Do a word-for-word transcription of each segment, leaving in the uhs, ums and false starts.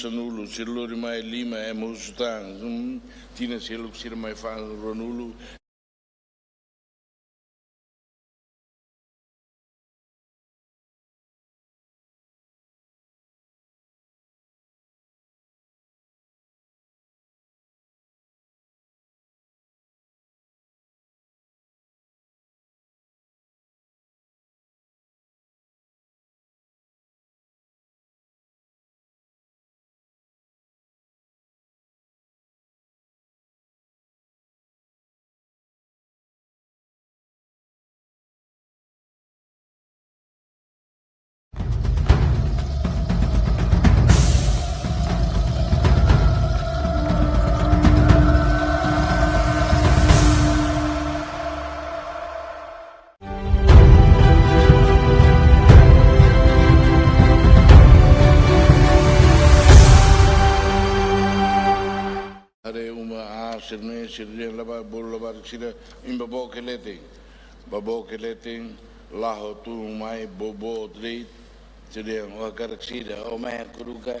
sanulu, sira lori mai lima, ema husu tan, hmm, tinan seluk sira mai fa'an ruanulu. Haree uma, ah, sira-ne'e, sira dehan labarik, bolu labarik sira, imi bá book iha leten. Bá book iha leten, la'o tun mai, bá book de'it, sira dehan, ó hakarak saida, ó mai kuruka,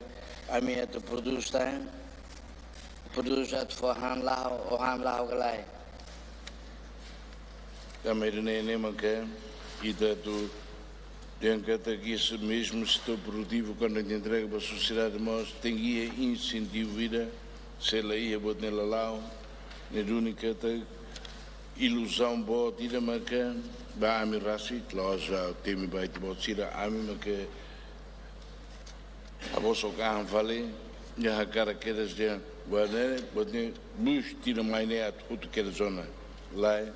ami atu prodús tan, prodús atu fó han la'o, ó han la'o ka lae. Tanba ida-ne'e ne'e maka ita atu dehan katak esse mesmo setór produtivu, kuandu ita entrega ba sosiedade mós, tenke iha insentivu ida, se la iha buat ne'e la la'o, ne'e duni katak iluzaun boot ida maka ba ami rasik, la'ós temi ba ita-boot sira, ami maka habosok an fali, nia hakarak kedas dehan, buat ne'e, buat ne'e, bus tinan mai ne'e atu hotu kedas ona. Lae,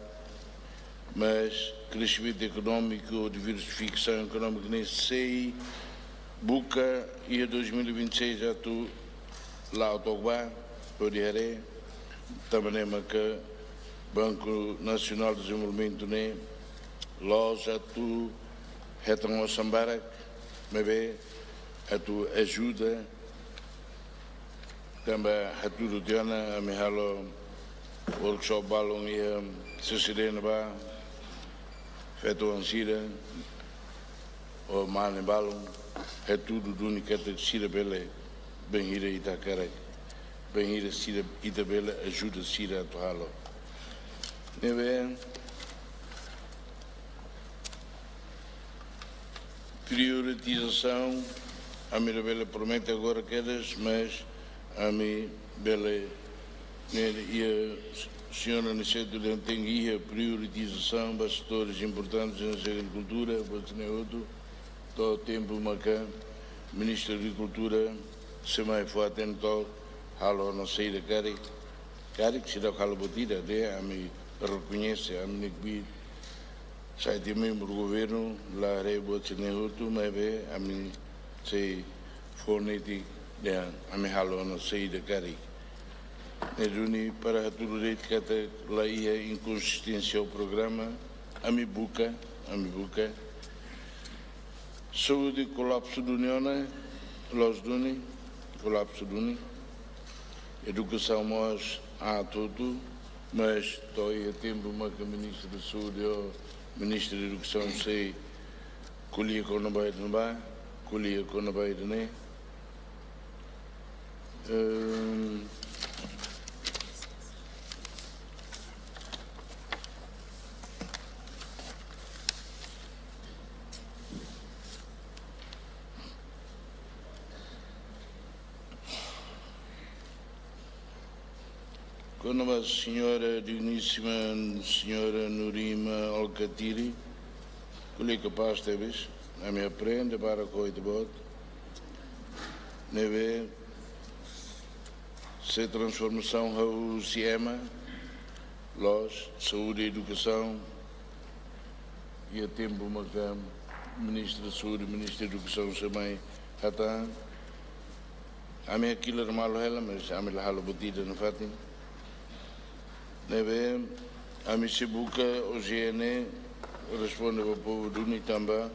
mas kresimentu ekonómiku, diversifikasaun ekonómika ne'e sei buka iha dois mil e vinte e seis atu la'o to'ok ba, hodi haree, tanba ne'e maka Banku Nasionál Dezenvolvimentu ne'e la'ós atu hetan osan barak, maibé atu ajuda, tanba hatudu tiha ona, ami halo workshop balun iha C C D ne'ebá, feto-oan sira, ho mane balun, hatudu duni katak sira bele bainhira ita hakarak, bainhira sira, ita bele ajuda sira atu halo. Ne'ebé, prioritizasaun, ami labele promete agora kedas, mas ami bele, ne'e, iha señór Aniceto dehan tenke iha prioritizasaun ba setores importantes hanesan agrikultura, buat ne'e hotu, to'o tempu maka Ministru Agrikultura sei mai fó-hatene to'ok halo ona saida karik, karik seidauk halo buat ida de'it, ami rekoñese, ami ne'e kbiit, sa'e tiha membru governu, la haree buat sira-ne'e hotu, maibé ami sei fó-hatene dehan ami halo ona saida karik. Ne'e duni para hatudu de'it katak la iha inkonsisténsia ho programa, ami buka, ami buka. Saúde kolapsu duni ona, loos duni, kolapsu duni. Edukasaun mós aat hotu, mas to'o iha tempu maka Ministru Saúde ho Ministru Edukasaun sei ko'alia kona-ba ida-ne'ebá, ko'alia kona-ba ida-ne'e. Ehm, kona-ba señora dignísima, señora Nurima Alkatiri, ko'alia kapás tebes, ami aprende barak ho ita-boot. Ne'ebé, se transformasaun ha'u husi ema, loos, saúde, edukasaun, iha tempu maka Ministru Saúde, Ministru Edukasaun sei mai hatán, ami hakilar malu hela, mas ami la halo buat ida nafatin. Ne'ebé, ami sei buka O G N responde ba povu duni tanba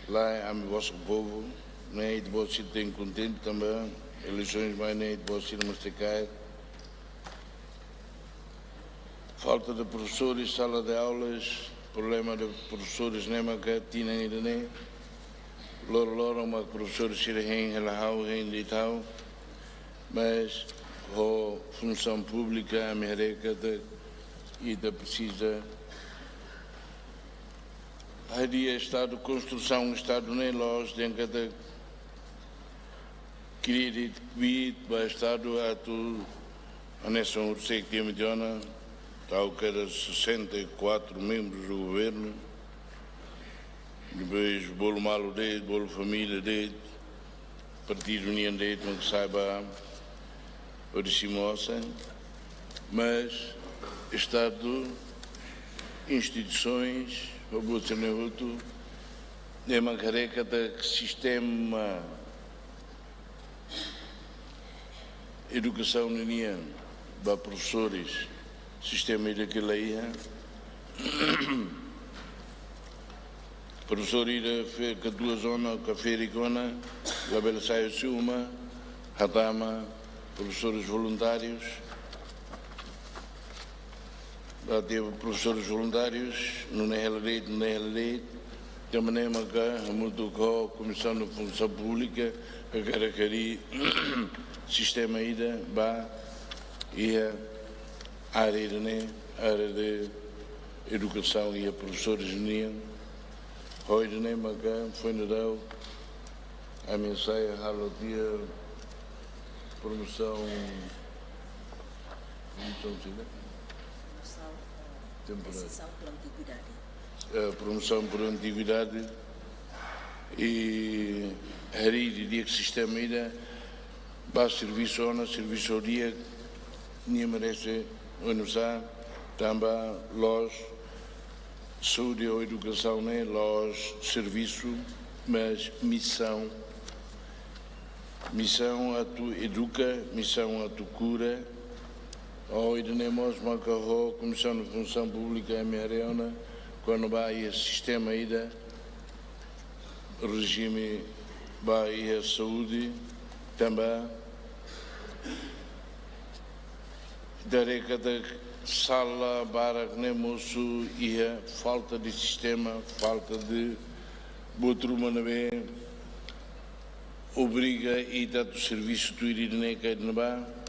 lae, ami bosok povu, ne'e ita-boot sira tenke kontente tanba eleisoens mai ne'e ita-boot sira mós sei kaer. Falta de profesores, sala de aulas, problema de profesores ne'e maka tinan ida-ne'e. Loroloron mak profesór sira hein hela ha'u, hein de'it ha'u, mas ho funsaun públika ami haree katak ita presiza hadi'a Estadu, konstrusaun Estadu ne'e la'ós dehan katak kria de'it kbiit ba Estadu atu hanesan ohin sei ita hatene ona, tau kada sessenta e quatro membros do governo, depois bolu malu de'it, bolu família de'it, partidu nian de'it, mak sai ba hodi simu osan, mas Estadu, instituisoens, ho buat sira-ne'e hotu, ne'e mak haree katak sistema edukasaun ninian ba profesores, sistema ida ke la iha. Profesór ida fe-, katuas ona, ka ferik ona, labele sai husi uma, hatama profesores voluntários. Ba tiha profesores voluntários, nune'e hela de'it, nune'e hela de'it. Tanba ne'e maka hamutuk ho Komisaun Funsaun Públika, hakarak harii sistema ida ba iha área ida-ne'e, área de edukasaun iha profesores nian. Ho ida-ne'e maka foin dadauk ami hasai halo tiha promosaun, promosaun sira? Promosaun, eh, temporária. Designasaun por antiguidade. Eh, promosaun por antiguidade. I harii didi'ak sistema ida ba servisu ona, servisu di'ak, nia merese oinsá, tanba la'ós saúde ou edukasaun ne'e la'ós servisu, mas misaun. Misaun atu eduka, misaun atu kura. Ho ida-ne'e mós maka ho Komisaun Funsaun Públika ami haree ona, kona-ba iha sistema ida, rejime ba iha saúde, tanba ita haree katak sala barak ne'e mosu iha falta de sistema, falta de buat ruma ne'ebé obriga ita atu servisu tuir ida-ne'e ka ida-ne'ebá.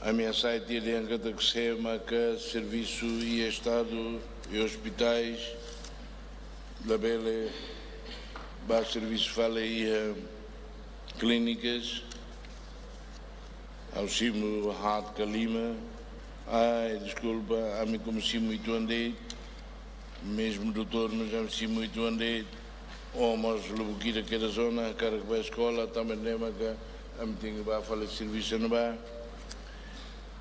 Ami hasai tiha dehan katak sé maka servisu iha Estadu, iha ospitais, labele ba servisu fali iha klínikas. Ha'u simu haat ka lima. Ai, deskulpa, ami komu simu uitoan de'it. Mezmu doutór, mas ami simu uitoan de'it. Ó mós lubuk ida kedas ona, hakarak bá eskola, tanba ne'e maka ami tenke bá fali servisu ne'ebá.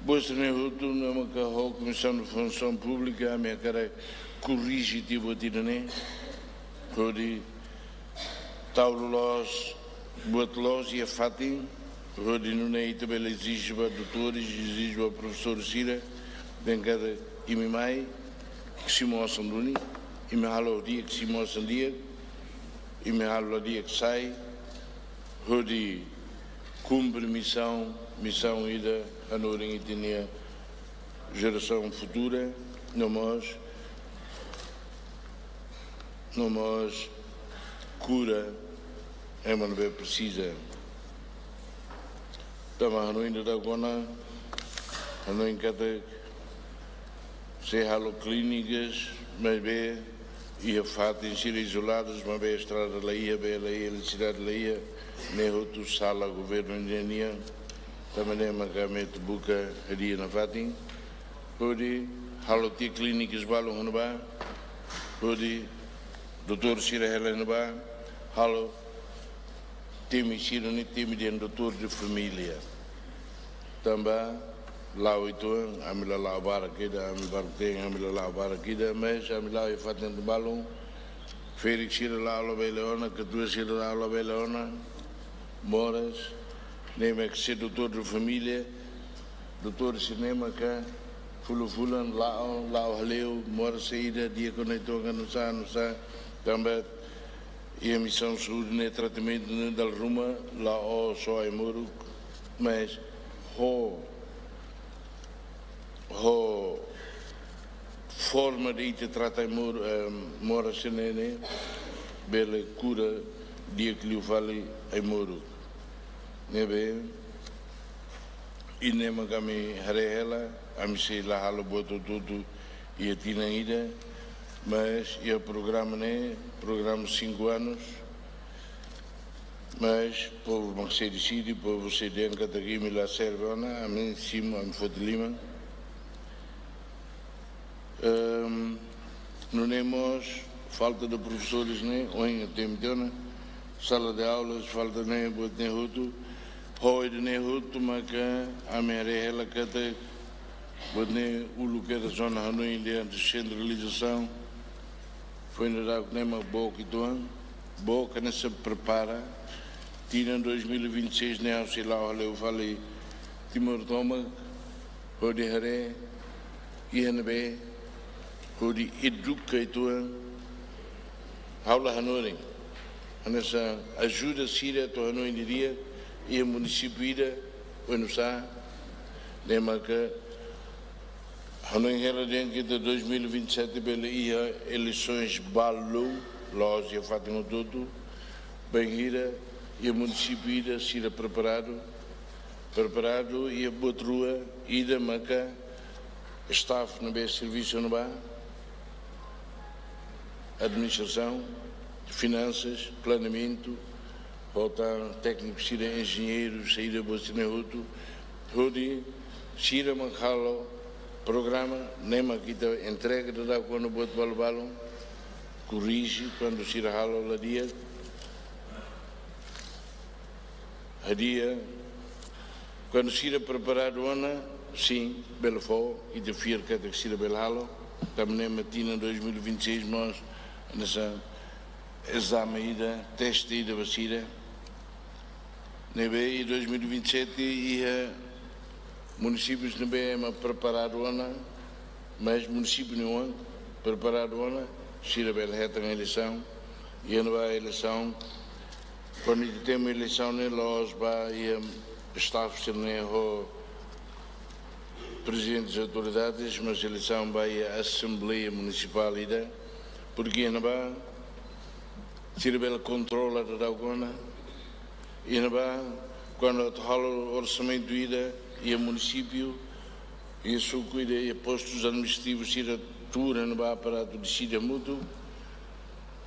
Buat sira-ne'e hotu, ne'e maka ho Komisaun Funsaun Públika, ami hakarak korrije tiha buat ida-ne'e. Hodi tau loloos buat loos iha fatin, hodi nune'e ita bele ezije ba doutores, ezije ba profesór sira, dehan katak imi mai, simu osan duni, imi halo di'ak, simu osan di'ak, imi halo la di'ak, sai, hodi kumpre misaun, misaun ida hanorin ita-nia jerasaun futura, no mós, no mós kura ema ne'ebé presiza. Tanba hanoin dadauk ona, hanoin katak sei halo klínikas, maibé iha fatin sira izoladus, maibé estrada la iha, bee la iha, eletrisidade la iha, ne'e hotu sala governu nian. Tanba ne'e maka ami atu buka hadi'a nafatin, hodi halo tiha klínikas balun iha ne'ebá, hodi doutór sira hela iha ne'ebá, halo temi sira-ne'e temi dehan doutór de família. Tanba la'o uitoan, ami la la'o barak ida, ami barak-teen, ami la la'o barak ida, mas ami la'o iha fatin balun, ferik sira la'o labele ona, katuas sira la'o labele ona, moras, ne'e mak se doutór de família, doutór sira-ne'e maka fulan-fulan la'o, la'o hale'u, moras saida, di'ak ona uitoan ka nusá, nusá, tanba iha misaun saúde ne'e tratamentu ne'e dala ruma la'o só ai-moruk, mas ho, ho forma de ita trata ai-mor-, eh, moras sira-ne'e, bele kura di'ak liu fali ai-moruk. Ne'ebé, ida-ne'e mak ami haree hela, ami sei la halo buat hotu-hotu iha tinan ida, mas iha programa ne'e, programa cinco anos, mas povu mak sei deside, povu sei dehan katak imi la serve ona, ami simu, ami foti liman. Ehm, nune'e mós falta de profesores ne'e, ohin temi tiha ona, sala de aulas, falta ne'e, buat ne'e hotu, ho ida-ne'e hotu maka ami haree hela katak buat ne'e uluk kedas ona hanoin dehan descentralização. Foin daudauk ne'e mak book uitoan, book hanesan prepara. Tinan dois mil e vinte e seis ne'e ha'u sei la'o hale'u fali Timor tomak, hodi haree iha ne'ebé, hodi eduka uitoan, ha'u la hanorin. Hanesan ajuda sira atu hanoin didi'ak iha munisípiu ida, oinsá, ne'e maka hanoin hela dehan katak dois mil e vinte e sete bele iha eleisoens balu, la'ós iha fatin hotu-hotu, bainhira iha munisípiu ida sira preparadu, preparadu iha buat rua, ida maka staff ne'ebé servisu ne'ebá, administrasaun, finansas, planeamentu, ho tan tékniku sira, enjeñeiru, saida, buat sira-ne'e hotu, hodi sira mak halo programa, ne'e mak ita entrega daudauk ona buat balu-balu, korrije kuandu sira halo la di'ak, hadi'a, kuandu sira preparadu ona, sin, bele fó, ita fiar katak sira bele halo, tanba ne'e mak tinan dois mil e vinte e seis mós, hanesan ezame ida, teste ida ba sira. Ne'ebé iha dois mil e vinte e sete iha munisípius ne'ebé ema preparadu ona, mas munisípiu ne'e oan preparadu ona, sira bele hetan eleisaun, iha ne'ebá eleisaun, kuandu ita temi eleisaun ne'e la'ós ba iha staff sira-ne'e ho prezidentes autoridades, mas eleisaun ba iha Asembleia Munisipál ida, porke iha ne'ebá sira bele kontrola daudauk ona, iha ne'ebá kuandu atu halo orsamentu ida iha munisípiu, iha suku ida, iha postus administrativus sira tuur iha ne'ebá para atu deside hamutuk,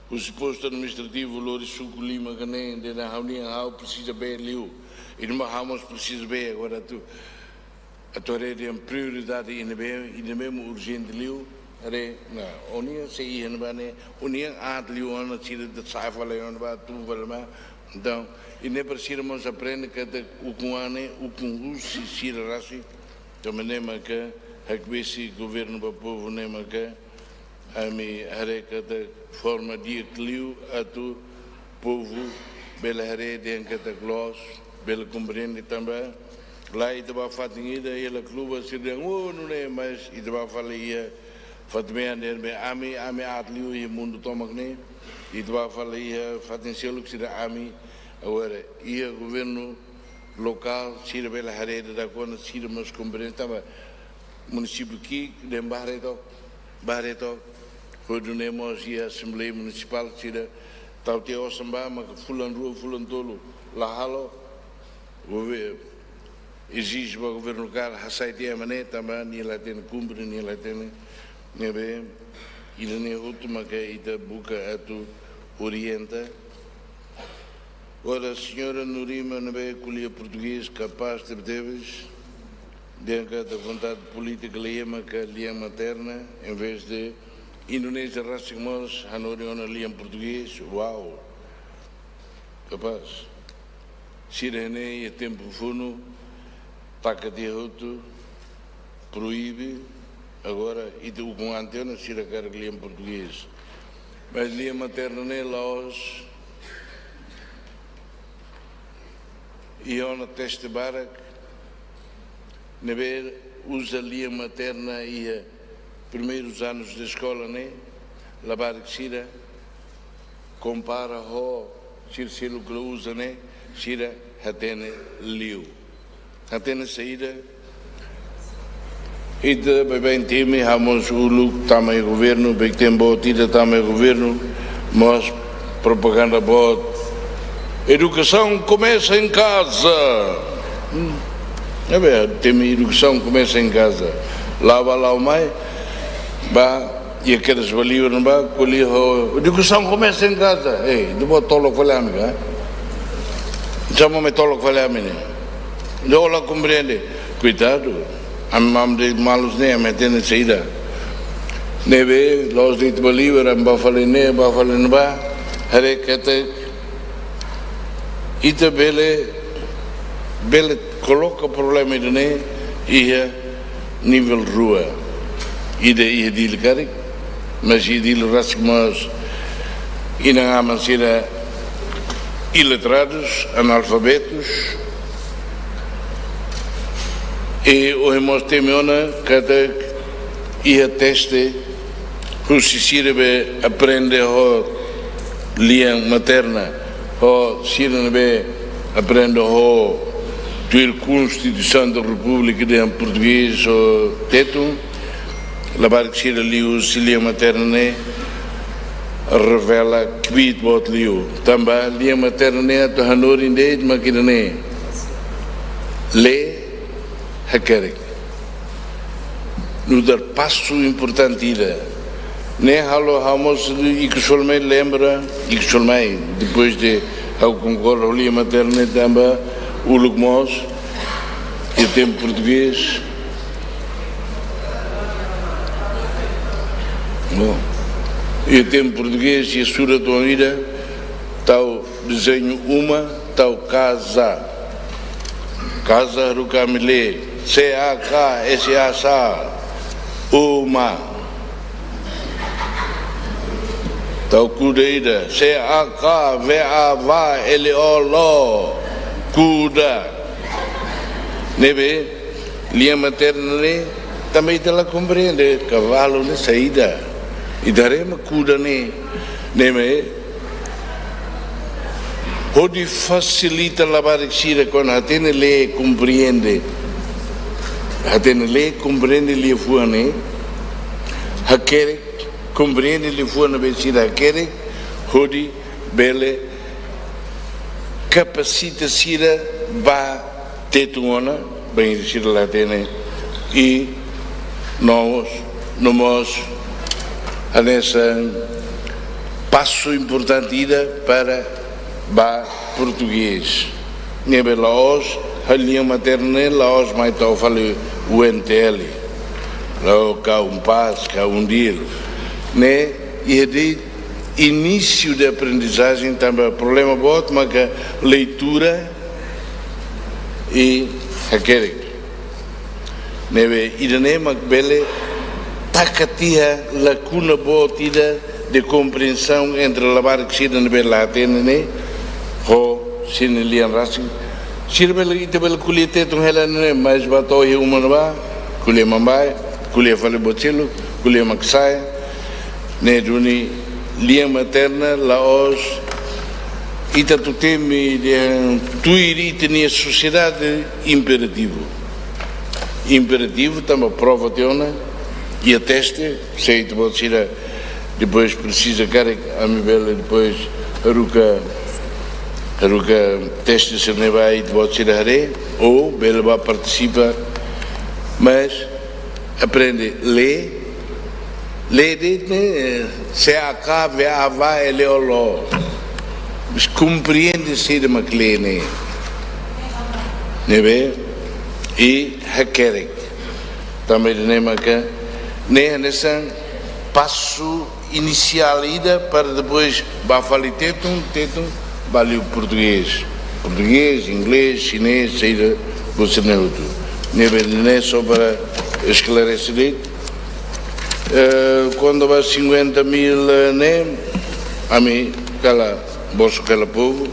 husi postu administrativu lori suku lima ka neen, dehan ha'u-nian, ha'u presiza bee liu, i ne'e mak ha'u mós presiza bee agora atu, atu haree dehan prioridade iha ne'ebé, iha ne'ebé mak urjente liu, haree, na, ó-nian sei iha ne'ebá ne'e, ó-nian aat liu ona sira atu sa'e fali iha ne'ebá, tun fali mai. Entaun, iha ne'e para sira mós aprende katak ukun-an ne'e ukun husi sira rasik, tanba ne'e maka hakbesik governu ba povu ne'e maka ami haree katak forma di'ak liu atu povu bele haree dehan katak loos, bele komprende tanba lae ita bá fatin ida iha Lacluba sira dehan, "Oh, nune'e," mas ita bá fali iha fatin mean dehan be ami, ami aat liu iha mundu tomak ne'e, ita bá fali iha fatin seluk sira dehan ami, agora iha governu lokál sira bele haree daudauk ona, sira mós komprende tanba munisípiu ki'ik dehan bá haree took, bá haree took. Hodi nune'e mós iha Asembleia Munisipál sira tau tiha osan bá, maka fulan rua, fulan tolu la halo, gover-, ezije ba governu lokál hasai tiha ema ne'e tanba nia la hatene kumpre, nia la hatene, ne'ebé ida-ne'e hotu maka ita buka atu orienta. Ora, señora Nurima ne'ebé ko'alia portugés kapás tebetebes, dehan katak vontade polítika la iha, maka lian materna, em vez de Indonézia rasik mós hanorin ona lian portugés, uau! Kapás. Sira ne'e iha tempu funu, taka tiha hotu, proibe, agora ita ukun-an tiha ona sira hakarak lian portugés. Mas lian materna ne'e la'ós, iha ona teste barak, ne'ebé uza lian materna iha primeirus anus de eskola ne'e, labarik sira, kompara ho sira seluk la uza ne'e, sira hatene liu. Hatene saida, ita baibain temi, ha'u mós uluk tama iha governu, bainhira boot ita tama iha governu, mós propaganda boot. Educação começa em casa. Hmm. Ne'ebé, temi educação começa em casa. La'o bá la'o mai, bá, iha kedas bá livre, bá, ko'alia ho, educação começa em casa. Ei, ita-boot tolok fali ami ka? Sama mai tolok fali ami ne'e. Ita la komprende. Koitadu. Ami, ami de'it malus ne'e, ami hatene saida. Ne'ebé, la'ós de'it bá livre, ami bá fali ne'e, bá fali ne'ebá. Haree katak ita bele, bele koloka problema ida-ne'e iha nivel rua. Ida iha Dili karik, mas iha Dili rasik mós inan-aman sira iletrados, analfabetos, i ohin mós temi ona katak iha teste husi sira be aprende ho lian materna, ho sira ne'ebé aprende ho tuir Konstituisaun da Repúblika dehan portugés ho tetun, labarik sira liu husi lian materna ne'e revela kbiit boot liu. Tanba lian materna ne'e atu hanorin de'it mak ida-ne'e. Lee, hakerek. Nu'udar pasu importante ida. Ne'e halo ha'u mós ikus fali mai lembra, ikus fali mai, depois de ha'u konkorda ho lian materna ne'e tanba uluk mós, iha tempu portugés. Bom, iha tempu portugés, iha surat ida, tau dezeñu uma, tau kaza. Kaza haruka ami lee, C A K S A, sa, uma. Tau kuda ida, C A K V A, va, L O, lo, kuda. Ne'ebé, lian materna ne'e, tanba ita la komprende, kavalu ne'e saida. Ita haree mak kuda ne'e, ne'ebé, hodi fasilita labarik sira kuandu hatene lee komprende. Hatene lee komprende liafuan ne'e. Hakerek komprende liafuan ne'ebé sira hakerek. Hodi bele kapasita sira ba tetun ona, bainhira sira la hatene, i no mós, no mós, hanesan pasu importante ida para ba portugés. Ne'ebé la'ós ho lian materna ne'e, la'ós mai tau fali U N T L. La'ós ka UNPAZ, ka UNDIL. Ne'e, iha de'it início de aprendizagem tanba problema boot maka leitura i hakerek. Ne'ebé ida-ne'e mak bele taka tiha lakuna boot ida de komprensaun entre labarik sira ne'ebé la hatene ne'e ho sira-nia lian rasik. Sira bele, ita bele ko'alia tetun hela ne'e, mas ba to'o iha uma ne'ebá, ko'alia manbá, ko'alia fali buat seluk, ko'alia mak sa'e. Ne'e duni lian materna la'ós ita atu temi dehan tuir ita-nia sosiedade imperativu. Imperativu tanba prova tiha ona, iha teste, se ita-boot sira depois presiza karik, ami bele depois haruka, haruka teste sira-ne'e ba ita-boot sira haree, ou bele ba partisipa, mas aprende lee, lee de'it ne'e, C A K V A, va, L O, lo. Mas komprende saida mak lee ne'e. Ne'ebé, i hakerek. Tanba ne'e maka, ne'e hanesan pasu inisiál ida para depois ba fali tetun, tetun, ba liu portugés. Portugés, inglés, xinés, saida, buat sira-ne'e hotu. Ne'ebé ne'e só para esklarese de'it. Eh, kuandu ba cinquenta mil, eh, ne'e, ami kala, Bolsa kala povu,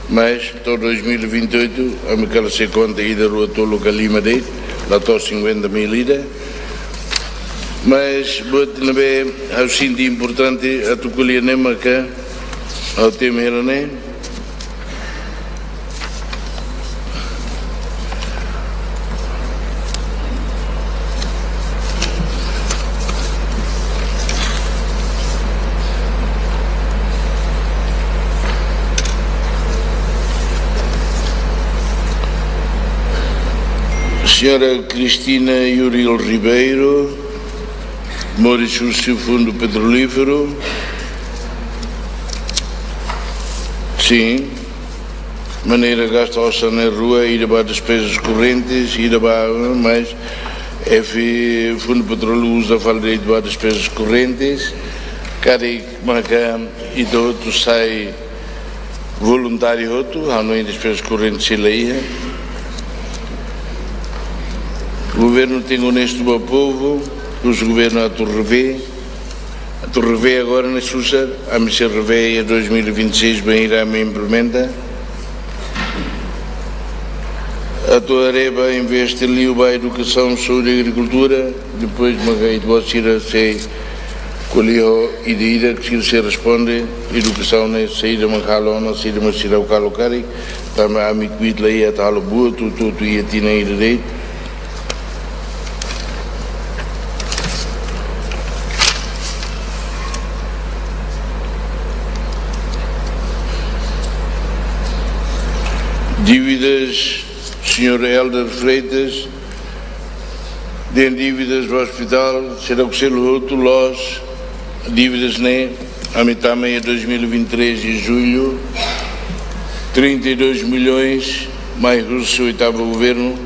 mas to'o dois mil e vinte e oito, ami kala sei konta ida, rua, tolu ka lima de'it, la to'o cinquenta mil ida. Mas buat ne'ebé ha'u sente importante atu ko'alia ne'e maka, ha'u temi hela ne'e. Senhora Cristina Yuril Ribeiro, moris husi Fundu Petrolíferu. Sin. Maneira gasta osan ne'e rua, ida ba despezas korrentes, ida ba, mais F Fundu Petróleu uza fali de'it ba despezas korrentes. Karik maka ita hotu sai voluntáriu hotu, hanoin despezas korrentes sei la iha. Governu tenke onestu ba povu, husu governu atu revee. Atu revee agora ne'e susar, ami sei revee iha dois mil e vinte e seis bainhira ami implementa. Atu haree ba investe liu ba edukasaun, saúde, agrikultura, depois maka ita-boot sira sei ko'alia ho ida-idak, sira sei responde, edukasaun ne'e saida mak halo ona, saida mak seidauk halo karik, tanba ami kbiit la iha atu halo buat hotu-hotu iha tinan ida de'it. Dívidas, señór Helder Freitas, dehan dívidas ba ospitál, seidauk selu hotu loos, dívidas ne'e, ami tama iha dois mil e vinte e três de julho, trinta e dois milhões, mai husi oitavu governu,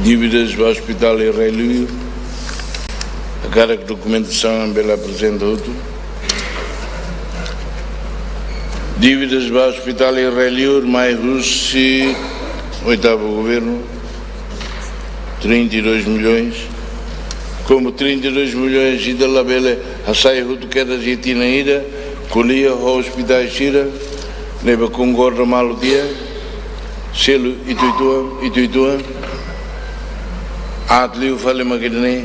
dívidas ba ospitál iha Rai-Liur, hakarak dokumentasaun bele aprezenta hotu. Dívidas ba ospitál iha Rai-Liur, mai husi oitavu governu, trinta e dois milhões. Komu trinta e dois milhões ida labele hasai hotu kedas iha tinan ida, ko'alia ho ospitais sira, ne'ebé konkorda malu tiha, selu uitoituan, uitoituan, aat liu fali mak ida-ne'e.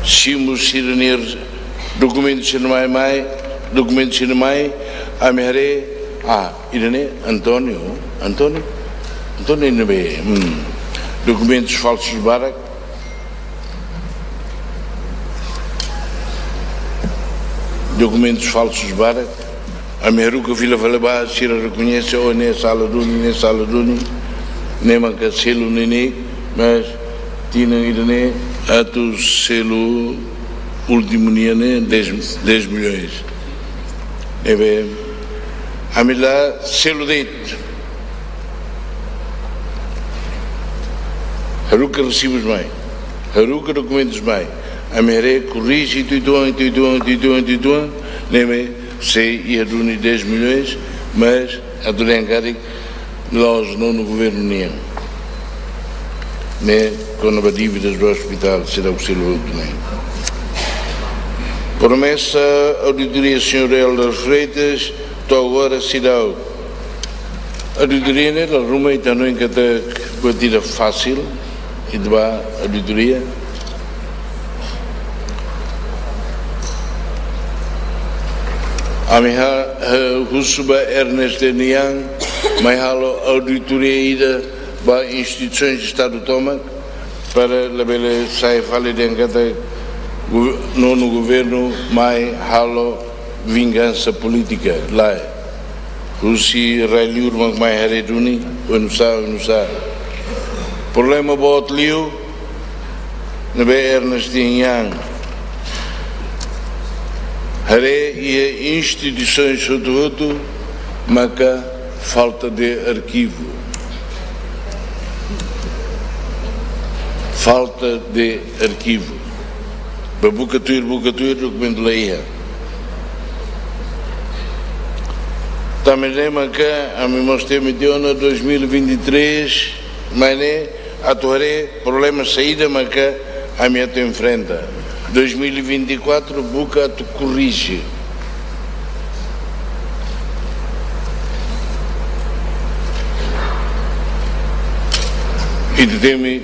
Simu sira-nia dokumentu sira mai, mai, dokumentu sira mai, ami haree, ah, ida-ne'e António, António, António ne'ebé, hmm, dokumentus falsus barak, dokumentus falsus barak, ami haruka fila fali ba, sira rekoñese, oh, ne'e sala duni, ne'e sala duni, ne'e maka selu neineik, mas tinan ida-ne'e atu selu últimu nian ne'e dez, dez milhões. Ne'ebé, ami la selu de'it. Haruka resibus mai. Haruka dokumentus mai. Ami haree korrije uitoituan, uitoituan, uitoituan, uitoituan. Ne'ebé sei iha duni dez milhões, mas atu dehan karik la'ós nonu governu nian. Ne'e kona-ba dívidas ba ospitál, seidauk selu hotu ne'e. Promesa auditoria señór Helder Freitas, to'o agora seidauk. Auditoria ne'e dala ruma ita hanoin katak buat ida fasil, ita bá auditoria. Ami ha, ha, husu ba Ernst and Young, mai halo auditoria ida ba instituisoens Estadu tomak, para labele sai fali dehan katak gu-, nonu governu mai halo vingansa polítika, lae. Husi Rai-Liur mak mai haree duni, oinsá, oinsá. Problema boot liu, ne'ebé Ernst and Young haree iha instituisoens hotu-hotu, maka falta de arkivu. Falta de arkivu. Bá buka tuir, buka tuir, dokumentu la iha. Tanba ne'e maka ami mós temi tiha ona dois mil e vinte e três, mai ne'e atu haree problema saida maka ami atu enfrenta. Dois mil e vinte e quatro buka atu korrije. Ita temi,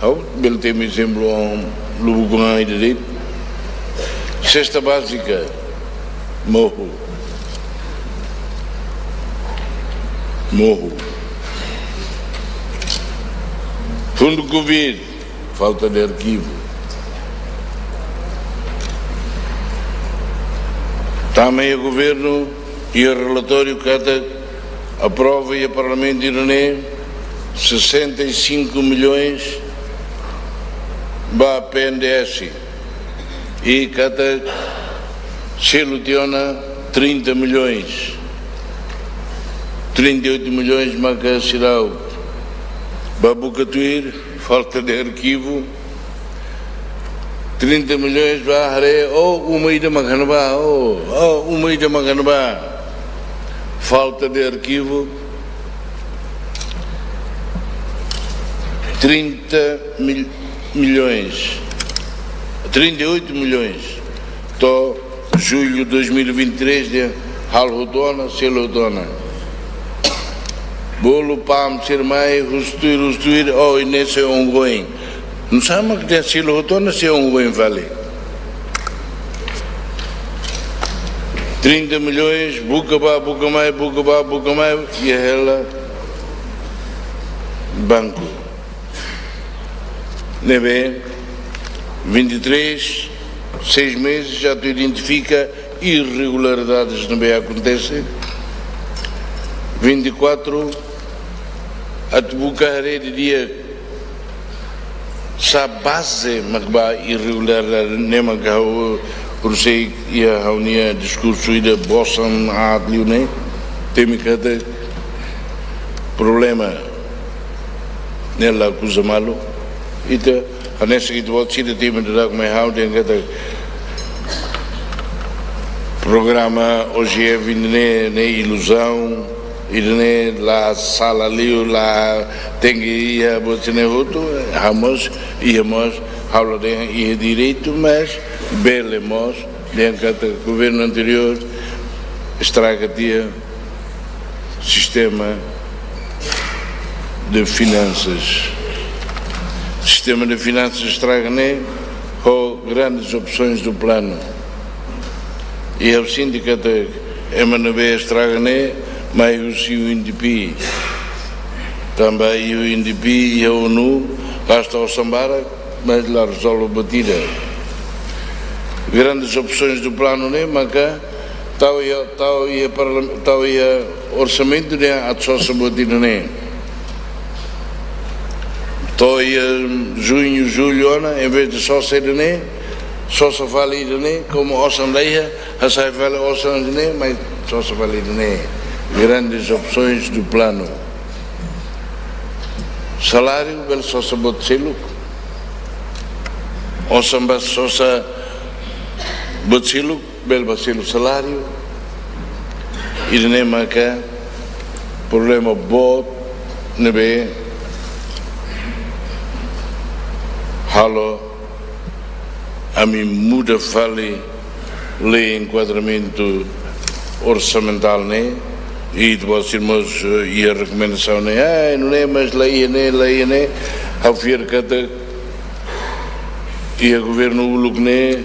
ha'u bele temi ezemplu, um, lubuk oan ida de'it. Sesta bázika, mohu. Mohu. Fundu Covid, falta de arkivu. Tanba iha governu iha relatóriu katak aprova iha Parlamentu ida-ne'e sessenta e cinco milhões ba P N D S. I katak selu tiha ona trinta milhões. Trinta e oito milhões maka seidauk. Ba buka tuir, falta de arkivu. Trinta milhões ba haree, oh, uma ida mak iha ne'ebá, oh, oh, uma ida mak iha ne'ebá. Falta de arkivu. Trinta mil, milhões. Trinta e oito milhões. To'o jullu dois mil e vinte e três dehan halo hotu ona, selu hotu ona. Bolu PAM sira mai, husu tuir, husu tuir, oh, ida-ne'e sei ongoing. Nusá mak dehan selu hotu ona, sei ongoing fali. Trinta milhões, buka bá, buka mai, buka bá, buka mai, iha hela banku. Ne'ebé, vinte e três, seis meses, atu identifika irregularidades ne'ebé akontese. Vinte e quatro, atu buka haree didi'ak sá baze mak ba irregularidade ne'e mak ha'u, por sei iha ha'u-nia diskursu ida bosan aat liu ne'e, temi katak problema ne'e la akuza malu. Ita, hanesan ita-boot sira temi daudauk mai ha'u dehan katak programa O G F ne'e, ne'e iluzaun, ida-ne'e la sala liu, la tenke iha buat sira-ne'e hotu, ha'u mós, iha mós, ha'u la dehan iha direitu, mas bele mós, dehan katak governu anteriór estraga tiha sistema de finansas. Sistema de finansas estraga ne'e ho grandes opções do plano. I ha'u sente katak ema ne'ebé estraga ne'e mai husi UNDP. Tanba iha UNDP, iha ONU, gasta osan barak, mas la rezolve buat ida. Grandes opções do plano ne'e maka tau iha, tau iha parlam-, tau iha orsamentu ne'e atu sosa buat ida-ne'e. To'o iha juñu, jullu ona, em vez de sosa ida-ne'e, sosa fali ida-ne'e, komu osan la iha, hasai fali osan ida-ne'e, mai sosa fali ida-ne'e. Grandes opções do plano. Saláriu bele sosa buat seluk. Osan ba sosa buat seluk, bele ba selu saláriu. Ida-ne'e maka problema boot ne'ebé halo ami muda fali lei enkuadramentu orsamentál ne'e, i ita-boot sira mós, eh, iha rekomendasaun ne'e, ah, ne'e, mas la iha ne'e, la iha ne'e, ha'u fiar katak iha governu uluk ne'e,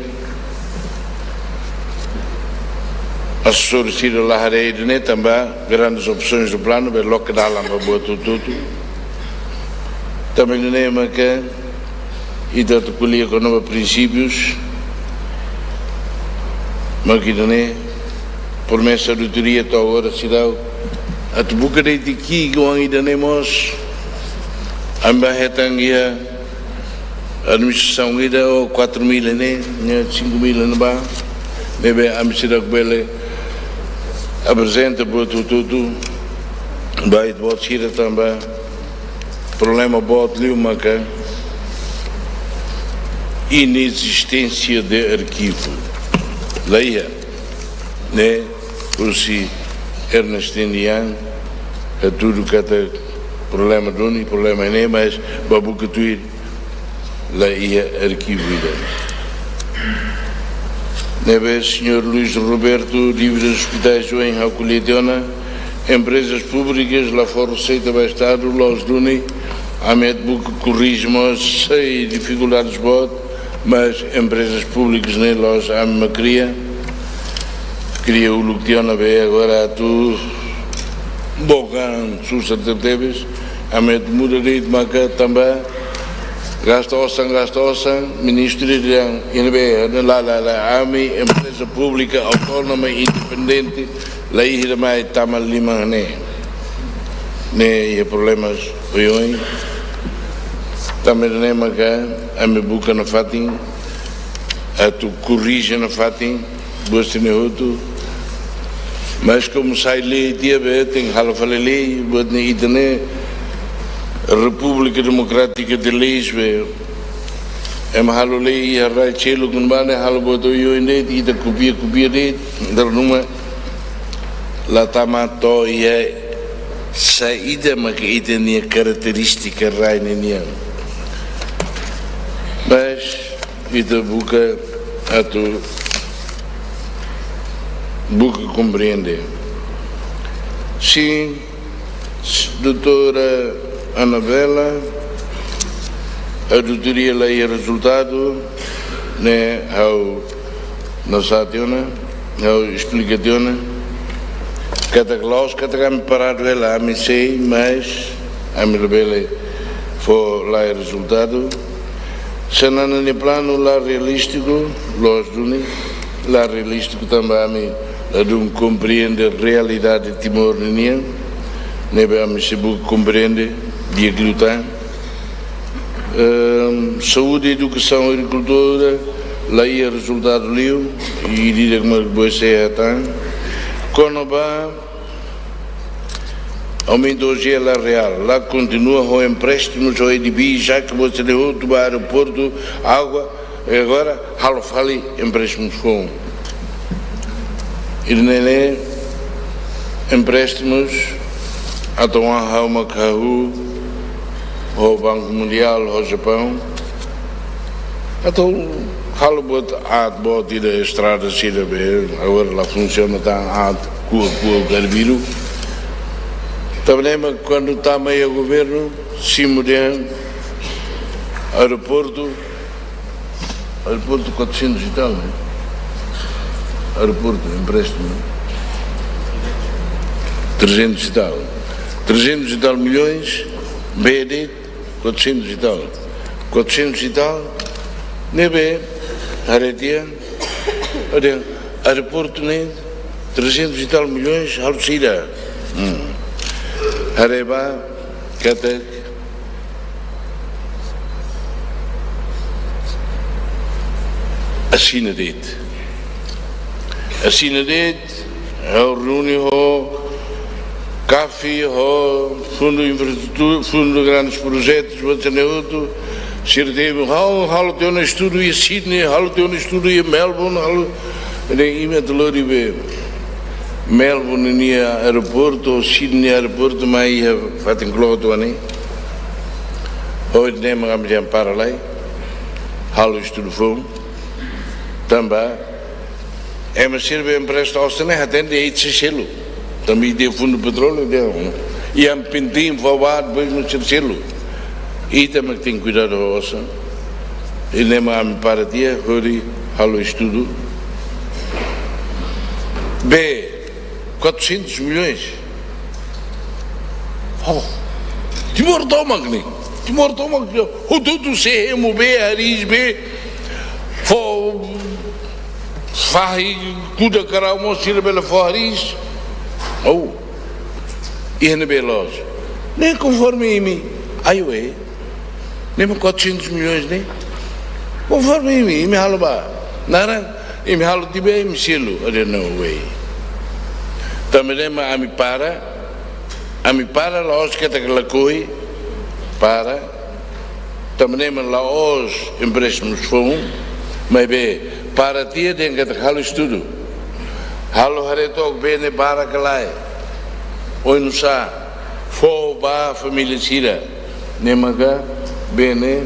asesór sira la haree ida-ne'e, tanba grandes opções do plano, bele loke dalan ba buat hotu-hotu. Tanba ne'e maka ita atu ko'alia kona-ba prinsípius, mak ida-ne'e, promesa auditoria to'o agora seidauk atu buka de'it ki'ik oan ida-ne'e mós, ami bá hetan iha administrasaun ida, oh, quatro mil ne'e, ne'e cinco mil ne'ebá, ne'ebé ami seidauk bele aprezenta buat hotu-hotu ba ita-boot sira tanba problema boot liu maka inexisténcia de arquivo. La iha, ne'e, husi Ernest and Young, hatudu katak problema duni, problema ne'e, mas ba buka tuir la iha arkivu ida. Ne'ebé señór Luís Roberto, dívidas hospitais ohin ha'u ko'alia tiha ona, empresas públicas la fó reseita ba Estadu, la'ós duni, ami atu buka korrije mós, sei difikuldades boot, mas empresas públicas ne'e la'ós ami mak kria, kria uluk tiha ona be agora atu bogan susar tebetebes, ami atu muda de'it maka tanba Gasta osan, gasta osan, ministru dehan, iha ne'ebé, la, la, la, ami empreza públika autónoma independente, la iha ida mai tama liman ne'e. Ne'e iha problemas oioin. Tanba ne'e maka ami buka nafatin, atu korrije nafatin, buat sira-ne'e hotu. Mas komu sai lei tiha be, tenke halo fali lei, buat ne'e ita ne'e Repúblika Demokrátika de Leis be. Ema halo lei iha rai seluk ne'ebá ne'e halo buat oioin de'it, ita kopia-kopia de'it, dala ruma la tama to'o iha saida maka ita-nia karakterístika rai ne'e nian. Mas ita buka atu buka komprende. Sin, doutora Anabela, auditoria la iha rezultadu, ne'e ha'u la sá tiha ona, ha'u esplika tiha ona. Katak la'ós katak ami paradu hela, ami sei, mas ami labele fó la'o rezultadu. Xanana nia planu la realístiku, loos duni, la realístiku tanba ami ladún komprende realidade Timor ninian, ne'ebé ami sei buka komprende di'ak liután. Ehm, saúde, edukasaun, agrikultura, la iha rezultadu liu, i ida-ne'e mak boe sei hatán. Kona-ba aumento salariál, la kontinua ho empréstimus ho ADB, já que você deu outro ba aeroportu, água, e agora halo fali empréstimus foun. Ida-ne'e empréstimus atu ha'u mak hahú ho Banku Mundiál, ho Japaun. Atu halo buat aat boot ida, estrada sira be, agora la funsiona tan, aat kua-kua garbiru. Tanba ne'e mak kuandu tama iha governu, simu dehan aeroportu, aeroportu quatrocentos e tal, né? Aeroportu, empréstimu, trezentos e tal. Trezentos e tal milhões, B D, quatrocentos e tal. Quatrocentos e tal, ne'ebé, haree tiha, haree, aeroportu ne'e, trezentos e tal milhões, halo saida. Hmm. Haree ba, katak asina de'it. Asina de'it, ha'u reúne ho CAF, ho Fundu Infraestrutura, Fundu Grandes Projetos, buat sira-ne'e hotu, sira dehan, ha'u halo tiha ona estudu iha Sydney, halo tiha ona estudu iha Melbourne, halo, ne'e imi atu lori be Melbourne nia aeroportu, Sydney nia aeroportu, mai iha fatin kloot ida-ne'e. Ohin ne'e mak ami dehan para lai, halo estudu foun. Tanba ema sira be empresta osan ne'e hatene de'it sei selu. Tanba iha fundu petróleu de'it. Iha penting fó ba, depois mak sei selu. Ita mak tenke kuidadu ho osan. Ida-ne'e mak ami para tiha, hodi halo estudu. Be, quatrocentos milhões. Oh, Timor tomak ne'e. Timor tomak ne'e. Hotu-hotu sei hemu be, hariis be. Fó fahi, kuda karau mós sira bele fó hariis. Oh. Iha ne'ebé loos. Ne'e konforme imi. Ai, ué. Ne'e mak quatrocentos milhões ne'e. Konforme imi, imi halo ba. Naran, imi halo tiha be, imi selu. Ade no way. Tanba ne'e mak ami para, ami para la'ós katak lakohi, para. Tanba ne'e mak la'ós empréstimus foun, maibé para tiha dehan katak halo estudu. Halo haree took be ne'e barak ka lae. Oinsá, fó ba família sira. Ne'e maka be ne'e,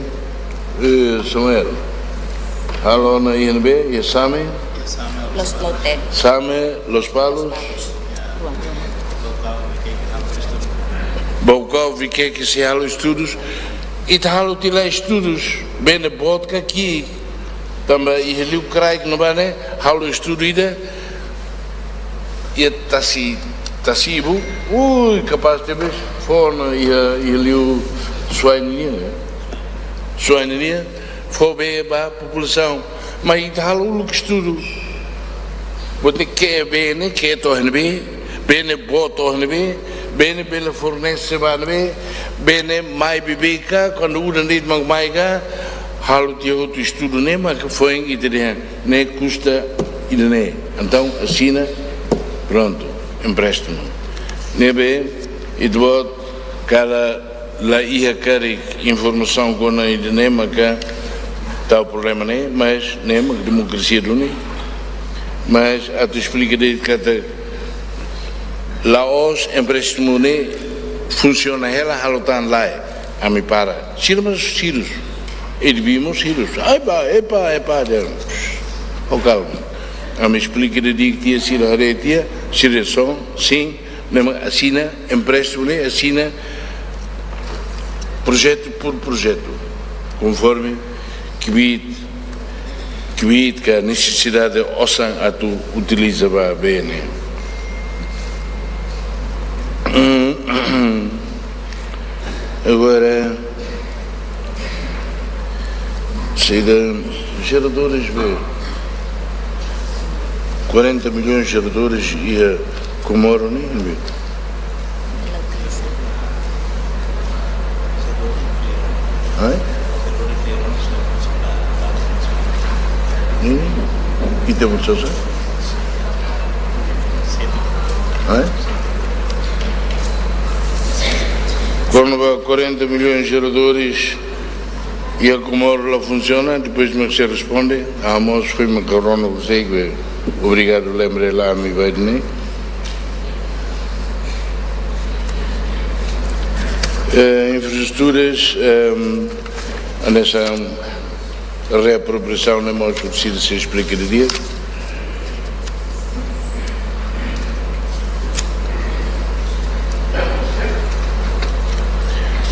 eh, Samuel. Halo ona iha ne'ebé, iha Same. Lospalos. Same, Lospalos. Baucau, Viqueque sei halo estudus. Ita halo tiha lai estudus. Be ne'e boot ka ki'ik. Tanba iha liu kraik ne'ebá ne'e, halo estudu ida. Iha tasi, tasi ibu, ui, kapás tebes, fó ona iha, iha liu Suai nian, eh. Soalnya nian, fó bee ba populasaun. Mas ita halo uluk estudu. Buat ne'e ke bee ne'e, ke toh ne'ebé, bee ne'e boot toh ne'ebé, bee ne'e bele fornese ba ne'ebé, bee ne'e mai beibeik ka, kuandu udan de'it mak mai ka, halo tiha hotu estudu ne'e, mak foin ita dehan, ne'e kusta ida-ne'e. Entaun, asina, prontu, empréstimu. Ne'ebé, ita-boot, karik la iha karik informasaun kona-ba ida-ne'e maka tau problema ne'e, mas ne'e mak demokrasia duni. Mas atu esplika de'it katak la'ós empréstimu ne'e funsiona hela halo tan lae, ami para. Sira mós sériu. Ita-boot mós sériu. Ai ba, epa, epa, dehan. Ho kalma. Ami esplika de'it tiha, sira haree tiha, sira son, sin, ne'e mak asina, empréstimu ne'e asina projetu por projetu, konforme kbiit, kbiit ka nesesidade osan atu utiliza ba bee ne'e. Agora, saida, jeradores, bee, quarenta milhões jeradores iha Comoro ne'e, bee. Ai? Ita-boot sasán? Ai? Kona-ba quarenta milhões jeradores iha Comoro la funsiona, depois mak sei responde, ah, mós foin mak rona konsege, obrigadu, lembre la ami ba ida-ne'e. Eh, infraestruturas, ehm, hanesan reapropriasaun ne'e mós presiza sei esplika didi'ak.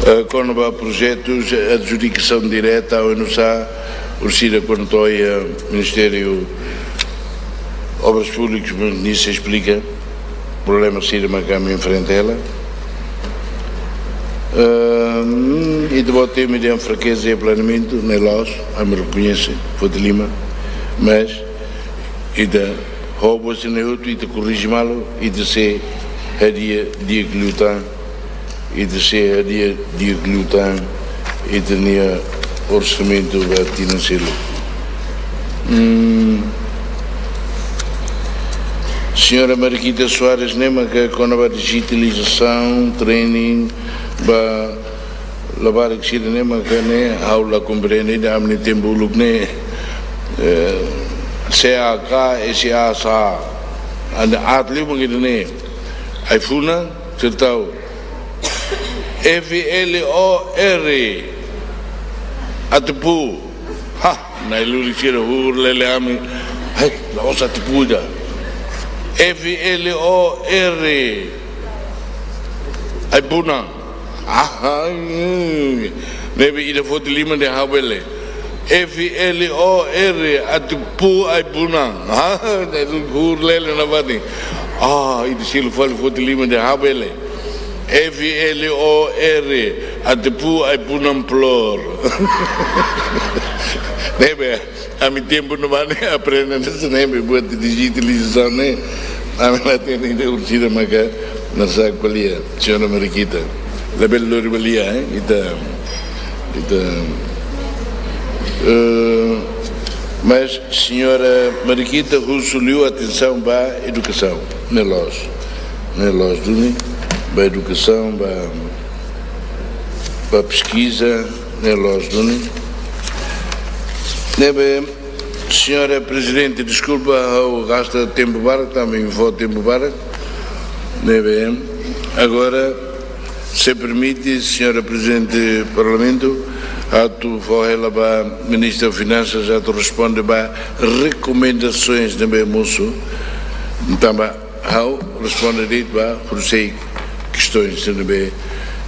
Eh, kona-ba projetus, adjudikasaun direta, oinsá, orsida kona-ba, eh, Ministériu Obras Públikas, nia sei esplika problema sira mak ami enfrenta hela. Ehm, ita-boot temi dehan frakeza iha planeamentu, ne'e loos, ami rekoñese, foti liman, mas ita ho buat sira-ne'e hotu, ita korrije malu, ita sei hadi'a di'ak liután, ita sei hadi'a di'ak liután ita-nia orsamentu ba tinan seluk. Hmm. Señora Mariquita Soares ne'e maka kona-ba dijitalizasaun, training ba labarik sira ne'e maka ne'e ha'u la komprende, ami-nia tempu uluk ne'e, eh, C A K, S A S A. Anda at liu maka ne'e. Ai-funan, sertau. F L O R. Atipu. Ha, nai-lulik sira hur lele ami. Hai, la'ós atipu ida. F L O R. Ai-funan. Ah, ai. Ne'ebé ida foti liman dehan ha'u bele. F L O R, atipu ai-funan. Ah, nai-lulik hur lele nafatin. Ah, ida seluk fali foti liman dehan ha'u bele. F L O R, atipu ai-funan floor. Ne'ebé, ami tempu ne'ebá ne'e aprende hanesan ne'ebé buat dijitalizasaun ne'e. Ami la hatene ida orsida maka nasaik ko'alia, señora Mariquita. Labele lori ba lia, eh? Ita, ita, eh, mas señora Mariquita husu liu atensaun ba edukasaun. Ne'e loos. Ne'e loos duni, ba edukasaun, ba, ba peskiza, ne'e loos duni. Ne'ebé, señora Prezidente, deskulpa, ha'u gasta tempu barak, tanba imi fó tempu barak. Ne'ebé, agora, se permite, señora Prezidente Parlamentu, atu fó hela ba Ministra Finansas, atu responde ba rekomendasoens ne'ebé mosu. Tanba ha'u responde de'it ba, por sei kestaun sira ne'ebé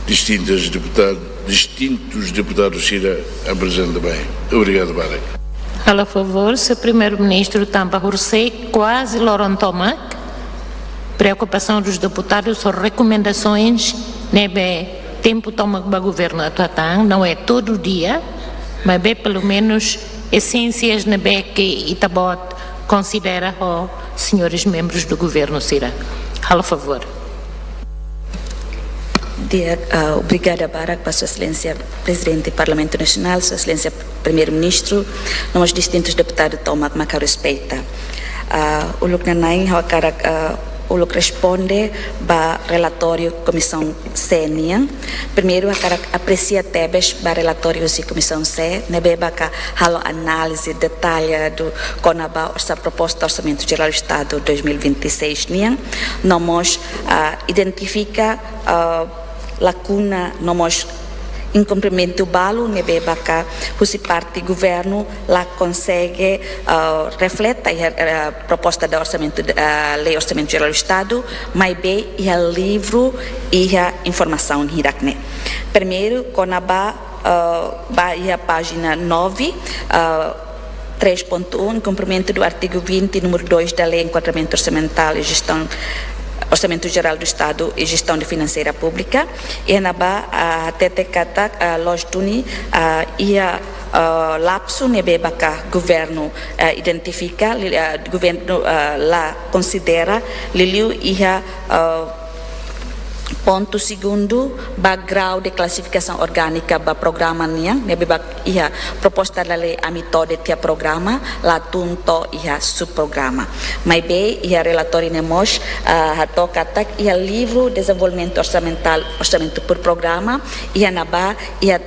distintas deputad-, distintus deputadus sira aprezenta ba. Obrigadu barak. Halo favór, señór Primeiru-Ministru, tanba horisehik kuaze loron tomak. Preocupação dos deputados ho rekomendasoens ne'ebé tempu tomak ba governu atu hatán, não é todo dia. Maibé pelumenus esensias ne'ebé ke Ita-Boot konsidera ho señores membrus do governu sira. Halo favór. Di'ak, ah, obrigada barak ba Sua Exelénsia Prezidente Parlamentu Nasionál, Sua Exelénsia Primeiru-Ministru, no mós distintus deputadu tomak mak ha'u respeita. Ah, uluk nana'in ha'u hakarak, ah, uluk responde ba relatóriu Komisaun C nian. Primeiru, hakarak apresia tebes ba relatóriu husi Komisaun C, ne'ebé maka halo análize detalladu kona-ba orsa-, proposta Orsamentu Jerál Estadu dois mil e vinte e seis nian, no mós, ah, identifika, ah, lakuna no mós inkumprimentu balu ne'ebé maka husi parte governu la konsege, ah, refleta iha, ah, proposta da orsamentu, ah, Lei Orsamentu Jerál Estadu, maibé iha livru iha informasaun hirak-ne'e. Primeiru, kona-ba, ah, ba iha pájina nove, ah, três ponto um, cumprimento do artigo vinte, número dois da Lei Enquadramento Orçamental e Gestão, Orçamento Geral do Estado e Gestão de Financeira Pública. Iha ne'ebá, ah, hatete katak, ah, loos duni, ah, iha, ah, lapsu ne'ebé maka governu, ah, identifika, li-, ah, governu, ah, la konsidera, liuliu iha, ah, pontu segundu, ba grau de klasifikasaun orgánika ba programa nian, ne'ebé maka iha proposta da lei ami to'o de'it iha programa, la tun to'o iha subprograma. Maibé iha relatóriu ne'e mós, ah, hato'o katak iha livru dezenvolvimentu orsamental, orsamentu por programa, iha ne'ebá, iha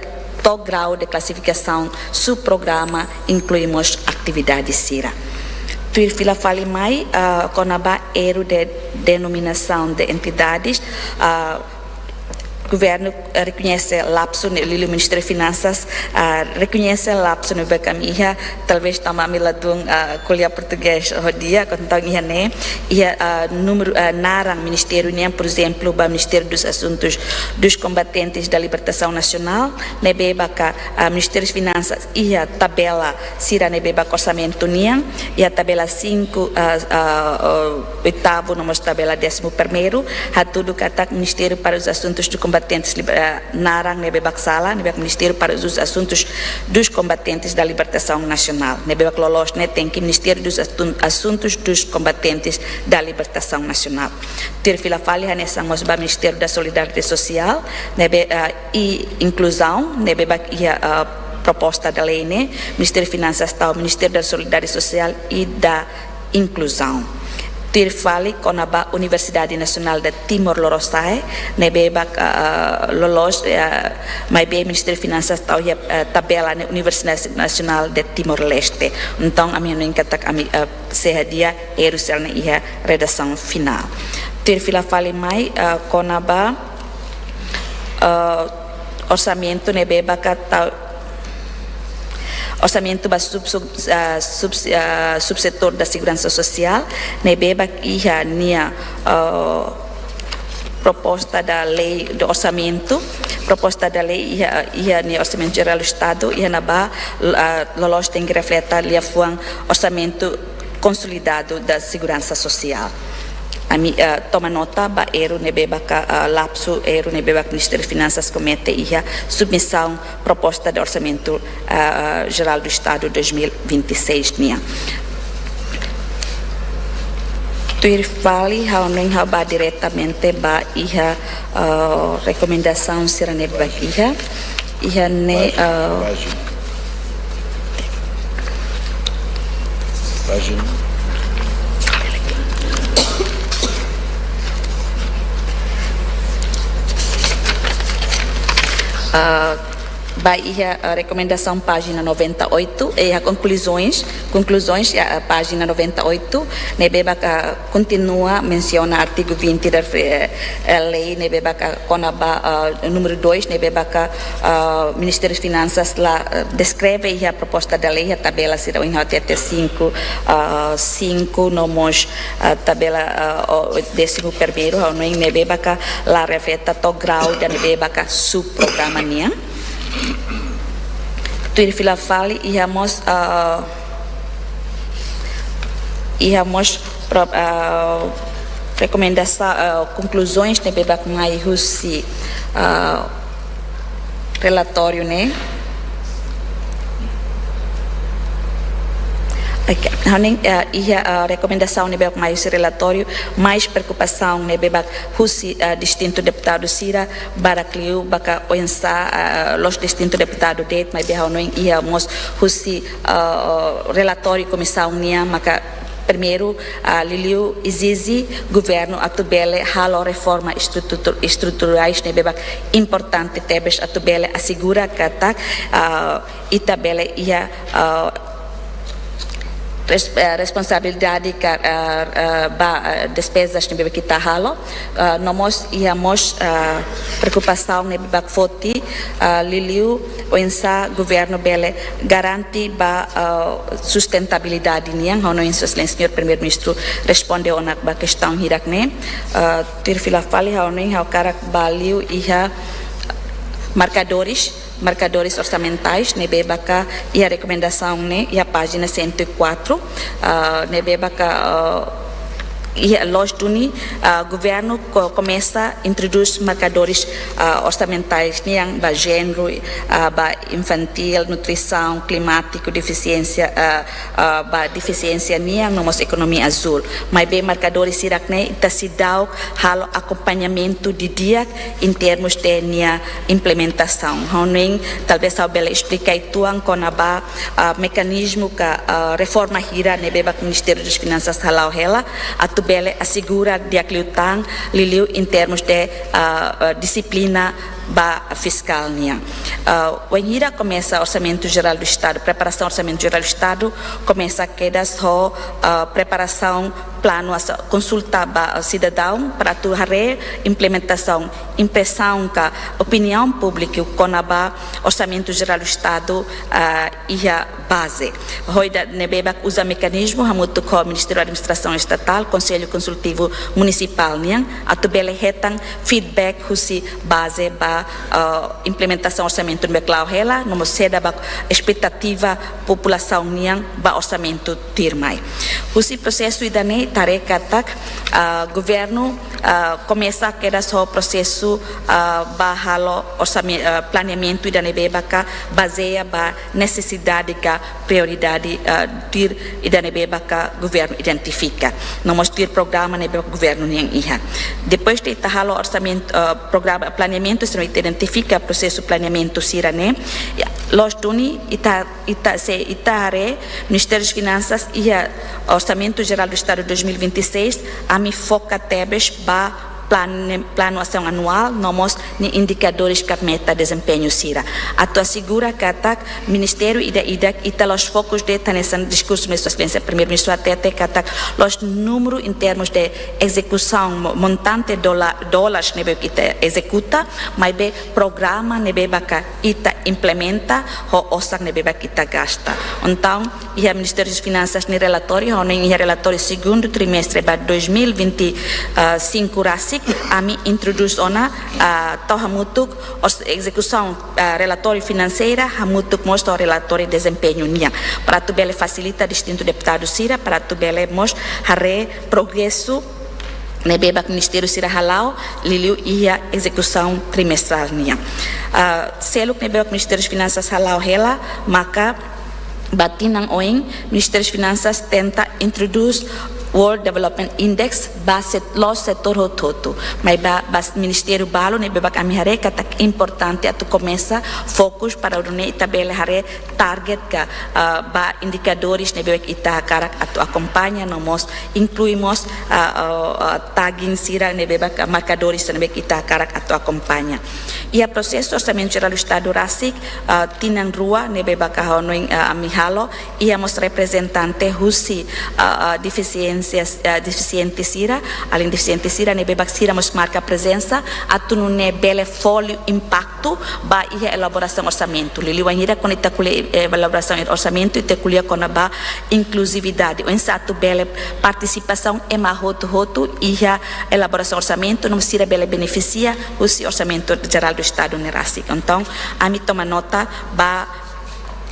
to'o grau de klasifikasaun subprograma, inklui mós atividade sira. Tuir fila fali mai, ah, kona-ba erru de denominasaun de entidades, ah, governu, eh, rekoñese lapsu ne'e, liuliu Ministériu Finansas, ah, rekoñese lapsu ne'ebé ami iha, talvés tanba ami ladún, ah, ko'alia portugés ho di'ak, entaun iha ne'e, iha, ah, númeru, ah, naran ministériu nian, por ezemplu, ba Ministério dos Assuntos dos Combatentes da Libertação Nacional, ne'ebé maka, ah, Ministériu Finansas iha tabela sira ne'ebé maka orsamentu nian, iha tabela cinco, ah, ah, ah, oitavo, no mós tabela décimo primeiro, hatudu katak Ministério para os Assuntos dos Combatentes Liber-, ah, naran ne'ebé maka sala, ne'ebé maka Ministério para os Assuntos dos Combatentes da Libertação Nacional. Ne'ebé maka loloos ne'e tenke Ministério dos Astun-, Assuntos dos Combatentes da Libertação Nacional. Tuir fila fali hanesan mós ba Ministério da Solidariedade Social, ne'ebé, ah, e Inclusão, ne'ebé maka iha, ah, proposta da lei ne'e, Ministério Finansas tau Ministério da Solidariedade Social e da Inclusão. Tuir fali kona-ba Universidade Nacional de Timor Lorosa'e, ne'ebé maka, ah, loloos, ah, maibé Ministério Finansas tau iha, ah, tabela ne'e Universidade Nacional de Timor-Leste. Entaun, ami hanoin katak ami, ah, sei hadi'a erru sira-ne'e iha redasaun finál. Tuir fila fali mai, ah, kona-ba, ah, orsamentu ne'ebé maka tau, orsamentu ba sub-, sub-, ah, sub-, ah, subsetór da seguransa sosiál, ne'ebé maka iha nia, ah, proposta da lei do orsamentu, proposta da lei iha, iha nia Orsamentu Jerál do Estadu, iha ne'ebá, ah, loloos tenke refleta liafuan orsamentu konsolidadu da seguransa sosiál. Ami, ah, toma nota ba erru ne'ebé maka, ah, lapsu, erru ne'ebé maka Ministériu Finansas komete iha submisaun proposta de Orsamentu, ah, Jerál do Estadu dois mil e vinte e seis nian. Tuir fali, ha'u hanoin ha'u bá diretamente ba iha, ah, rekomendasaun sira ne'ebé maka iha, iha ne'e, pájina, ah, pájina. Pájina. Ah, ba iha, ah, rekomendasaun pájina noventa e oito, eh, iha konkluzoens, konkluzoens, iha, ah, pájina noventa e oito, ne'ebé maka kontinua mensiona artigu vinte da, eh, eh, lei, ne'ebé maka kona-ba, ah, númeru dois, ne'ebé maka, ah, Ministériu Finansas la, ah, deskreve iha proposta da lei, iha tabela sira ohin ha'u hatete cinco, ah, cinco, no mós, ah, tabela, ah, o décimo primeiro, ha'u hanoin ne'ebé maka la refleta to'o grau ida ne'ebé maka subprograma nian. Tuir fila fali iha mós, ah, iha mós pro-, ah, rekomendasaun, ah, konkluzoens ne'ebé maka mai husi, ah, relatóriu ne'e. Ok, ha'u hanoin, eh, iha, eh, rekomendasaun ne'ebé mai husi relatóriu, mais preokupasaun ne'ebé husi, eh, distintu deputadu sira barak liu ba oinsá, eh, la'ós distintu deputadu de'it, maibé ha'u hanoin iha mós husi, eh, relatóriu komisaun nian maka primeiru, ah, liuliu ezije governu atu bele halo reforma estrutu-, estruturais ne'ebé importante tebes atu bele asegura katak, ah, ita bele iha, ah, res-, eh, responsabilidade ka, ah, ah, ba, ah, despezas ne'ebé ita halo, ah, no mós iha mós, ah, preokupasaun ne'ebé foti, ah, liuliu oinsá governu bele garante ba, ah, sustentabilidade nian, ha'u hanoin Sua Exelénsia Señór Primeiru-Ministru responde ona ba kestaun hirak-ne'e. Ah, tuir fila fali ha'u hanoin ha'u hakarak bá liu iha markadores, markadores orsamentais, ne'ebé iha rekomendasaun ne'e, iha pájina cento e quatro, ah, ne'ebé, ah, iha loos duni, ah, governu ko-, komesa introdús markadores, ah, orsamentais nian ba jéneru, ah, ba infantíl, nutrisaun, klimátiku, defisiénsia, ah, ah, ba defisiénsia nian, no mós ekonomia azúl. Maibé markadores hirak-ne'e ita seidauk halo akompañamentu didi'ak em termos de nia implementasaun. Ha'u hanoin, talvés ha'u bele esplika uitoan kona-ba, ah, mekanizmu ka, ah, reforma hira ne'ebé Ministériu das Finansas hala'o hela, atu bele asegura di'ak liután, liuliu em termos de, ah, ah, dixiplina ba fiskál nian. Ah, wainhira komesa Orsamentu Jerál do Estadu, preparasaun Orsamentu Jerál do Estadu, komesa kedas ho, ah, preparasaun planu asa-, konsulta ba, ah, sidadaun para atu haree implementasaun, impresaun ka opiniaun públiku kona-ba Orsamentu Jerál do Estadu, ah, iha baze. Ho ida ne'ebé uza mekanizmu hamutuk ho Ministériu Administrasaun Estatál, Konsellu Konsultivu Munisipál nian, atu bele hetan feedback husi baze ba, ah, implementasaun orsamentu ne'ebé la'o hela, no mós saida ba espetativa populasaun nian ba orsamentu tuirmai. Husi prosesu ida-ne'e ita haree katak, ah, governu, ah, komesa kedas ho prosesu, ah, ba halo orsame-, ah, planeamentu ida ne'ebé bazeia ba nesesidade ka prioridade, ah, tuir ida ne'ebé governu identifika. No mós tuir programa ne'ebé governu nian iha. Depois de ita halo orsamentu, ah, programa planeamentu, se ita identifika prosesu planeamentu sira-ne'e, loos duni ita, ita, se ita haree Ministériu das Finansas iha Orsamentu Jerál do Estadu dois mil e vinte e seis, ami foka tebes ba plane-, planu asaun anuál, no mós nia indikadores ka meta dezempeñu sira. Atu asegura katak ministériu ida-idak ita la'ós fokus de'it hanesan diskursu Sua Exelénsia Primeiru-Ministru hatete katak la'ós númeru em termos de ezekusaun, mo-, montante dola-, dólares ne'ebé ita ezekuta, maibé programa ne'ebé ita implementa, ho osan ne'ebé ita gasta. Entaun, iha Ministériu das Finansas nia relatóriu, ha'u hanoin iha relatóriu segundu trimestre ba dois mil e vinte e cinco rasik, ami introdús ona, ah, tau hamutuk ors-, ezekusaun, ah, relatóriu finanseira, hamutuk mós ho relatóriu dezempeñu nian. Para atu bele fasilita distintu deputadu sira, para atu bele mós haree progresu ne'ebé ministériu sira hala'o, liuliu iha ezekusaun trimestrál nian. Ah, seluk ne'ebé Ministériu das Finansas hala'o hela, maka ba tinan oin, Ministériu das Finansas tenta introdús World Development Index ba set-, la'ós setór hotu-hotu. Maibé ba, ba ministériu balu ne'ebé ami haree katak importante atu komesa fokus para nune'e ita bele haree target ka, ah, ba indikadores ne'ebé ita hakarak atu akompaña, no mós inklui mós, ah, ah, ah, tagging sira ne'ebé, markadores ne'ebé ita hakarak atu akompaña. Iha prosesu Orsamentu Jerál do Estadu rasik, ah, tinan rua ne'ebé ha'u hanoin, ah, ami halo, iha mós reprezentante husi, ah, ah, defisiénsia, ah, defisiente sira, alin defisiente sira ne'ebé sira mós marka prezensa, atu nune'e bele fó liu impaktu ba iha elaborasaun orsamentu. Liuliu wainhira kuandu ita ko'alia, eh, elaborasaun orsamentu, ita ko'alia kona-ba inkluzividade. Oinsá atu bele partisipasaun ema hotu-hotu iha elaborasaun orsamentu, no sira bele benefisia husi Orsamentu Jerál do Estadu ne'e rasik. Entaun, ami toma nota ba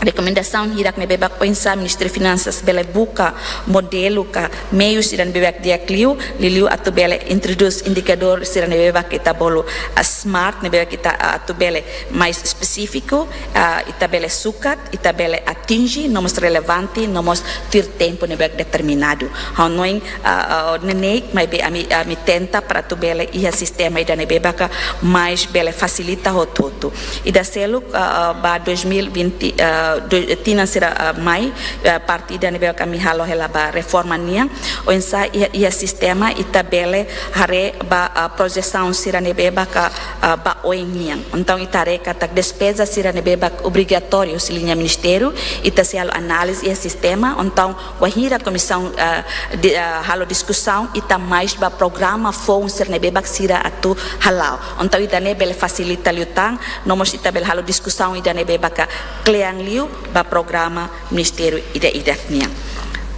rekomendasaun hirak ne'ebé ba oinsá Ministériu Finansas bele buka modelu ka meius sira ne'ebé ba di'ak liu, liuliu atu bele introdús indikadór sira ne'ebé ba ita bolu, ah, smart ne'ebé ba ita, ah, atu bele mais espesífiku, ah, ita bele sukat, ita bele atinje, no mós relevante, no mós tuir tempu ne'ebé determinadu. Ha'u hanoin, ah, ah, neineik, maibé ami, ami tenta para atu bele iha sistema ida ne'ebé ba ka mais bele fasilita hotu-hotu. Ida seluk, ah, ah, ba dois mil e vinte, ah, do-, tinan sira, ah, mai, ah, parte ida ne'ebé ba ami halo hela ba reforma nian, oinsá iha, iha sistema ita bele haree ba, ah, projesaun sira ne'ebé ba ka, ah, ba oin nian. Entaun ita haree katak despeza sira ne'ebé ba obrigatóriu husi liña ministériu, ita sei halo análize iha sistema, entaun wainhira komisaun, ah, di-, ah, halo diskusaun, ita mais ba programa foun sira ne'ebé ba sira atu hala'o. Entaun ida-ne'e bele fasilita liután, no mós ita bele halo diskusaun ida ne'ebé ba ka kle'an liu ba programa ministériu ida-idak nian.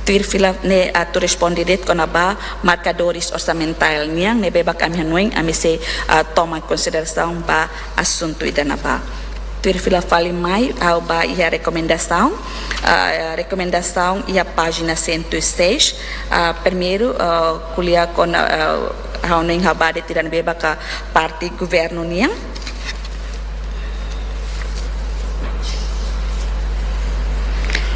Tuir fila ne'e atu responde de'it kona-ba markadores orsamentál nian, ne'ebé ba ami hanoin, ami sei, ah, toma konsiderasaun ba asuntu ida-ne'ebá. Tuir fila fali mai, ha'u ba iha rekomendasaun, ah, rekomendasaun iha pájina cento e seis, ah, primeiru, ah, ko'alia kona, ah, ha'u hanoin ha'u ba de'it ida ne'ebé ba ka parte governu nian.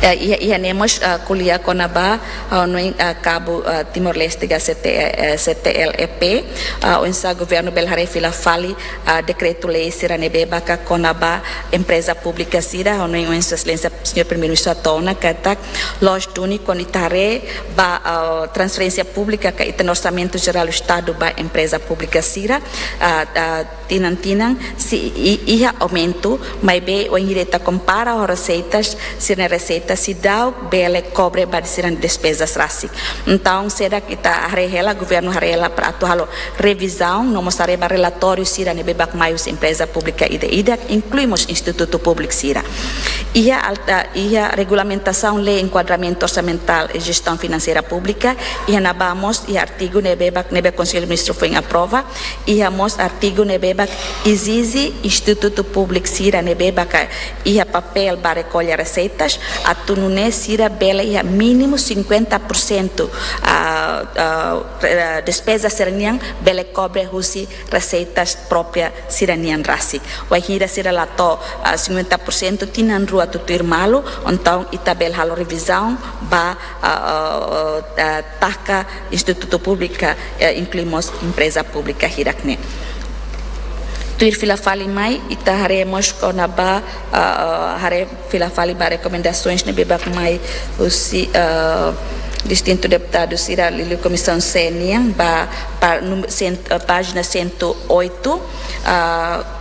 Eh, iha, iha ne'e mós, ah, ko'alia kona-ba, ah, ha'u hanoin, ah, kabu, ah, Timor-Leste ka C T, eh, C T L E P, ah, oinsá governu bele haree fila fali, ah, dekretu-lei sira ne'ebé ba ka kona-ba empreza públika sira, ha'u hanoin Sua Exelénsia Señór Primeiru-Ministru hato'o ona katak loos duni kuandu ita haree ba, ah, transferénsia públika ka ita-nia Orsamentu Jerál Estadu ba empreza públika sira, ah, ah, tinan-tinan sei i-, iha aumentu, maibé wainhira ita kompara ho reseitas, sira-nia reseita seidauk bele kobre ba sira-nia despezas rasik. Entaun, se ita haree hela, governu haree hela para atu halo revizaun, no mós haree ba relatóriu sira ne'ebé ba mai husi empreza públika ida-idak, inklui mós institutu públiku sira. Iha al-, ah, iha regulamentasaun Lei Enkuadramentu Orsamentál e Jestaun Finanseira Públika, iha ne'ebá mós iha artigu ne'ebé ba, ne'ebé Konsellu Ministru foin aprova, iha mós artigu ne'ebé ba ezije institutu públiku sira ne'ebé ba ka iha papél ba rekolla reseitas, atu nune'e sira bele iha mínimu cinquenta por cento, ah, ah, re-, despeza sira-nian bele kobre husi reseitas própria sira-nian rasik. Wainhira sira la to'o, ah, cinquenta por cento tinan rua atu tuir malu, entaun ita bele halo revizaun ba, ah, ah, ah, taka institutu públika, eh, inklui mós empreza públika hirak ne'e. Tuir fila fali mai, ita haree mós kona-ba, ah, ah, haree fila fali ba rekomendasoens ne'ebé ba mai husi, ah, distintu deputadu sira liuliu Komisaun C nian ba, ba num-, cent-, ah, pájina cento e oito, ah,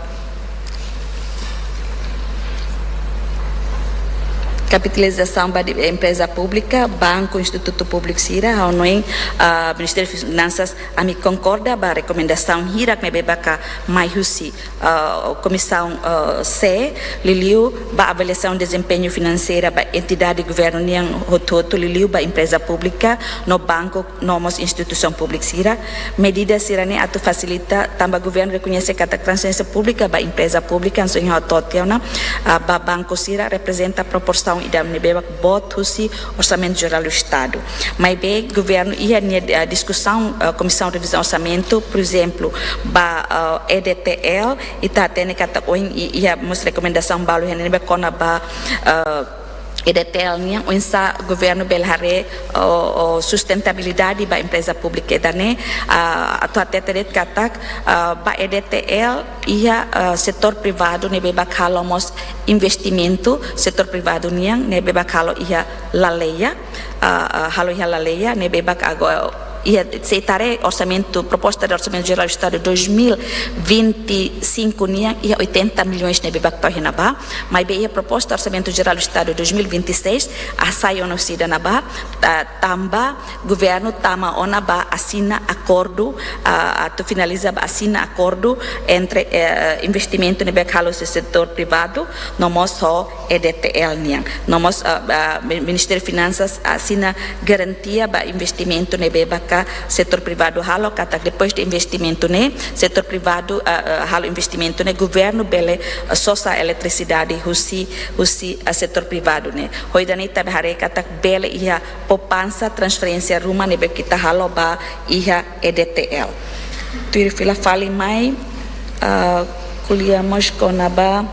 kapitalizasaun ba di-, empreza públika, banku, institutu públiku sira, ha'u hanoin, ah, Ministériu Finansas, ami konkorda ba rekomendasaun hirak ne'ebé ba ka mai husi, ah, Komisaun, ah, C, liuliu ba avaliasaun dezempeñu finanseira ba entidade governu nian hotu-hotu, liuliu ba empreza públika no banku, no mós instituisaun públika sira. Medida sira-ne'e atu fasilita, tanba governu rekoñese katak transferénsia públika ba empreza públika, hanesan ohin ha'u hato'o tiha ona, ah, ba banku sira reprezenta proporsaun ida ne'ebé ba boot husi Orsamentu Jerál Estadu. Maibé governu iha nia, ah, diskusaun, ah, Komisaun Revizaun Orsamentu, por ezemplu, ba, ah, E D T L, ita hatene katak ohin i-, iha mós rekomendasaun balu iha ne'ebé kona-ba, ah, E D T L nian, oinsá governu bele haree, o, o sustentabilidade ba empreza públika ida-ne'e, ah, atu hatete de'it katak, ah, ba E D T L iha, ah, setór privadu ne'ebé ba halo mós investimentu, setór privadu nian ne'ebé ba halo iha laleia, ah, ah, halo iha laleia, ne'ebé ba agora iha, se ita haree orsamentu, proposta de Orsamentu Jerál Estadu dois mil vinte e cinco nian iha oitenta milhões ne'ebé ba to'o iha ne'ebá, maibé iha proposta Orsamentu Jerál Estadu dois mil vinte e seis hasai ona husi ida-ne'ebá, ta-, tanba governu tama ona ba asina akordu, ah, atu finaliza ba asina akordu entre, eh, investimentu ne'ebé halo husi setór privadu, no mós ho E D T L nian. No mós, ah, ah, Mi-, Ministériu Finansas asina garantia ba investimentu ne'ebé ba setór privadu halo, katak depois de investimentu ne'e, setór privadu, ah, ah, halo investimentu ne'e, governu bele, ah, sosa eletrisidade husi, husi, ah, setór privadu ne'e. Ho ida-ne'e ita bele haree katak bele iha poupansa transferénsia ruma ne'ebé ita halo ba iha E D T L. Tuir fila fali mai, ah, ko'alia mós kona-ba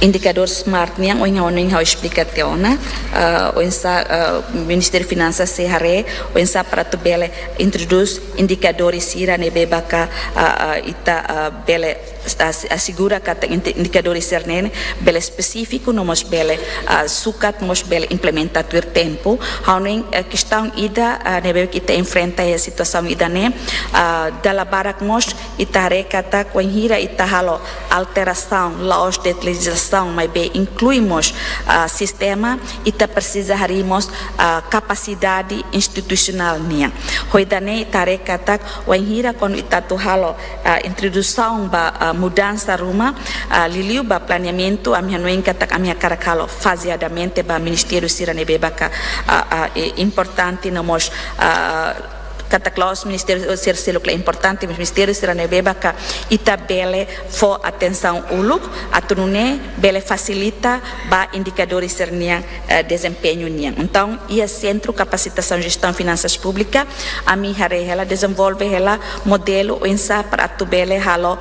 indikadór SMART nian, ohin ha'u, ohin ha'u esplika tiha ona, ah, oinsá, ah, Ministériu Finansas sei haree oinsá para atu bele introdús indikadór sira ne'ebé maka, ah, ah, ita, ah, bele as-, asegura katak indi-, indikadór sira-ne'e bele espesífiku, no mós bele, ah, sukat, no mós bele implementa tuir tempu. Ha'u hanoin, eh, kestaun ida, ah, ne'ebé ita enfrenta iha situasaun ida-ne'e, ah, dala barak mós ita haree katak wainhira ita halo alterasaun la'ós detallizasaun, maibé inklui mós, ah, sistema, ita presiza harii mós, ah, kapasidade institusionál nian. Ho ida-ne'e ita haree katak wainhira kuandu ita atu halo, ah, introdusaun ba, ah, mudansa ruma, ah, liuliu ba planeamentu, ami hanoin katak ami hakarak halo fazeadamente ba ministériu sira ne'ebé maka, ah, ah, eh, importante no mós, ah, katak la'ós ministériu sira seluk la importante, mas ministériu sira ne'ebé maka ita bele fó atensaun uluk, atu nune'e bele fasilita ba indikadór sira-nian, eh, dezempeñu nian. Entaun, iha Sentru Kapasitasaun Jestaun Finansas Públika, ami haree hela, dezenvolve hela modelu oinsá para atu bele halo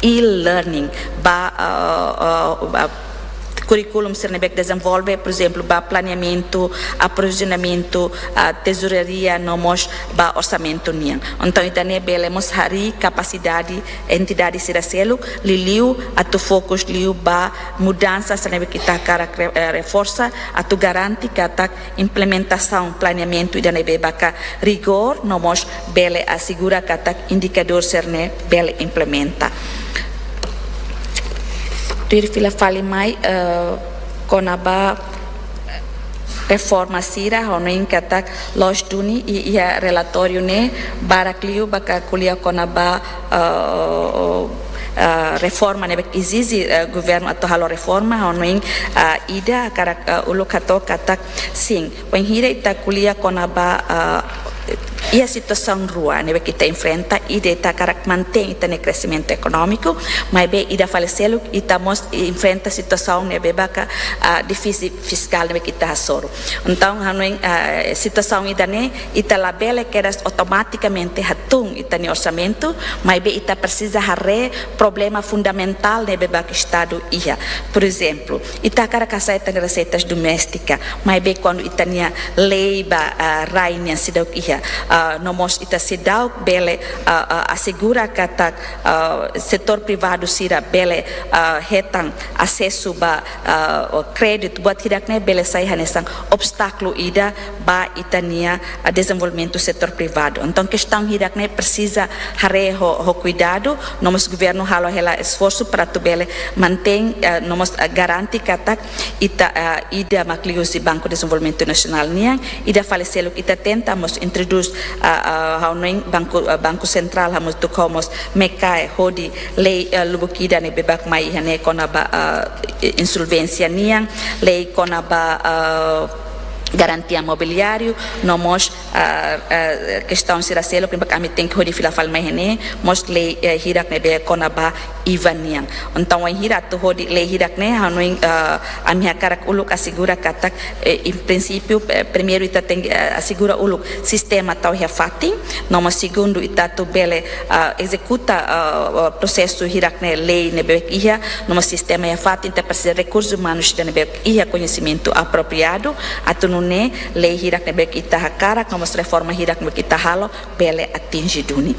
e-learning ba, eh, eh, ba kurríkulu sira ne'ebé dezenvolve, por ezemplu, ba planeamentu, aprovizionamentu, ah, tezoureria, no mós ba orsamentu nian. Entaun, ida-ne'e bele mós harii kapasidade entidade sira seluk, liuliu atu fokus liu ba mudansa sira ne'ebé ita hakarak re-, eh, reforsa, atu garante katak implementasaun planeamentu ida-ne'ebé maka rigór, no mós bele asegura katak indikadór sira-ne'e bele implementa. Tuir fila fali mai, eh, kona-ba reforma sira, ha'u hanoin katak loos duni i-, iha relatóriu ne'e barak liu maka ko'alia kona-ba, eh, eh, reforma ne'ebé ezije, eh, governu atu halo reforma, ha'u hanoin, eh, ida hakarak, eh, uluk hato'o katak sin. Wainhira ita ko'alia kona-ba, eh, iha situasaun rua ne'ebé ita enfrenta, ida ita hakarak mantein ita-nia kresimentu ekonómiku, maibé ida fali seluk ita mós enfrenta situasaun ne'ebé maka, ah, défisit fiskál ne'ebé ita hasoru. Entaun, ha'u hanoin, ah, situasaun ida-ne'e, ita labele kedas automatikamente hatún ita-nia orsamentu, maibé ita presiza haree problema fundamentál ne'ebé maka Estadu iha. Por ezemplu, ita hakarak hasa'e ita-nia reseitas doméstika, maibé kuandu ita-nia lei ba, ah, rai nian seidauk iha, ah, no mós ita seidauk bele, ah, ah, asegura katak, ah, setór privadu sira bele, ah, hetan asesu ba, ah, kréditu, buat hirak-ne'e bele sai hanesan obstákulu ida ba ita-nia, ah, dezenvolvimentu setór privadu. Entaun, kestaun hirak-ne'e presiza haree ho, ho kuidadu, no mós governu halo hela esforsu para atu bele mantein, ah, no mós, ah, garante katak ita, ah, ida mak liuhusi Banku Dezenvolvimentu Nasionál nian, ida fali seluk ita tenta mós introdús, ah, ah, ha'u hanoin Banku, ah, Banku Sentrál hamutuk ho mós MECAE hodi lei, ah, lubuk ida ne'ebé maka mai iha ne'e kona-ba, ah, insolvénsia nian, lei kona-ba, ah, garantia mobiliáriu, no mós, ah, ah, kestaun sira seluk ne'ebé maka ami tenke hodi fila fali mai iha ne'e, mós lei, eh, hirak ne'ebé kona-ba IVA nian. Entaun, wainhira atu hodi lei hirak-ne'e, ha'u hanoin, eh, ami hakarak uluk asegura katak, eh, em princípio, eh, primeiru ita tenke, eh, asegura uluk sistema tau iha fatin, no mós segundu ita atu bele, eh, ezekuta, eh, eh, prosesu hirak-ne'e lei ne'ebé iha, no mós sistema iha fatin, ita presiza rekursus umanus ida ne'ebé iha koñesimentu apropriadu, atu nune'e lei hirak ne'ebé ita hakarak, no mós reforma hirak ne'ebé ita halo, bele atinje duni.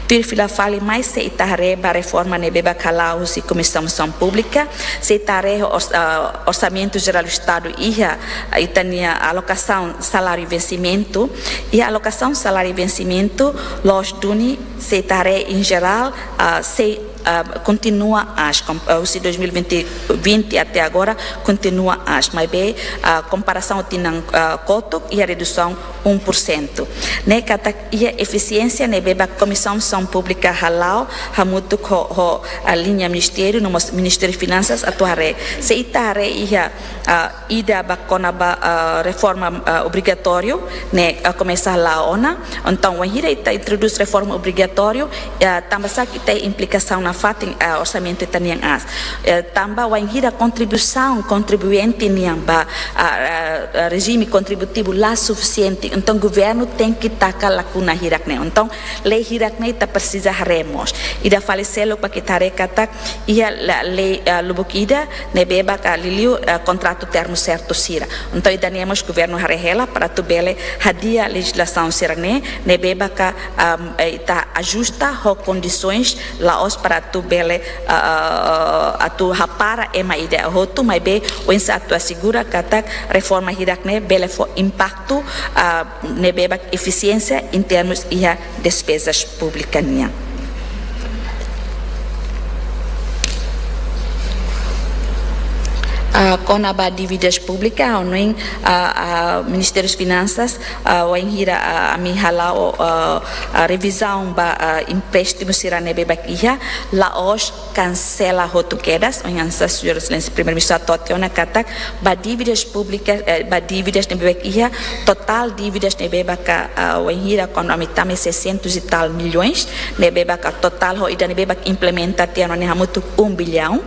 Tuir fila fali mai, se ita haree ba reforma ne'ebé maka hala'o husi Komisaun Funsaun Públika, se ita haree ors-, ah, Orsamentu Jerál Estadu iha, ah, ita-nia alokasaun saláriu vensimentu, iha alokasaun saláriu vensimentu, loos duni, se ita haree em geral, ah, sei ah, kontinua aas, kom-, ah, husi dois mil e vinte, vinte até agora, kontinua aas. Maibé, ah, komparasaun ho tinan, ah, kotuk, iha redusaun um por cento. Ne'e katak iha efisiénsia ne'ebé ba Komisaun Funsaun Públika hala'o, hamutuk ho, ho, ah, liña ministériu, no mós Ministériu Finansas atu haree. Se ita haree iha, ah, ida ba kona-ba, ah, reforma, ah, obrigatóriu, ne'e, ah, komesa hala'o ona. Entaun, wainhira ita introdús reforma obrigatóriu, ah, tanba sá ke ita implikasaun nafatin, ah, orsamentu ita-nian aas. Eh, tanba wainhira kontribuisaun kontribuinte nian ba, ah, ah, ah, rejime kontributivu la sufisiente, entaun governu tenke taka lakuna hirak-ne'e. Entaun, lei hirak-ne'e ita presiza haree mós. Ida fali seluk ba ita haree katak iha la-, lei, ah, lubuk ida ne'ebé ba ka liuliu, ah, kontratu termu sertu sira. Entaun, ida-ne'e mós governu haree hela para atu bele hadi'a lejizlasaun sira-ne'e, ne'ebé ba ka, ah, eh, ita ajusta ho kondisoens la'ós para atu bele, ah, ah, ah, atu hapara ema ida hotu, maibé oinsá atu asegura katak reforma hirak-ne'e bele fó impaktu, ah, ne'ebé ba efisiénsia em termos iha despezas públika nian. Ah, kona-ba dívidas públika, ha'u hanoin, ah, ah, Ministériu Finansas, ah, wainhira, ah, ami hala'o, ah, ah, revizaun ba, ah, empréstimu sira ne'ebé ba iha, la'ós kansela hotu kedas, oinsá Señora Exelénsia Primeiru-Ministru hato'o tiha ona katak, ba dívidas públikas, eh, ba dívidas ne'ebé ba iha, totál dívidas ne'ebé ba ka, ah, wainhira kuandu ami tama seiscentos e tal milhões, ne'ebé ba ka totál ho ida ne'ebé ba implementa tiha ona ne'e hamutuk um bilhão,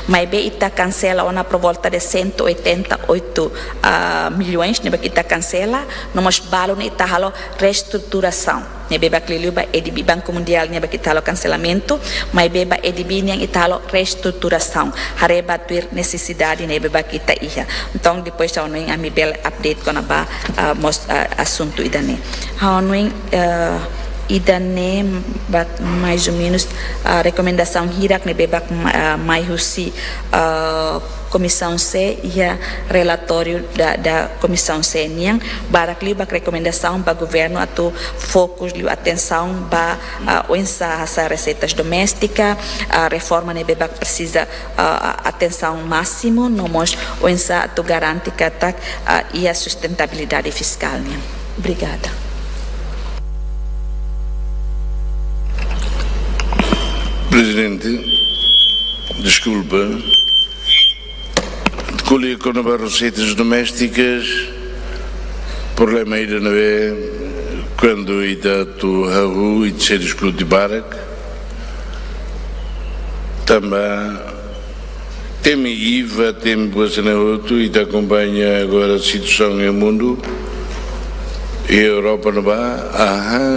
maibé ita kansela ona por volta de cento e oitenta e oito, ah, milhões, ne'ebé ita kansela, no mós balun ne'e ita halo reestruturasaun. Ne'ebé ba liuliu ba A D B, Banku Mundiál ne'ebé ita halo kanselamentu, maibé ba A D B nian ita halo reestruturasaun. Haree ba tuir nesesidade ne'ebé ba ita iha. Entaun, depois ha'u hanoin ami bele update kona-ba, ah, mós, ah, asuntu ida-ne'e. Ha'u hanoin, ah, ida-ne'e ba mais ou menos, ah, rekomendasaun hirak ne'ebé ba, ah, mai husi, ah, Komisaun C iha relatóriu da, da Komisaun C nian, barak liu ba rekomendasaun ba governu atu fokus liu atensaun ba, ah, oinsá hasa'e reseitas doméstika, ah, reforma ne'ebé ba presiza, ah, atensaun másimu, no mós oinsá atu garante katak, ah, iha sustentabilidade fiskál nian. Obrigada. Prezidente, deskulpa. Ko'alia kona-ba reseitas doméstikas, problema ida ne'ebé, kuandu ita atu hahú, ita sei diskute barak. Tanba temi IVA, temi buat sira-ne'e hotu, ita akompaña agora situasaun iha mundu, iha Europa ne'ebá, aha.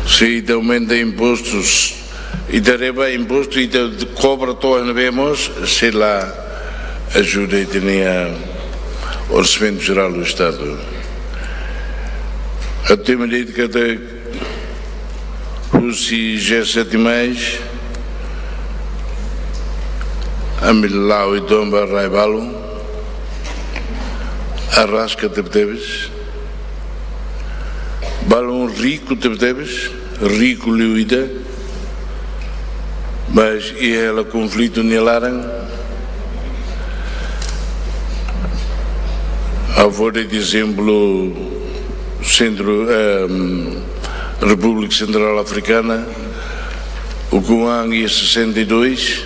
Se ita aumenta impostus, ita reba impostu, ita kobra to'o ne'ebé mós, sei la ajuda ita-nia Orsamentu Jerál do Estadu. Atu imi de'it katak husi G sete mais, ami la'o uitoan ba rai balun, arraska tebetebes, balun riku tebetebes, riku liu ida, mas iha hela konflitu nia laran. Ha'u fó de'it ezemplu Centro, ehm, República Central Africana, ukun an iha sessenta e dois,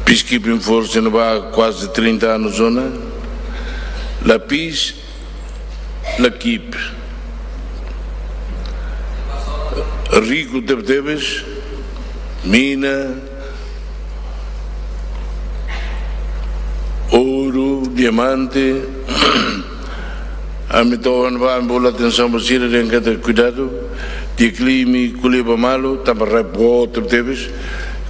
peacekeeping force ne'ebá kuaze trinta anos ona, la peace, la keep. Riku tebetebes, mina, ouro, diamante. Ami to'o ne'ebá, ami bolu atensaun ba sira dehan katak kuidadu, di'ak liu imi ko'alia ba malu, tanba rai boot tebetebes,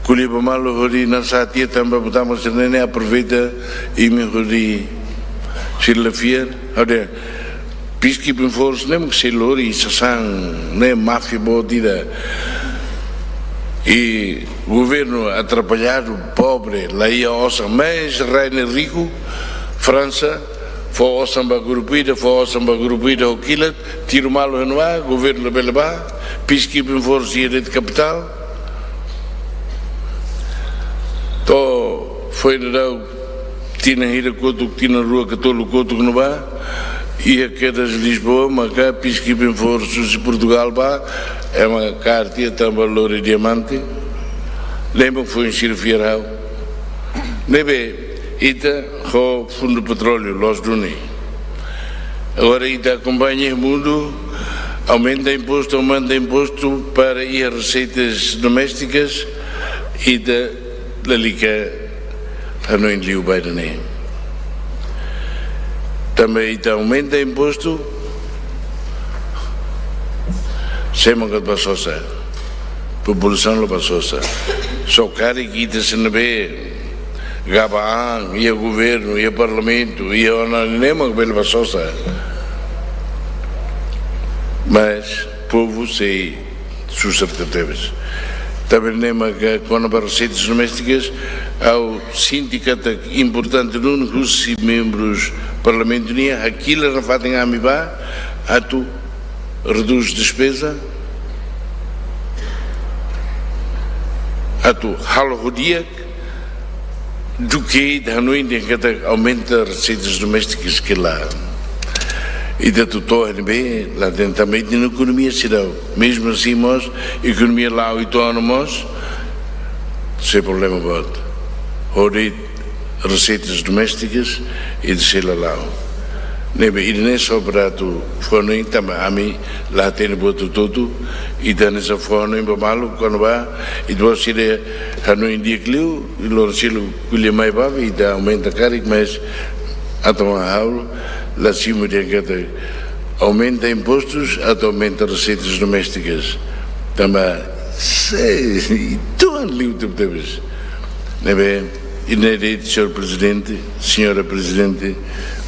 ko'alia ba malu hodi nasatia tanba buat sira-ne'e aproveita imi hodi sira la fiar, hodi peacekeeping force ne'e mak sei lori sasán ne'e, máfia boot ida. I governu atrapalladu, pobre, la iha osan, mais rai ne'e riku, Fransa, Fó osan ba grupu ida, fó osan ba grupu ida, ho kilat, tiru malu iha ne'ebá, governu labele bá, peacekeeping force iha de'it kapitál. To'o foin daudaun tinan hira kotuk, tinan rua ka tolu kotuk ne'ebá, iha kedas Lisboa, maka peacekeeping force husi Portugál bá, ema kaer tiha tanba lori diamante, lembra foin sira fiar ha'u. Ne'ebé, ita ho fundu petróleu loos duni. Agora ita akompaña mundu, aumenta impostu, aumenta impostu para iha reseitas domésticas, ita lalika hanoin liu ba ida-ne'e. Tanba ita aumenta impostu, sé mak atu bá sosa? Populasaun la bá sosa. Só karik ita sira ne'ebé gaba an iha governu, iha parlamentu, iha ona ne'e mak bele bá sosa. Mas povu sei susar tebetebes. Tanba ne'e mak kona-ba reseitas domésticas, ha'u sente katak importante duni husi membrus parlamentu nian hakilar nafatin ami bá atu redús despeza, atu halo ho di'ak, duké ita hanoin dehan katak aumenta reseitas domésticas ka lae. Ita atu to'o iha ne'ebé, la tenta mete na ekonomia seidauk. Mezmu asin mós, ekonomia la'o uitoan mós, sei problema boot. Hodi reseitas domésticas, ita sei la la'o. Ne'ebé ida-ne'e só para atu fó hanoin tanba ami la hatene buat hotu-hotu, ita hanesan fó hanoin ba malu, kona-ba, ita-boot sira hanoin di'ak liu, i loron seluk ko'alia mai ba, ita aumenta karik, mas atu ha'u la simu dehan katak aumenta impostus atu aumenta reseitas domésticas. Tanba sei, uitoan liu tebetebes. Ne'ebé, ida-ne'e de'it, señór Prezidente, señora Prezidente,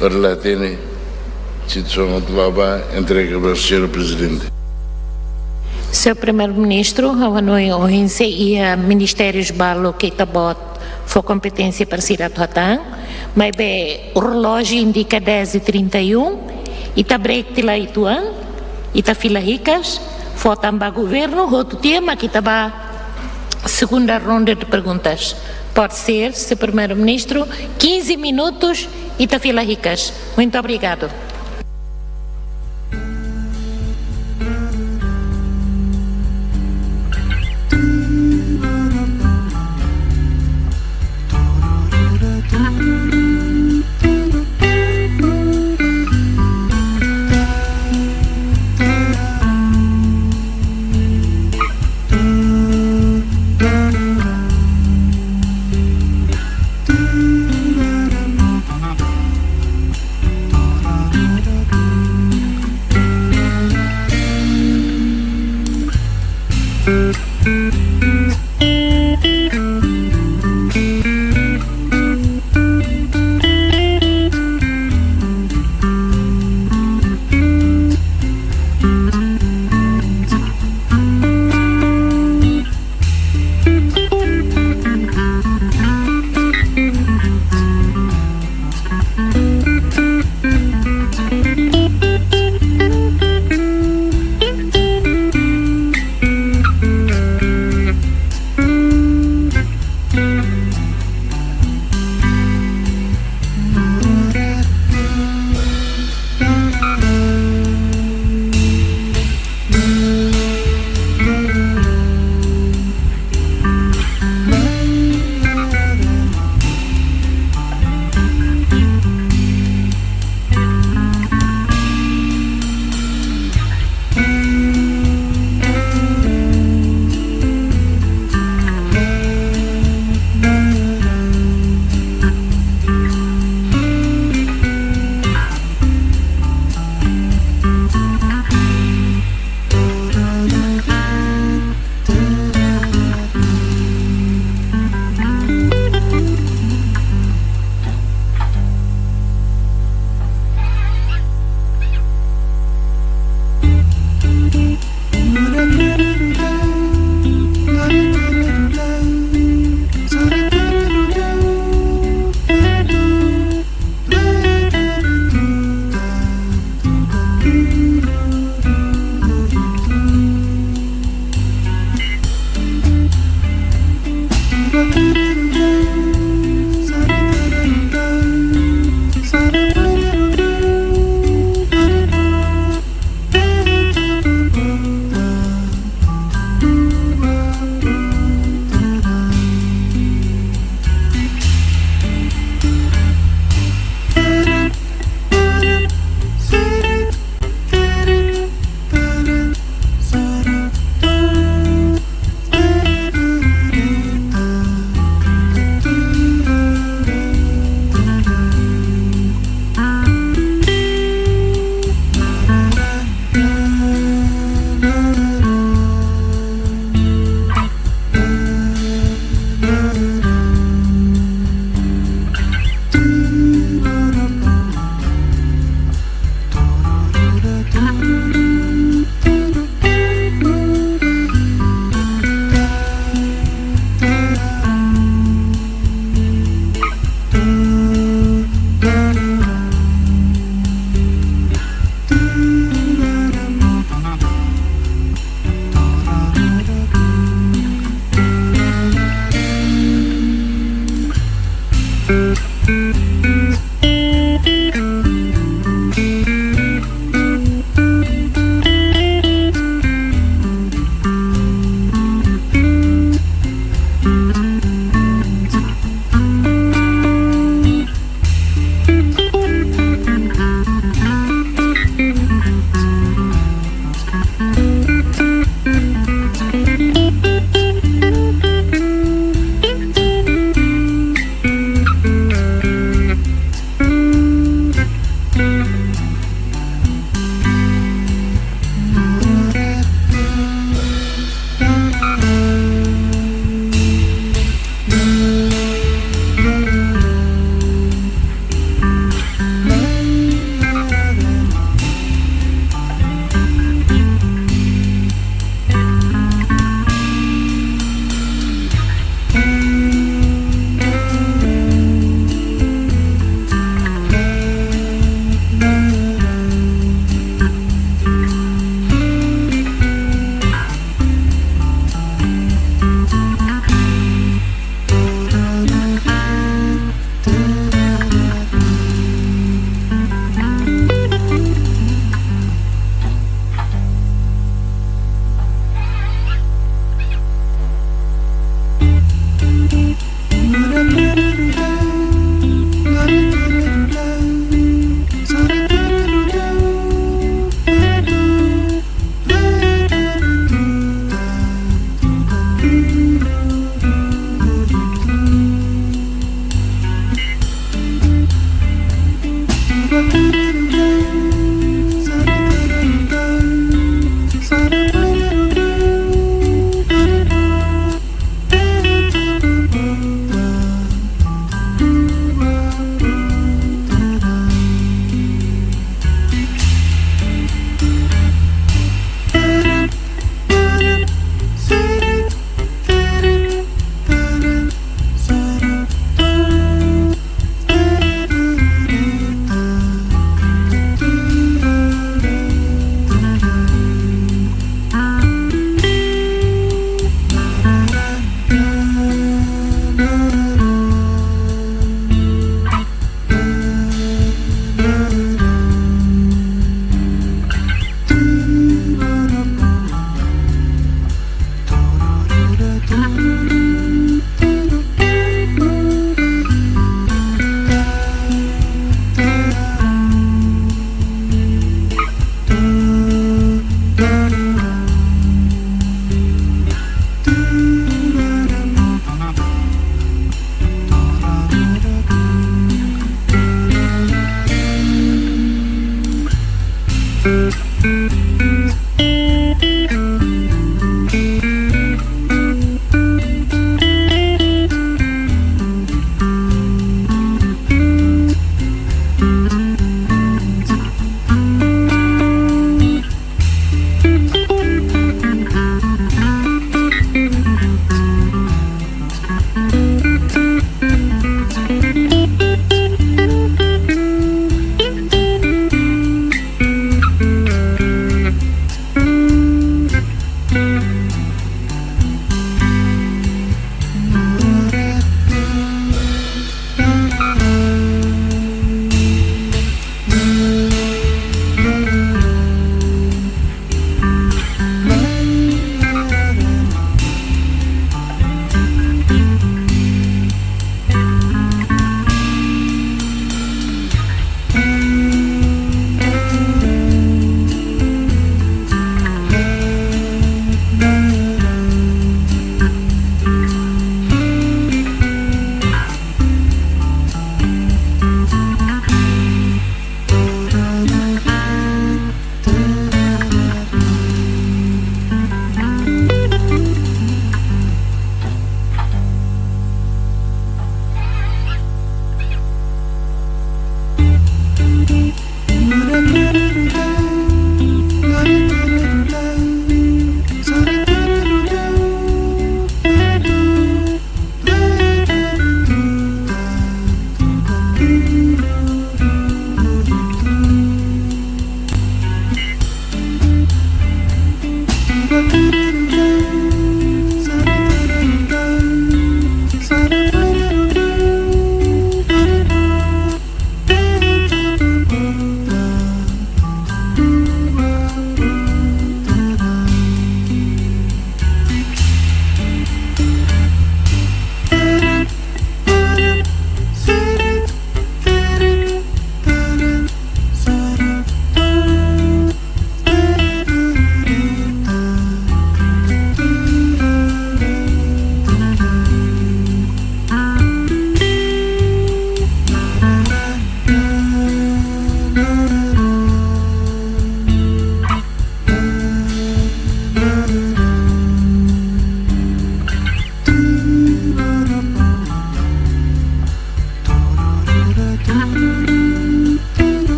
ora la hatene situasaun atu bá, bá entrega ba señór Prezidente. Señór Primeiru-Ministru, ha'u hanoin ohin sei iha ministérius balu ke ita-boot fó kompeténsia para sira atu hatán, maibé relójiu indika dez e trinta e um, ita break tiha lai uitoan, ita fila hikas, fó tan ba governu, hotu tiha mak ita bá segunda ronda de perguntas. Pode ser, señór Primeiru-Ministru, quinze minutos, ita fila hikas. Muito obrigado.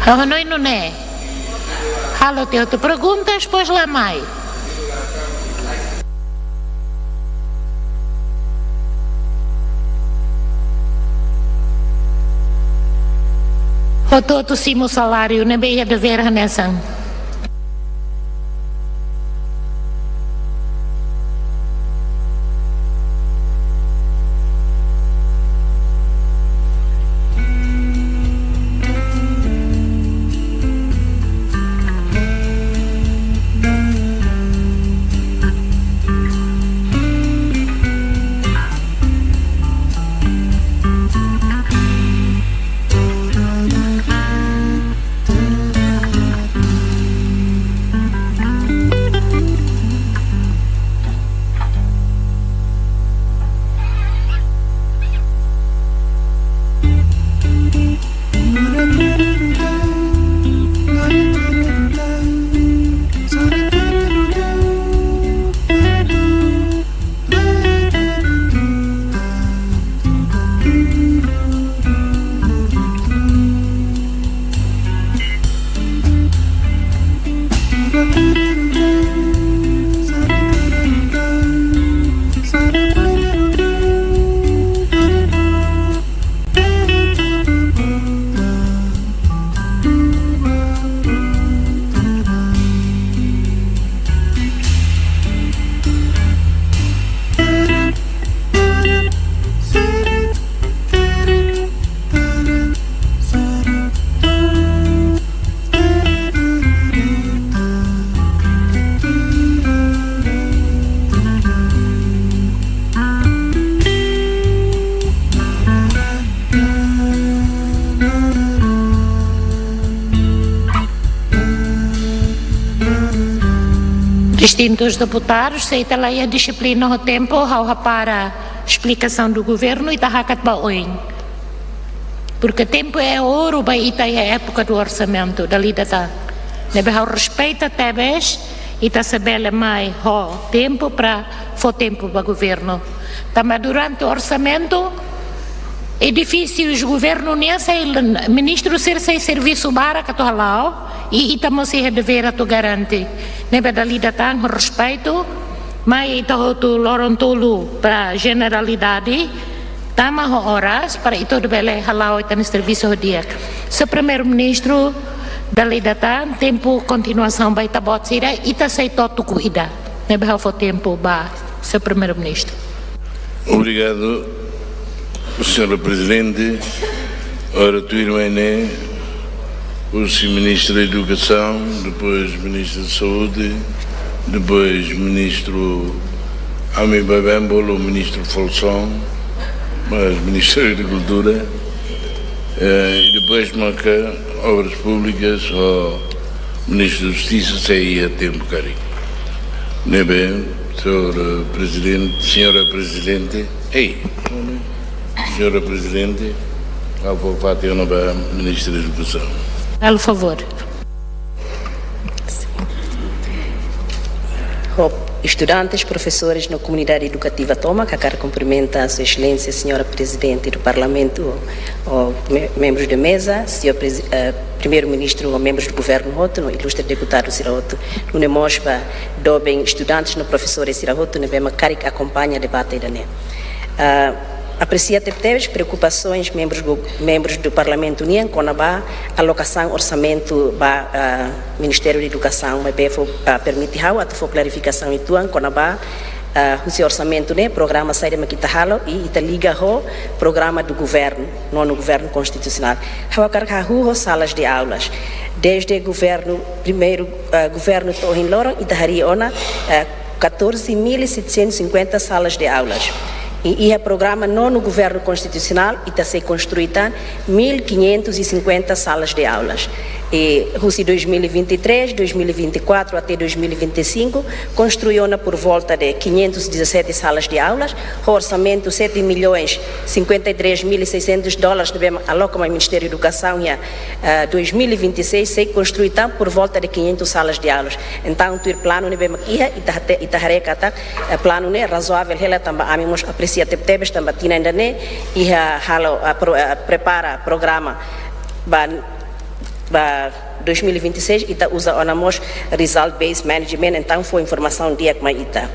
Ha'u hanoin nune'e. Halo tiha hotu perguntas, depois la mai. Hotu-hotu simu saláriu, ne'ebé iha devér hanesan. Distintus deputadus, se ita la iha dixiplina ho tempu, ha'u hapara esplikasaun do governu, ita hakat ba oin. Porque tempu é ouro ba ita iha époka do orsamentu, dala ida tan. Ne'ebé ha'u respeita tebes, ita sei bele mai ho tempu para fó tempu ba governu. Tanba durante orsamentu, edifísius governu nian sei, ministru sira sei servisu barak atu hala'o, i ita mós iha devér atu garante. Ne'ebé dala ida tan ho respeitu, mai ita hotu loron tolu para jeneralidade, tama ho oras para ita hotu bele hala'o ita-nia servisu ho di'ak. Señór Primeiru-Ministru, dala ida tan, tempu kontinuasaun ba ita-boot sira, ita sei to'o tuku ida. Ne'ebé ha'u fó tempu ba Señór Primeiru-Ministru. Obrigadu, Señora Prezidente. Ora, tuirmai ne'e, husi Ministru Edukasaun, depois Ministru Saúde, depois Ministru, ami baibain bolu Ministru Folsom, mas Ministru Agrikultura, eh, i depois maka Obras Públikas, ho Ministru Justisa, sei iha tempu karik. Ne'ebé, Señora Prezidente, Señora Prezidente, ei, Señora Prezidente, ha'u fó fatin ona ba Ministru Edukasaun. Por favor. Ho estudantes, profesores no komunidade edukativa tomak, hakarak kumprimenta Sua Exelénsia, Señora Prezidente do Parlamentu, ho me-, membrus de meza, Señór Prezi-, eh, Primeiru-Ministru, ho membrus do governu hotu, no ilustre deputadu sira hotu. Nune'e mós ba doben estudantes no profesores sira hotu ne'ebé mak karik akompaña debate ida-ne'e. Ah, apresia tebetebes preokupasoens membrus go-, membrus do Parlamentu nian kona-ba alokasaun orsamentu ba, ah, Ministériu Edukasaun, maibé fó, ah, permite ha'u atu fó klarifikasaun uitoan kona-ba, ah, husi orsamentu ne'e, programa saida mak ita halo i ita liga ho programa do governo, nono governo constitucional. Ha'u hakarak hahú ho salas de aulas. Desde governu primeiru, ah, governu to'o ohin loron, ita harii ona, ah, catorze mil e setecentos e cinquenta salas de aulas. I iha programa Nono Governo Constitucional, ita sei konstrui tan mil quinhentos e cinquenta salas de aulas. I husi dois mil e vinte e três, dois mil e vinte e quatro até dois mil e vinte e cinco, konstrui ona por volta de quinhentos e dezassete salas de aulas, ho orsamentu sete milhões cinquenta e três mil e seiscentos dólares ne'ebé aloka mai Ministériu Edukasaun iha, eh, dois mil e vinte e seis, sei konstrui tan por volta de quinhentos salas de aulas. Entaun, tuir planu ne'ebé mak iha, ita hate-, ita haree katak, eh, planu ne'e razoável hela, tanba ami mós apresia tebetebes, tanba tinan ida-ne'e iha halo, ah, pro-, ah, prepara programa ba, ba dois mil e vinte e seis, ita uza ona mós result based management, entaun fó informasaun di'ak mai ita.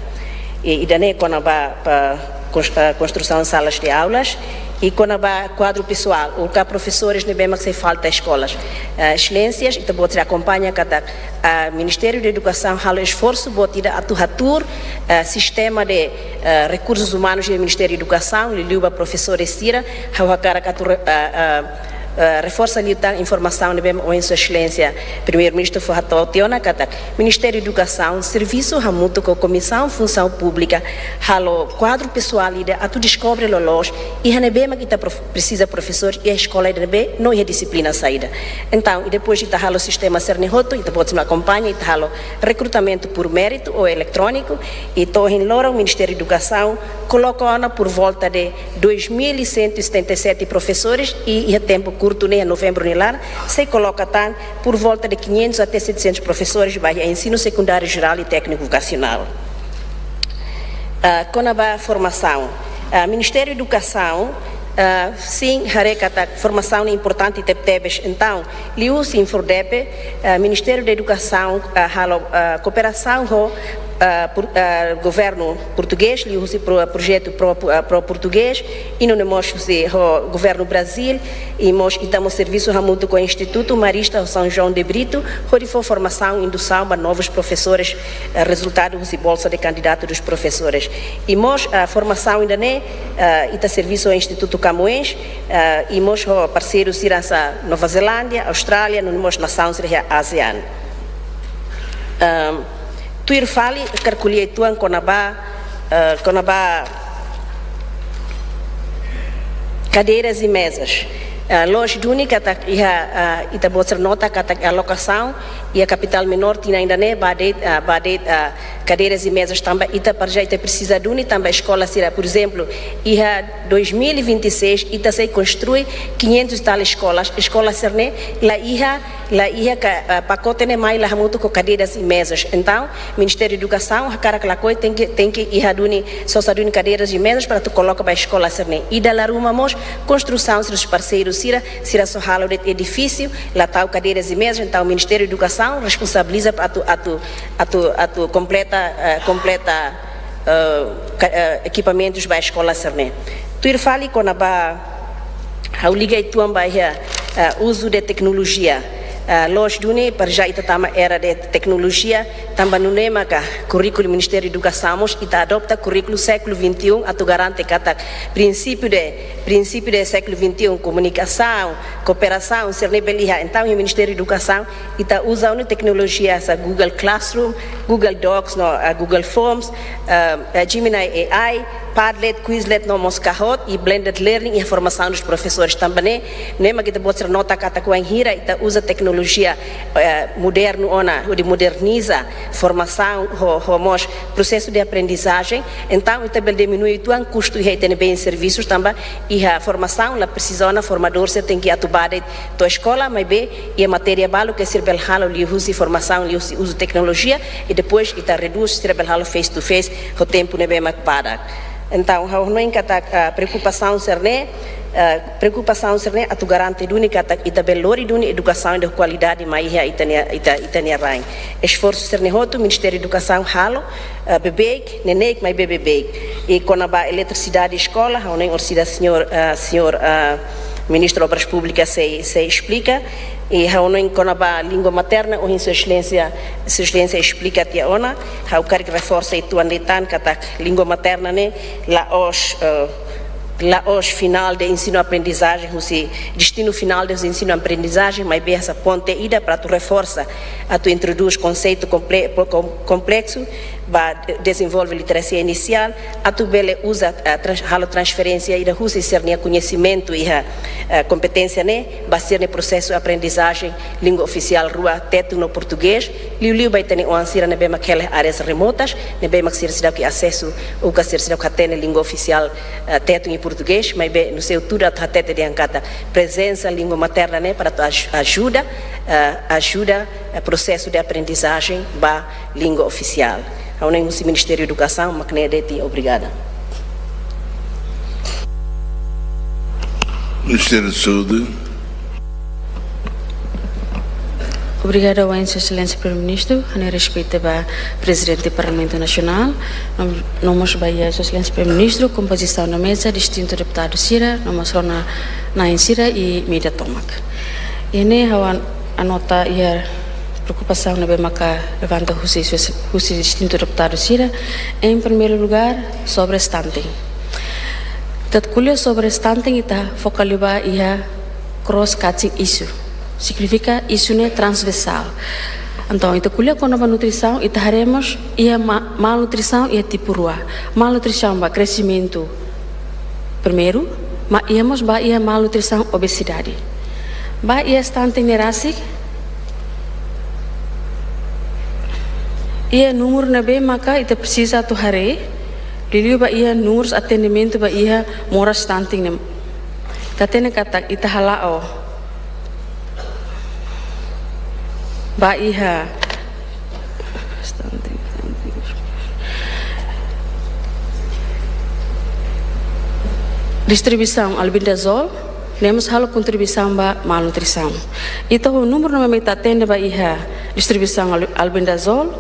I ida-ne'e kona-ba, ba kons-, ah, konstrusaun salas de aulas, i kona-ba kuadru pesoál, ou ka profesores ne'ebé mak sei falta eskolas. Ah, Exelénsias, ita-boot sira akompaña katak, ah, Ministériu Edukasaun halo esforsu boot ida atu hatuur, ah, sistema de, ah, rekursus umanus iha Ministériu Edukasaun, liuliu ba profesores sira, ha'u hakarak atu re-, ah, ah, ah, reforsa liután informasaun ne'ebé ohin Sua Exelénsia Primeiru-Ministru fó hato'o tiha ona katak Ministériu Edukasaun servisu hamutuk ho Komisaun Funsaun Públika halo kuadru pesoál ida atu deskobre loloos iha ne'ebé mak ita prof-, presiza profesór iha eskola ida ne'ebé no iha dixiplina saida. Entaun, i depois ita halo sistema sira-ne'e hotu, ita-boot sira akompaña, ita halo rekrutamentu por méritu ou eletróniku, i to'o ohin loron Ministériu Edukasaun koloka ona por volta de dois mil cento e setenta e sete profesores, i iha tempu kurtu ne'e, novembru nia laran, sei koloka tan por volta de quinhentos até setecentos profesores ba iha ensinu sekundáriu jerál i tékniku vokasionál. Ah, kona-ba formasaun. Ah, Ministériu Edukasaun, ah, sin, haree katak formasaun ne'e importante tebetebes. Entaun, liuhusi Infordep, ah, Ministériu Edukasaun, ah, halo, ah, kooperasaun ho, ah, por-, ah, governu portugés, liuhusi pro-, projetu pro, ah, pro portugés, i nune'e mós husi ho governu Brazíl, i mós ita mós servisu hamutuk ho Institutu Marista São João de Brito, hodi fó formasaun indusaun ba novos profesores, eh, rezultadu husi Bolsa de Candidato dos Professores. I mós, ah, formasaun ida-ne'e, ah, ita servisu ho Institutu Camões, ah, i mós ho parseiru sira hanesan Nova Zelándia, Austrália, nune'e mós nasaun sira iha ASEAN. Ahm, tuir fali, hakarak ko'alia uitoan kona-ba, eh, kona-ba kadeiras i mezas. Eh, loos duni katak iha, eh, ita-boot sira nota katak alokasaun iha kapitál menór tinan ida-ne'e ba de'it, eh, ba de'it, eh, kadeiras i mezas tanba ita para já ita presiza duni tanba eskola sira, por ezemplu, iha dois mil e vinte e seis ita sei konstrui quinhentos e tal eskolas, eskola sira-ne'e la iha, la iha ka, ah, pakote ne'e mai la hamutuk ho kadeiras i mezas. Entaun, Ministériu Edukasaun hakarak lakohi tenke, tenke iha duni, sosa duni kadeiras i mezas para atu koloka ba eskola sira-ne'e. I dala ruma mós konstrusaun sira husi parseiru sira, sira só halo de'it edifísiu, la tau kadeiras i mezas. Entaun, Ministériu Edukasaun responsabiliza atu, atu, atu, atu kompleta, eh, kompleta, eh, ka-, eh, ekipamentus ba eskola sira-ne'e. Tuir fali kona-ba, ha'u liga uitoan ba iha, eh, uzu de teknolojia. Eh, loos duni, para já ita tama era de teknolojia, tanba nune'e maka kurríkulu Ministériu Edukasaun mós ita adota kurríkulu século vinte e um atu garante katak prinsípiu de, prinsípiu de século vinte e um, komunikasaun, kooperasaun, sira-ne'e bele iha. Entaun, iha Ministériu Edukasaun, ita uza ona teknolojia hanesan Google Classroom, Google Docs no, ah, Google Forms, ah, ah, Gemini A I, Padlet, Quizlet no mós Kahoot, i Blended Learning iha formasaun dos profesores tanba ne'e, ne'e mak ita-boot sira nota katak wainhira ita uza teknolojia, eh, modernu ona, hodi moderniza formasaun, ho, ho mós prosesu de aprendizajen, entaun ita bele diminui uitoan kustu iha ita-nia bens servisus tanba iha formasaun la presiza ona formadór sira tenke atu ba de'it to'o eskola, maibé iha matéria balu ke sira bele halo liuhusi formasaun, liuhusi uzu teknolojia, i depois ita redús, sira bele halo face to face ho tempu ne'ebé mak badak. Entaun, ha'u hanoin katak, ah, preokupasaun sira-ne'e, ah, preokupasaun sira-ne'e atu garante duni katak ita bele lori duni edukasaun de kualidade mai iha ita-nia, ita, ita-nia rain. Esforsu sira-ne'e hotu Ministériu Edukasaun halo, ah, beibeik, neineik maibé beibeik. I kona-ba eletrisidade eskola, ha'u hanoin orsida señór, ah, señór, ah, Ministru Obras Públikas sei, sei esplika. I ha'u hanoin kona-ba língua materna, ohin Sua Exelénsia, Sua Exelénsia esplika tiha ona. Ha'u hakarak reforsa uitoan de'it tan katak língua materna ne'e la'ós, eh, la'ós finál de ensinu-aprendizajen, husi destinu finál de ensinu-aprendizajen, maibé hanesan ponte ida para atu reforsa, atu introdús konseitu komple-, po-, kom-, kompleksu, ba de-, dezenvolve literasia inisiál, atu bele uza, eh, trans-, halo transferénsia ida husi sira-nia koñesimentu iha, eh, kompeténsia ne'e, ba sira-nia prosesu aprendizajen língua ofisiál rua, tetun no portugés, liuliu ba ita-nia oan sira ne'ebé mak hela áreas remotas, ne'ebé mak sira seidauk asesu, ou ka sira seidauk hatene língua ofisiál, eh, tetun i portugés, maibé no seu tudo atu hatete dehan katak prezensa língua materna ne'e para atu aj-, ajuda, eh, ajuda, eh, prosesu de aprendizajen ba língua ofisiál. Ha'u hanoin husi Ministériu Edukasaun mak ne'e de'it, obrigada. Ministériu Saúde. Obrigada, Wain, Sua Exelénsia Primeiru-Ministru, ha'u-nia respeitu ba Prezidente Parlamentu Nasionál, no, no mós ba iha Sua Exelénsia Primeiru-Ministru, kompozisaun da meza, distintu deputadu sira, no mós rona-na'in sira i média tomak. Iha ne'e ha'u an-, anota iha preokupasaun ne'ebé maka levanta husi, husi, husi distintu deputadu sira, em primeiro lugar, sobre stunting. Ita ko'alia sobre stunting, ita foka liu ba iha cross-cutting issue. Signifika isu ne'e transversál. Entaun, ita ko'alia kona-ba nutrisaun, ita haree mós iha ma-, malnutrisaun iha tipu rua. Malnutrisaun ba kresimentu primeiru, maibé iha mós ba iha malnutrisaun, obesidade. Ba iha stunting ne'e rasik, iha númeru ne'ebé maka ita presiza atu haree, liuliu ba iha númerus atendimentu ba iha moras stunting ne'e. Ita hatene katak ita hala'o ba iha distribuisaun albendazol, ne'e mós halo kontribuisaun ba malnutrisaun. Ita ho númeru ne'ebé mak ita atende ba iha distribuisaun al-, albendazol,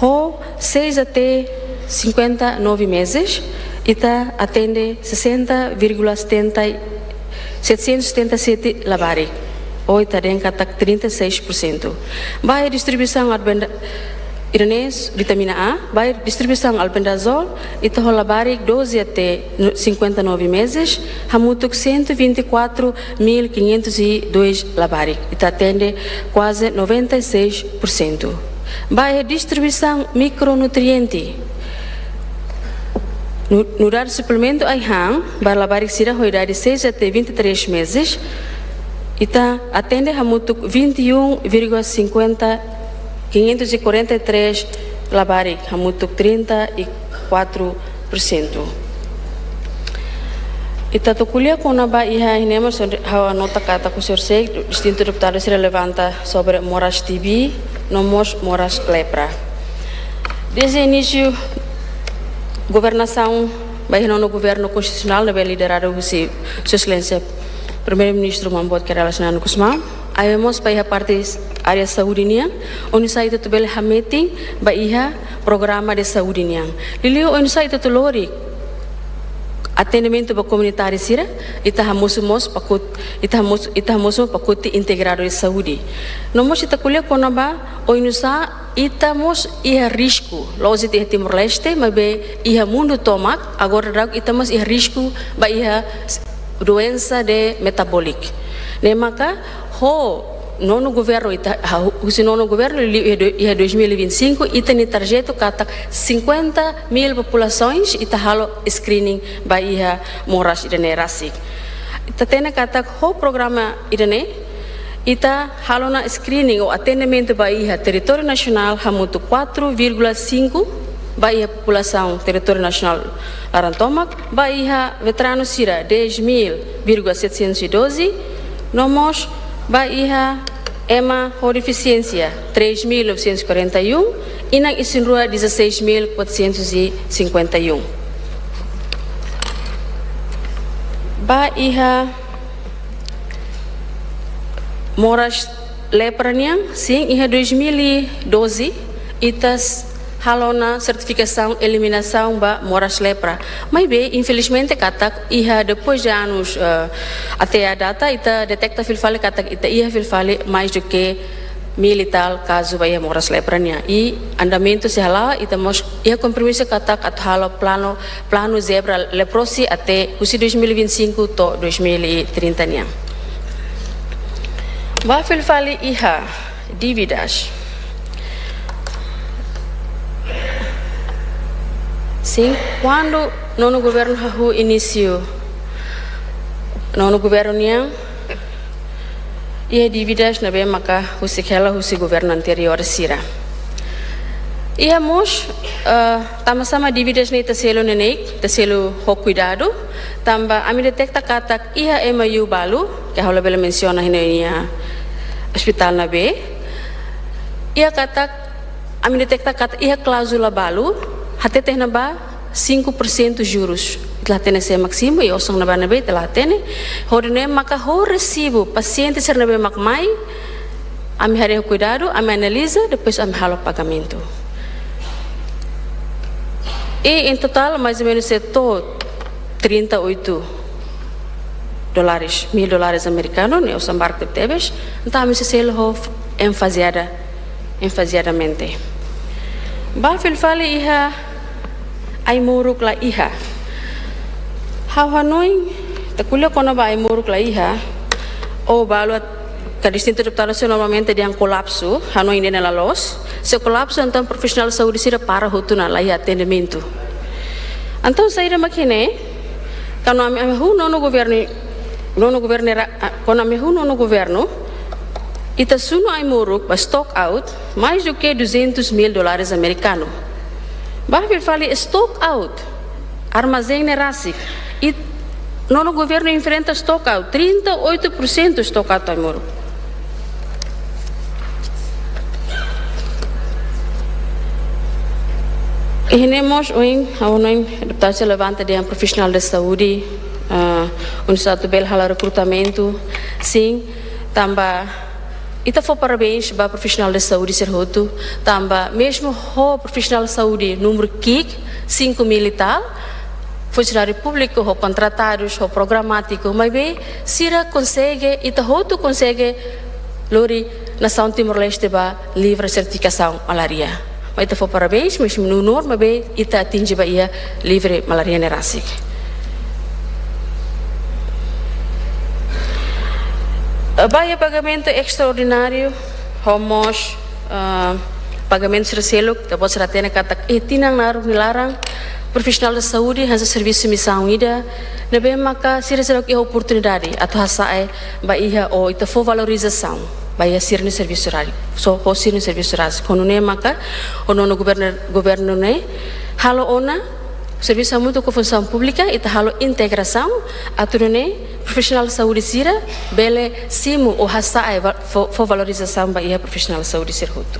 ho seis até cinquenta e nove meses, ita atende sessenta vírgula setenta, setecentos e setenta e sete labarik. Ou ita dehan katak trinta e seis por cento. Ba iha distribuisaun albenda-, ida-ne'e vitamina A, ba iha distribuisaun albendazol, ita ho labarik doze até cinquenta e nove meses, hamutuk cento e vinte e quatro mil quinhentos e dois labarik. Ita atende kuaze noventa e seis por cento. Ba iha distribuisaun mikronutriente, nu-, nu'udar suplementu ai-han ba labarik sira ho idade seis até vinte e três meses, ita atende hamutuk vinte e um vírgula cinquenta, quinhentos e quarenta e três labarik, hamutuk trinta e quatro por cento. Ita atu ko'alia kona-ba iha ne'e mós, ha'u anota katak husi orsida, distintu deputadu sira levanta sobre moras T B, no mós moras lepra. Desde inísiu governasaun ba iha nonu governu konstitusionál ne'ebé lideradu husi Sua Exelénsia Primeiru-Ministru Maun Boot Kay Rala Xanana Gusmão, iha mós ba iha parte área saúde nian, oinsá ita atu bele hametin ba iha programa de saúde nian. Liuliu oinsá ita atu lori atendimentu ba komunidade sira, ita hamosu mós pakot-, ita hamosu, ita hamosu pakote integradu de saúde. No mós ita ko'alia kona-ba oinsá ita mós iha risku, la'ós de'it iha Timor-Leste, maibé iha mundu tomak, agora daudaun ita mós iha risku ba iha s-, doensa de metabóliku. Ne'e maka ho nonu governu ita, ha-, husi nonu governu liu iha do-, iha dois mil e vinte e cinco, ita-nia tarjetu katak cinquenta mil populasoens ita halo screening ba iha moras ida-ne'e rasik. Ita hatene katak ho programa ida-ne'e, ita halo ona screening ou atendimentu ba iha territóriu nasionál hamutuk quatro vírgula cinco, ba iha populasaun territóriu nasionál laran tomak, ba iha veteranu sira dez mil vírgula setecentos e doze, no mós ba iha ema ho defisiénsia três mil novecentos e quarenta e um, inan isin-rua dezasseis mil quatrocentos e cinquenta e um. Ba iha moras lepra nian, sin, iha dois mil e doze, ita s-, halo ona sertifikasaun eliminasaun ba moras lepra. Maibé, infelizmente, katak iha depois de anos, eh, até a data, ita deteta fila fali katak ita iha fila fali mais do que mil e tal kazu ba iha moras lepra nian. I andamentu sei hala'o, ita mós iha kompromisu katak atu halo planu, planu zebra leprosi até husi dois mil e vinte e cinco to'o dois mil e trinta nian. Ba fila fali iha dívidas. Sin, kuandu nonu governu hahú inísiu nonu governu nian, iha dívidas ne'ebé maka husik hela husi governu anteriór sira. Iha mós, eh, tanba sá mak dívidas ne'e ita selu neineik, ita selu ho kuidadu, tanba ami deteta katak iha M O U balu, ke ha'u labele mensiona iha ne'e iha ospitál ne'ebé, iha katak, ami deteta katak iha kláuzula balu, hatete iha ne'ebá cinco por cento juros. Ita la hatene sé mak simu, i osan ne'ebá ne'ebé ita la hatene. Hodi nune'e maka ho resibu pasiente sira ne'ebé mak mai, ami haree ho kuidadu, ami analiza, depois ami halo pagamentu. I em total, mais ou menos, sei to'o trinta e oito dólares, mil dólares amerikanu, ne'e osan barak tebetebes. Entaun ami sei selu ho f-, em faseada, em faseadamente. Ba fila fali iha ai-moruk la iha. Ha'u hanoin, ita ko'alia kona-ba ai-moruk la iha, ou balu at-, ka distintu deputadu sira normalmente dehan kolapsu, hanoin ida-ne'e la loos. Se kolapsu, entaun profisionál saúde sira para hotu ona, la iha atendimentu. Entaun saida mak ne'e, kuandu ami, ami hahú nonu governu, nonu governu ra-, ah, kuandu ami hahú nonu governu, ita sunu ai-moruk ba stock out, mais do que duzentos mil dólares amerikanu. Ba fila fali stock out, armazén ne'e rasik. I nonu governu enfrenta stock out, trinta e oito por cento stock out ai-moruk. I ne'e mós ohin, ha'u hanoin, deputadu sira levanta dehan profisionál de saúde, ah, universidade atu bele halo rekrutamentu, sin, tanba ita fó parabéns ba profisionál de saúde sira hotu, tanba mezmu ho profisionál saúde númeru ki'ik, cinco mil e tal, funsionáriu públiku, ho kontratadus, ho programátiku, maibé sira konsege, ita hotu konsege lori nasaun Timor-Leste ba livre sertifikasaun malária. Maibé ita fó parabéns, mezmu menor, maibé ita atinje ba iha livre malária ne'e rasik. Eh, ba iha pagamentu estraordináriu, ho mós, eh, pagamentu sira seluk, ita-boot sira hatene katak iha tinan naruk nia laran, profisionál de saúde hanesan servisu misaun ida, ne'ebé maka sira seluk iha oportunidade atu hasa'e ba iha ou ita fó valorizasaun ba iha sira-nia servisu rádiu, so, ho sira-nia servisu rádiu. Ho nune'e maka, ho nonu governu, governu ne'e halo ona, servisu hamutuk ho Funsaun Públika, ita halo integrasaun, atu nune'e profisionál saúde sira bele simu ou hasa'e va-, fó, fó valorizasaun ba iha profisionál saúde sira hotu.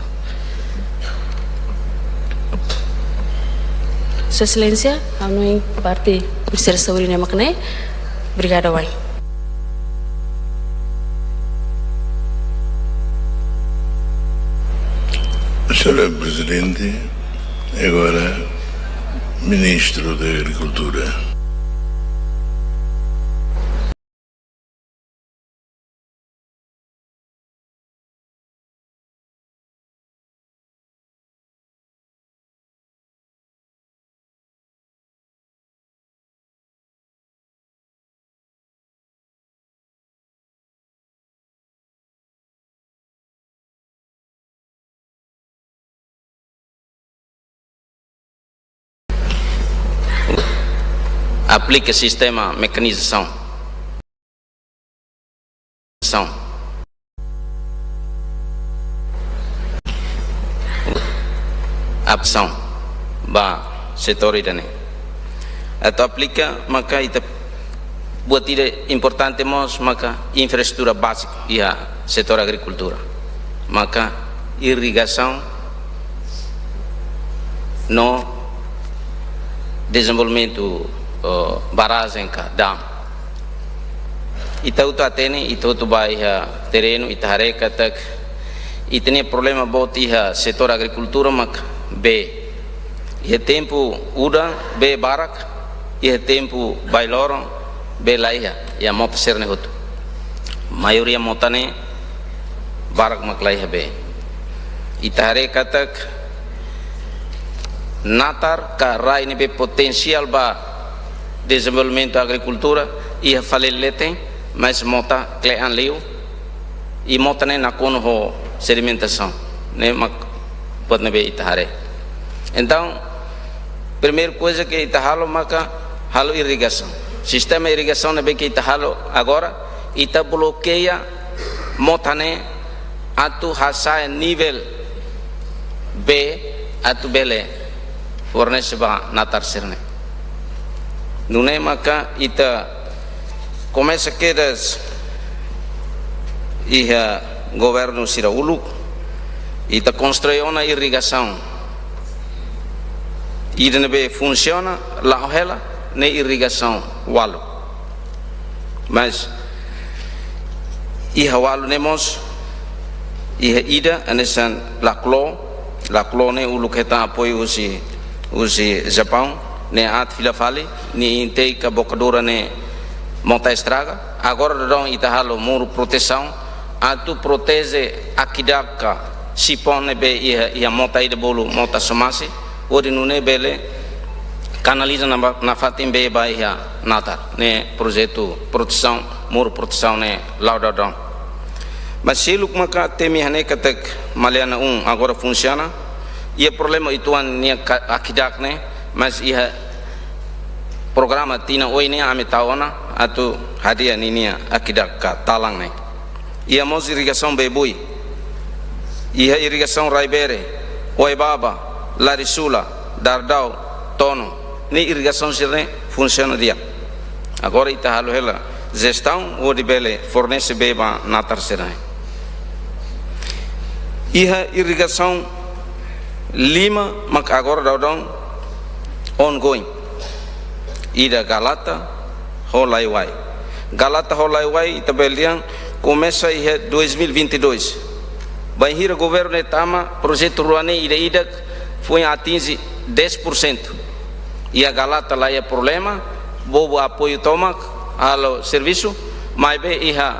Sua Exelénsia, ha'u hanoin parte Ministériu Saúde ne'e mak ne'e. Obrigada, wai. Senhora Presidente, agora Ministro da Agricultura. Aplika sistema mekanizasaun. Asaun. Asaun ba setór ida-ne'e. Atu aplika maka ita buat ida importante mós maka infraestrutura báziku iha setór agrikultura. Maka irrigasaun no dezenvolvimentu, eh, barrajen ka dam. Ita hotu hatene, ita hotu bá iha terrenu, ita haree katak ita-nia problema boot iha setór agrikultura mak bee. Iha tempu udan bee barak, iha tempu bailoron bee la iha, iha mota sira-ne'e hotu. Maioria mota ne'e barak mak la iha bee. Ita haree katak natar ka rai ne'ebé potensiál ba dezenvolvimentu agrikultura iha fali leten, mas mota kle'an liu, i mota ne'e nakonu ho sedimentasaun, ne'e mak buat ne'ebé ita haree. Entaun, primeira koiza ke ita halo maka halo irrigasaun. Sistema irrigasaun ne'ebé ke ita halo agora, ita blokeia mota ne'e atu hasa'e nivel bee atu bele fornese ba natar sira-ne'e. Nune'e maka ita komesa kedas iha governu sira uluk, ita konstrui ona irrigasaun ida ne'ebé funsiona la'o hela, ne'e irrigasaun ualu. Mas iha ualu ne'e mós, iha ida hanesan Laclos, Laclos ne'e uluk hetan apoiu husi, husi Japaun, ne'e aat fila fali, nia intake ka bokadura ne'e mota estraga. Agora daudaun ita halo muru protesaun, atu proteje akidak ka sipon ne'ebé iha, iha mota ida bolu mota Somasi, hodi nune'e bele kanaliza nafa-, nafatin bee ba iha natar, ne'e projetu protesaun, muru protesaun ne'e la'o daudaun. Mas seluk maka temi hanesan katak Maliana um agora funsiona, iha problema uitoan nia ka-, akidak ne'e, mas iha programa tinan oin ne'e ami tau ona atu hadi'a ninia akidak ka talang ne'e. Iha mós irrigasaun Bebui, iha irrigasaun Rai-Bere, Oebaba, Larisula, Dardau, Tono, ne'e irrigasaun sira-ne'e funsiona di'ak. Agora ita halo hela jestaun hodi bele fornese bee ba natar sira-ne'e. Iha irrigasaun lima mak agora daudaun ongoing. Ida Galata ho Laiwai. Galata ho Laiwai ita bele dehan komesa iha dois mil e vinte e dois. Bainhira governu ne'e tama, projetu rua ne'e ida-idak foin atinje dez por cento. Iha Galata la iha problema, bobo apoiu tomak halo servisu, maibé iha,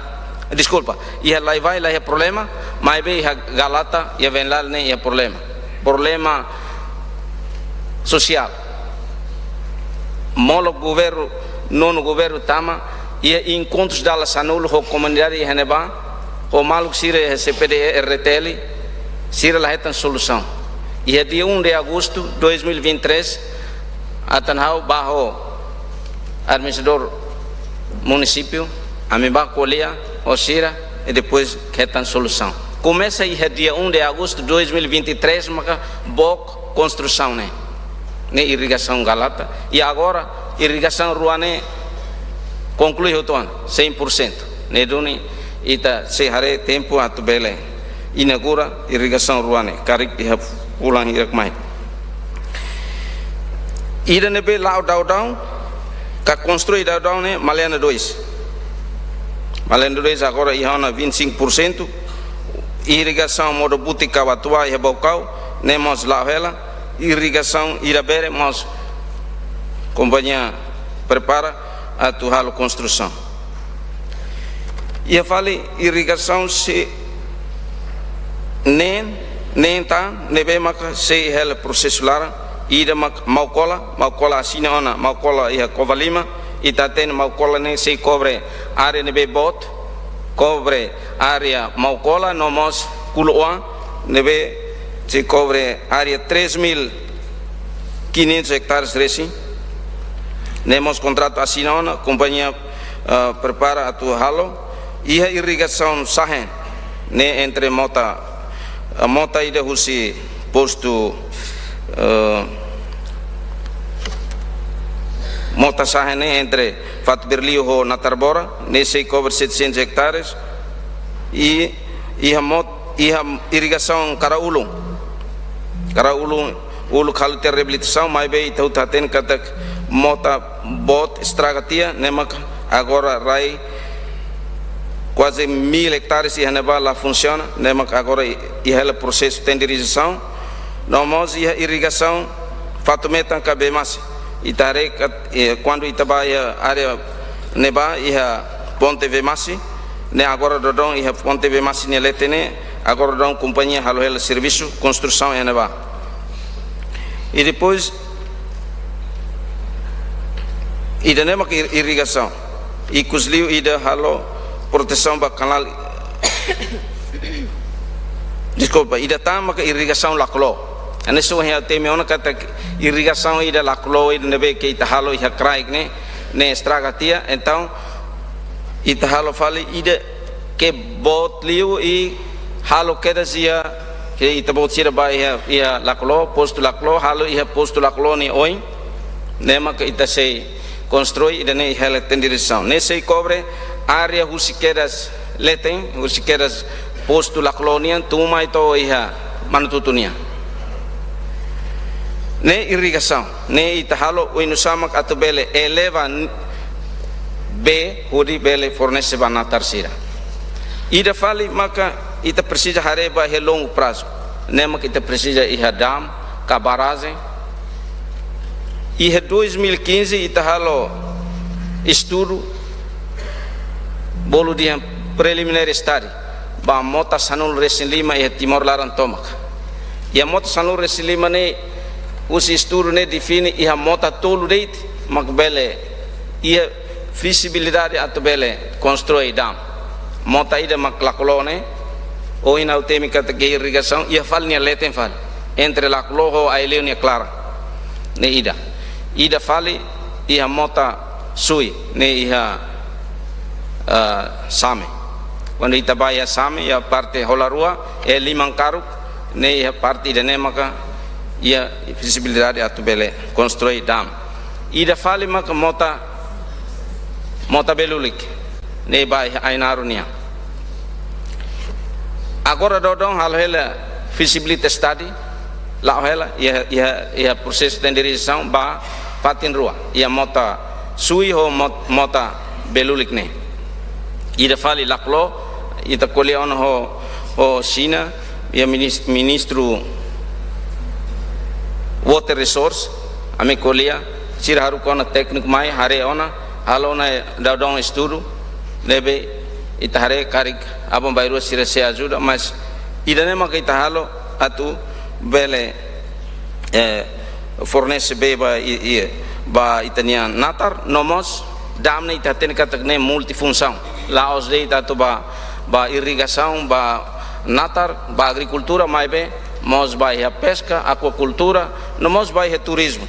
deskulpa, iha Laiwai la iha problema, maibé iha Galata, iha Venlal ne'e iha problema. Problema sosiál. Molok governu, nonu governu tama, iha enkontrus dala sanulu ho komunidade iha ne'ebá, ho maluk sira iha C P D E, R D T L, sira la hetan solusaun. Iha dia um de agosto dois mil e vinte e três, atan ha'u bá ho administradór munisípiu, ami bá ko'alia ho sira, i depois hetan solusaun. Komesa iha dia um de agosto dois mil e vinte e três, maka book konstrusaun ne'e, ne'e irrigasaun Galata. I agora, irrigasaun rua ne'e konklui hotu ona, cem por cento. Ne'e duni ita sei haree tempu atu bele inaugura irrigasaun rua ne'e, karik iha fulan hirak mai. Ida ne'ebé la'o daudaun, ka konstrui daudaun ne'e Maliana dois. Maliana dois agora iha ona vinte e cinco por cento. Irrigasaun Modo Buti ka Batuá iha Baucau, ne'e mós la'o hela. Irrigasaun Ira-Bere mós kompañia prepara atu halo konstrusaun. Iha fali irrigasaun sei neen, neen tan, ne'ebé maka sei hela prosesu laran, ida mak Maucola, Maucola asina ona, Maucola iha Covalima, ita hatene Maucola ne'e sei kobre área ne'ebé boot, kobre área Maucola, no mós Kuluoan, ne'ebé sei kobre área três mil quinhentos hectares resin. Ne'e mós kontratu asina ona, kompañia, ah, prepara atu halo. Iha irrigasaun Sahen, ne'e entre mota, ah, mota ida husi postu, ah, mota Sahen ne'e entre Fatuberliu ho Natarbora, ne'e sei kobre setecentos hectares. I iha mot-, iha irrigasaun Karaulun. Karaulun uluk halo tiha reabilitasaun, maibé ita hotu hatene katak mota boot estraga tiha, ne'e mak agora rai kuaze mil hectares iha ne'ebá la funsiona, ne'e mak agora i-, iha hela prosesu tenderizasaun. No mós iha irrigasaun Fatumetan ka Bemasi. Ita haree kat-, eh, kuandu ita bá iha área ne'ebá iha ponte Bemasi, ne'e agora daudaun iha ponte Bemasi nia leten ne'e Agora daudaun kompañia halo hela servisu konstrusaun iha ne'ebá. I depois, ida-ne'e maka ir-, irrigasaun. Ikus liu ida halo protesaun ba kanál. Deskulpa, ida tan maka irrigasaun Laclo. Hanesan ohin ha'u temi ona katak irrigasaun ida Laclo ida ne'ebé ke ita halo iha kraik ne'e, ne'e estraga tiha, entaun ita halo fali ida ke boot liu i halo kedas iha, ke ita-boot sira bá iha, iha Laclo, postu Laclo, halo iha postu Laclo nia oin, ne'e maka ita sei konstrui ida-ne'e iha leten diresaun. Ne'e sei kobre área husi kedas leten, husi kedas postu Laclo nian, tun mai to'o iha Manatutu nian. Ne'e irrigasaun, ne'e ita halo oinsá mak atu bele eleva n-, bee hodi bele fornese ba natar sira. Ida fali maka ita presiza haree ba iha longu prazu. Ne'e maka ita presiza iha dam, ka barrajen. Iha dois mil e quinze ita halo estudu, bolu dehan preliminary study, ba mota sanulu-resin-lima iha Timor laran tomak. Iha mota sanulu-resin-lima ne'e, husi estudu ne'e define iha mota tolu de'it mak bele iha fizibilidade atu bele konstrui dam. Mota ida mak Laclo ne'e, ohin ha'u temi katak irrigasaun, iha fali nia leten fali, entre Laclo ho Aileu nia klaran. Ne'e ida. Ida fali iha mota Sui, ne'e iha, ah, Same. Kuandu ita bá iha Same, iha parte hola rua, iha liman karuk, ne'e iha parte ida-ne'e maka iha fizibilidade atu bele konstrui dam. Ida fali maka mota, mota Belulik, ne'e bá iha Ainaro nian. Agora daudaun halo hela feasibility study, la'o hela, iha, iha, iha prosesu tenderizasaun ba fatin rua, iha mota Sui ho mot-, mota Belulik ne'e. Ida fali Laclo, ita ko'alia ona ho, ho Xina, iha minis-, ministru Water Resource, ami ko'alia, sira haruka ona tékniku mai, haree ona, halo ona daudaun estudu, ne'ebé ita haree karik aban-bainrua sira sei ajuda, mas ida-ne'e maka ita halo atu bele, eh, fornese bee ba i-, i-, ba ita-nia natar, no mós dam ne'e ita hatene katak ne'e multifunsaun. La'ós de'it atu ba, ba irrigasaun, ba natar, ba agrikultura, maibé mós ba iha peska, akuakultura, no mós ba iha turizmu.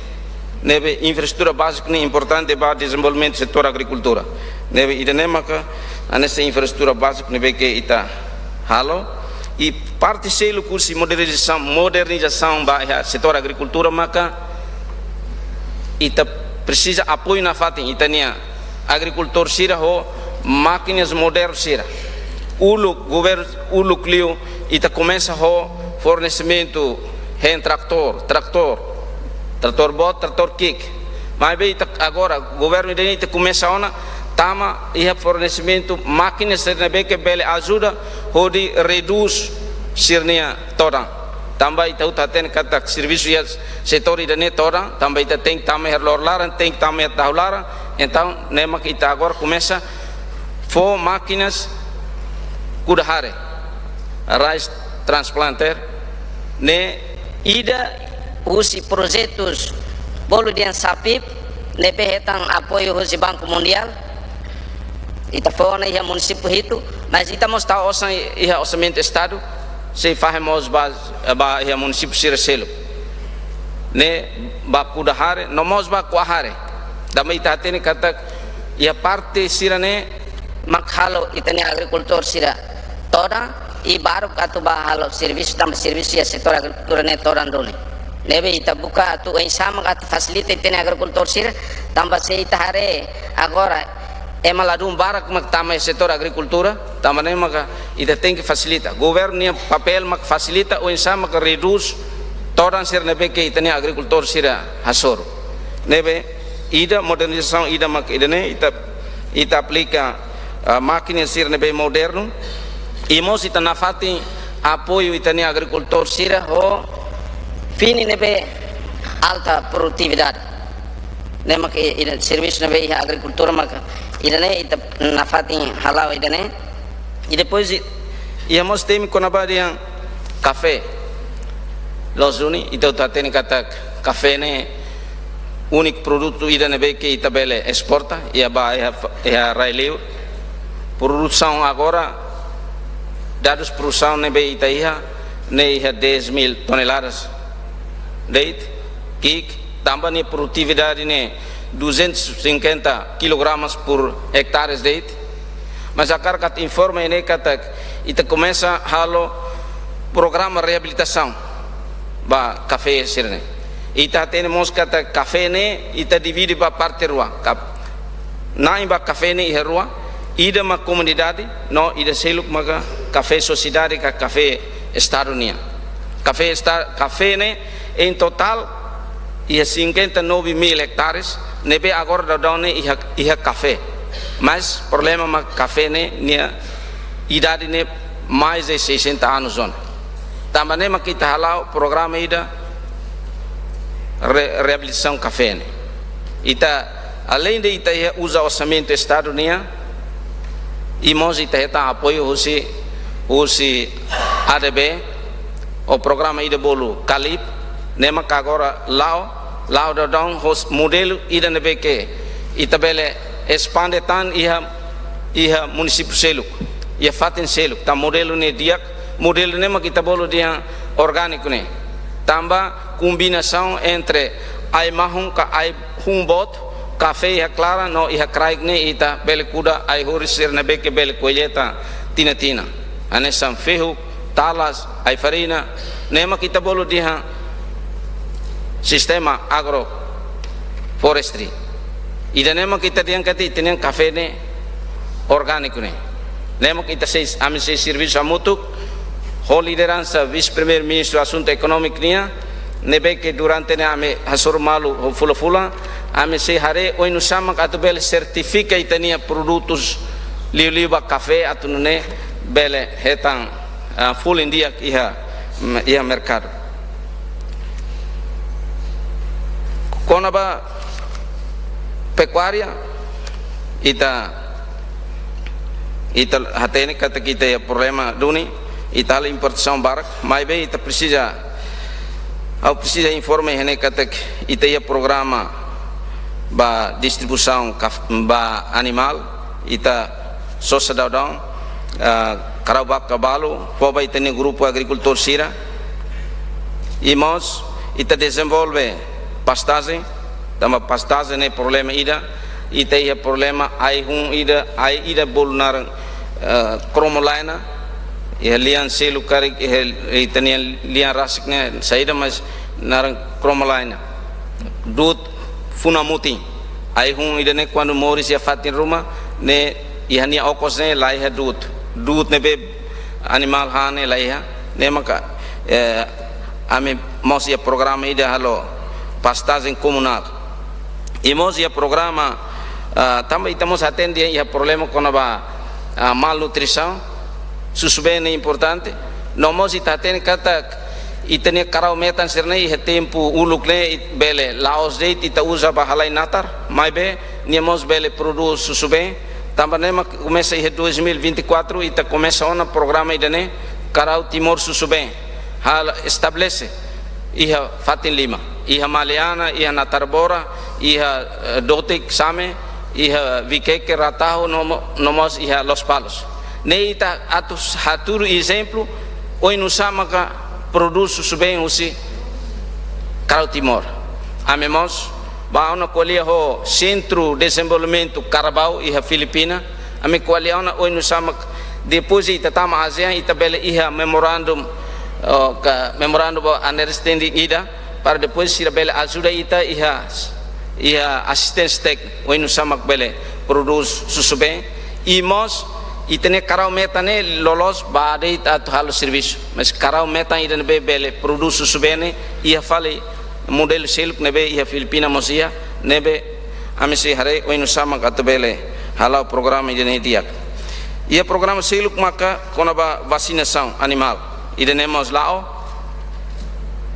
Ne'ebé infraestrutura bázika ne'e importante ba dezenvolvimentu setór agrikultura. Ne'ebé ida-ne'e maka hanesan infraestrutura bázika ne'ebé ke ita halo. I parte seluk husi modernizasaun, modernizasaun ba iha setór agrikultura maka ita presiza apoiu nafatin ita-nia agrikultór sira ho mákinas modernu sira. Uluk, governu uluk liu, ita komesa ho fornesimentu hein tratór, tratór, tratór boot, tratór ki'ik. Maibé ita agora, governu ida-ne'e ita komesa ona tama iha fornesimentu mákinas sira ne'ebé ke bele ajuda hodi redús sira-nia todan. Tanba ita hotu hatene katak servisu iha setór ida-ne'e todan, tanba ita tenke tama iha lorolaran, tenke tama iha dahu laran, entaun ne'e mak ita agora komesa fó mákinas kuda hare, rice transplanter, ne'e. Ida husi projetus bolu dehan SAPIP, ne'ebé hetan apoiu husi Banku Mundiál, ita fó ona iha munisípiu hitu, mas ita mós tau osan iha orsamentu estadu, sei fahe mós ba, ba iha munisípiu sira seluk. Ne'e ba kuda hare, no mós ba ko'a hare. Tanba ita hatene katak iha parte sira-ne'e mak halo ita-nia agrikultór sira todan, i baruk atu ba halo servisu, tanba servisu iha setór agrikultura ne'e todan duni. Ne'ebé ita buka atu oinsá mak atu fasilita ita-nia agrikultór sira, tanba se ita haree agora ema ladún barak mak tama iha setór agrikultura, tanba ne'e maka ita tenke fasilita. Governu nia papél mak fasilita oinsá mak redús todan sira ne'ebé ke ita-nia agrikultór sira hasoru. Ne'ebé ida modernizasaun ida mak ida-ne'e ita, ita aplika, ah, mákina sira ne'ebé modernu, i mós ita nafatin apoiu ita-nia agrikultór sira ho fini ne'ebé alta produtividade. Ne'e maka i-, ida servisu ne'ebé iha agrikultura maka ida-ne'e ita nafatin hala'o ida-ne'e. I depois i-, Iha mós temi kona-ba dehan kafé. Loos duni, ita hotu hatene katak kafé ne'e úniku produtu ida ne'ebé ke ita bele esporta, iha ba, iha, iha rai-liur. Produsaun agora, dadus produsaun ne'ebé ita iha, ne'e iha dez mil toneladas de'it, ki'ik, tanba nia produtividade ne'e duzentos e cinquenta quilogramas por hectares de'it. Mas hakarak atu informa ne'e katak ita komesa halo programa reabilitasaun ba kafé sira-ne'e. Ita hatene mós katak kafé ne'e ita divide ba parte rua. Kap-, na'in ba kafé ne'e iha rua, ida mak komunidade, no ida seluk maka kafé sosiedade ka kafé Estadu nian. Kafé esta-, kafé ne'e em totál iha cinquenta e nove mil hectares, ne'ebé agora daudaun ne'e iha, iha kafé. Mas problema mak kafé ne'e nia idade ne'e mais de sessenta anos ona. Tanba ne'e mak ita hala'o programa ida re-, reabilitasaun kafé ne'e. Ita, além de ita iha uza orsamentu Estadu nian, i mós ita hetan apoiu husi, husi A D B, ou programa ida bolu KALIP, ne'e mak agora la'o, la'o daudaun ho modelu ida ne'ebé ke ita bele espande tan iha, iha munisípiu seluk, iha fatin seluk, tanba modelu ne'e di'ak, modelu ne'e mak ita bolu dehan orgániku ne'e. Tanba kombinasaun entre ai-mahon ka ai-hun boot, kafé iha klaran no iha kraik ne'e ita bele kuda ai-horis sira ne'ebé ke bele kolleita tinan-tinan. Hanesan fehuk, talas, ai-farina, ne'e mak ita bolu dehan sistema agroforestry. Ida-ne'e mak ita dehan katak ita-nia kafé ne'e orgániku ne'e. Ne'e mak ita sei, ami sei servisu hamutuk ho lideransa Vise-Primeiru-Ministru Asuntu Ekonómiku nian, ne'ebé ke durante ne'e ami hasoru malu ho fulan-fulan, ami sei haree oinsá mak atu bele sertifika ita-nia produtus liuliu ba kafé atu nune'e bele hetan, ah, folin di'ak iha, iha merkadu. Kona-ba pekuária, ita, ita hatene katak ita iha problema duni, ita halo importasaun barak, maibé ita presiza, ha'u presiza informa iha ne'e katak ita iha programa ba distribuisaun kaf-, ba animál, ita sosa daudaun, ah, karau-baka balu, fó ba ita-nia grupu agrikultór sira. I mós, ita dezenvolve pastajen, tanba pastajen ne'e problema ida, ita iha problema ai-hun ida, ai ida bolu naran, ah, cromolina, iha lian seluk karik, iha ita-nia lian rasik ne'e saida, mas naran cromolina. Du'ut funu mutin. Ai-hun ida-ne'e kuandu moris iha fatin ruma, ne'e iha nia okos ne'e la iha du'ut. Du'ut ne'ebé animál han ne'e la iha. Ne'e maka, eh, ami mós iha programa ida halo pastajen komunál. I mós iha programa, ah, tanba ita mós hatene iha problema kona-ba, ah, malnutrisaun. Susubeen ne'e importante. No mós ita hatene katak ita-nia karau-metan sira-ne'e iha tempu uluk ne'e it-, bele la'ós de'it ita uza ba halai natar, maibé nia mós bele prodús susubeen. Tanba ne'e mak komesa iha dois mil e vinte e quatro ita komesa ona programa ida-ne'e, Karau Timor Susubeen. Halo estabelese iha fatin lima. Iha Maliana, iha Natarbora, iha, eh, Dotik, Same, iha Vikeke, Rataho, no mo-, no mós iha Lospalos. Ne'e ita atu hatudu ezemplu, oinsá maka prodús susubeen husi Karau Timor. Ami mós bá ona ko'alia ho Sentru Dezenvolvimentu Carabao iha Filipina. Ami ko'alia ona oinsá mak depois ita tama ASEAN, ita bele iha memorandum, oh, ka memorandum of understanding ida, para depois sira bele ajuda ita iha, iha asisténsia téknika, oinsá mak bele prodús susubeen. I mós, ita-nia karau-metan ne'e loloos bá de'it atu halo servisu. Mas karau-metan ida ne'ebé bele prodús susubeen ne'e, iha fali modelu seluk ne'ebé iha Filipina mós iha, ne'ebé ami sei haree oinsá mak atu bele hala'o programa ida-ne'e di'ak. Iha programa seluk maka kona-ba vasinasaun animál. Ida-ne'e mós la'o,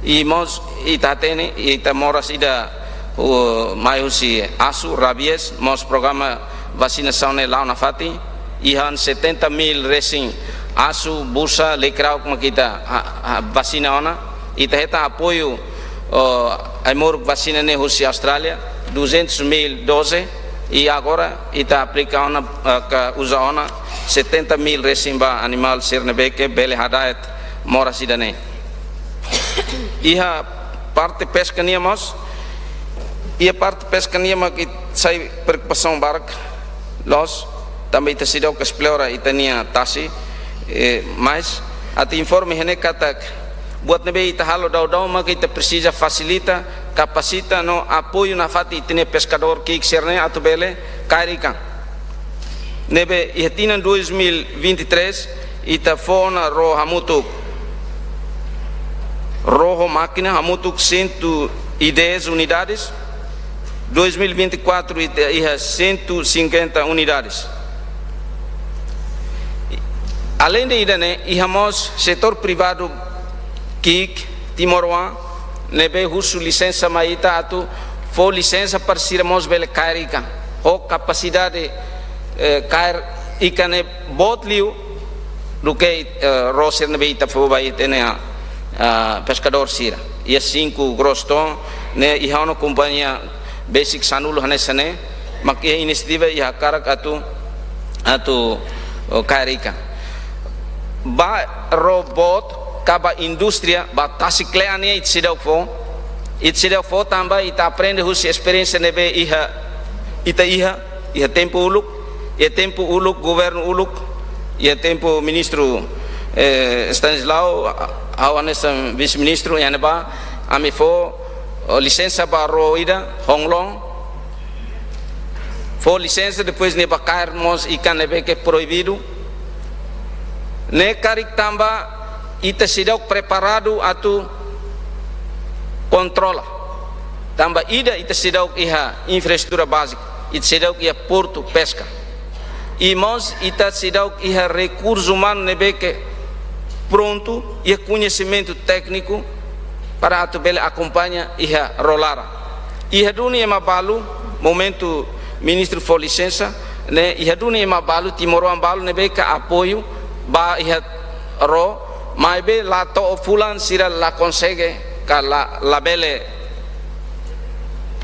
i mós ita hatene, ita moras ida, uh, mai husi asu, rabies, mós programa vasinasaun ne'e la'o nafatin, iha setenta mil resin asu, busa, lekirauk mak ita ha, ha, vasina ona. Ita hetan apoiu, oh, ai-moruk vasina ne'e husi Austrália, duzentos mil dose, i agora ita aplika ona, ah, ka uza ona setenta mil resin ba animál sira ne'ebé ke bele hada'et moras ida-ne'e. Iha parte peska nian mós, iha parte peska nian mak ita sai preokupasaun barak, loos, tanba ita seidauk esplora ita-nia tasi, eh, mas atu informa iha ne'e katak buat ne'ebé ita halo daudaun mak ita presiza fasilita, kapasita no apoiu nafatin ita-nia peskadór ki'ik sira-ne'e atu bele kaer ikan. Ne'ebé iha tinan dois mil vinte e três, ita fó ona ró hamutuk, ró ho mákina hamutuk cento e dez unidades, dois mil e vinte e quatro ita iha cento e cinquenta unidades. Aleinde ida-ne'e, iha mós setór privadu ki'ik timoroan ne'ebé husu lisensa mai ita atu fó lisensa para sira mós bele kaer ikan. Ho kapasidade, eh, kaer ikan ne'e boot liu duké, eh, ró sira ne'ebé ita fó ba ita-nia, ah, peskadór sira. Iha cinco gross ton ne'e iha ona kompañia besik sanulu hanesan ne'e, mak iha inisiativa iha hakarak atu, atu, oh, kaer ikan. Ba ró boot ka ba indústria, ba tasi kle'an nian ita seidauk fó, ita seidauk fó tanba ita aprende husi esperiénsia ne'ebé iha, ita iha, iha tempu uluk, iha tempu uluk, governu uluk, iha tempu ministru, eh, Stanislao, ha'u hanesan vise-ministru, iha ne'ebá, ami fó, oh, lisensa ba ró ida, Honglong, fó lisensa, depois nia bá kaer mós ikan ne'ebé ke proibidu. Ne'e karik tanba ita seidauk preparadu atu kontrola. Tanba ida ita seidauk iha infraestrutura bázika, ita seidauk iha portu peska. I mós ita seidauk iha rekursu umanu ne'ebé ke prontu, iha koñesimentu tékniku para atu bele akompaña iha ró laran. Iha duni ema balu, momentu ministru fó lisensa, ne'e iha duni ema balu, timoroan balu ne'ebé ke apoiu ba iha ró, maibé la to'o fulan sira la konsege ka la, la bele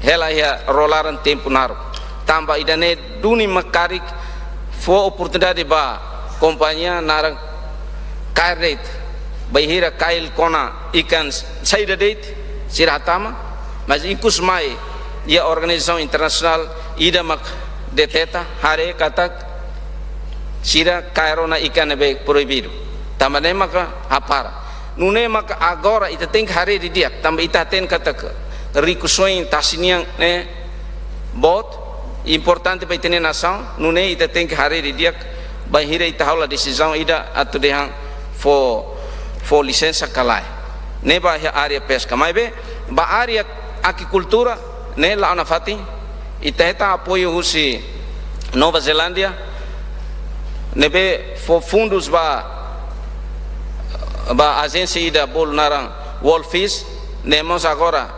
hela iha ró laran tempu naruk. Tanba ida-ne'e duni mak karik fó oportunidade ba kompañia naran kaer de'it. Bainhira kail kona ikan saida de'it, sira hatama, mas ikus mai iha organizasaun internasionál ida mak deteta, haree katak sira kaer ona ikan ne'ebé proibidu. Tanba ne'e maka hapara. Nune'e maka agora ita tenke haree didi'ak, tanba ita hatene katak rikusoin tasi nian ne'e boot, importante ba ita-nia nasaun, nune'e ita tenke haree didi'ak, bainhira ita halo desizaun ida atu dehan fó, fó lisensa ka lae. Ne'e ba iha área peska. Maibé, ba área agrikultura, ne'e la'o nafatin, ita hetan apoiu husi Nova Zelándia, ne'ebé fó fundus ba, ba ajénsia ida bolu naran WorldFish, ne'e mós agora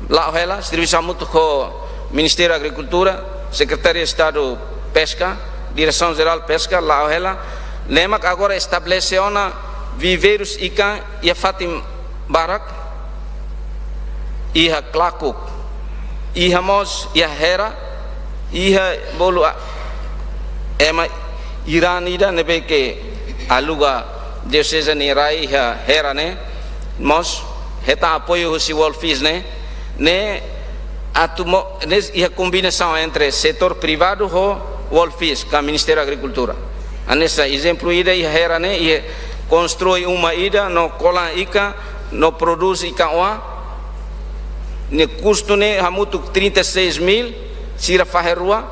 la'o hela, servisu hamutuk ho Ministériu Agrikultura, Sekretáriu Estadu Peska, Diresaun Jerál Peska, la'o hela, ne'e mak agora estabelese ona viveirus ikan iha fatin barak, iha Klakuk, iha mós iha Hera, iha bolu a-, ema Irán ida ne'ebé ke aluga dioseze nia rai iha Hera ne'e, mós hetan apoiu husi WorldFish ne'e, ne'e atu mo-, ne'e iha kombinasaun entre setór privadu ho WorldFish, ka Ministériu Agrikultura. Hanesan ezemplu ida iha Hera ne'e, iha konstrui uma ida no kolan ikan, no prodús ikan-oan, nia kustu ne'e hamutuk trinta e seis mil, sira fahe rua,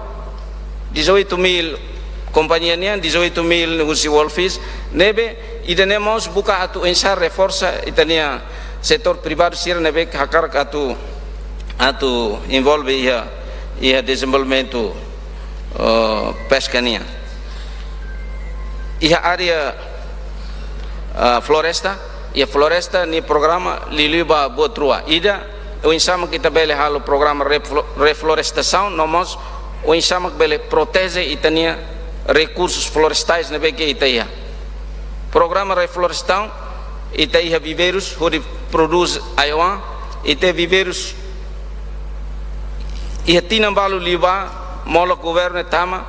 dezoito mil kompañia nian, dezoito mil husi WorldFish, ne'ebé ida-ne'e mós buka atu oinsá reforsa ita-nia setór privadu sira ne'ebé hakarak atu, atu envolve iha, iha dezenvolvimentu, eh, peska nian. Iha área, ah, floresta, iha floresta nia programa liuliu ba buat rua. Ida, oinsá mak ita bele halo programa reflo-, reflorestasaun, no mós oinsá mak bele proteje ita-nia rekursus florestais ne'ebé ke ita iha. programa reflorestasaun, ita iha viveirus hodi prodús ai-oan, ita viveirus iha tinan balu liubá, molok governu ne'e tama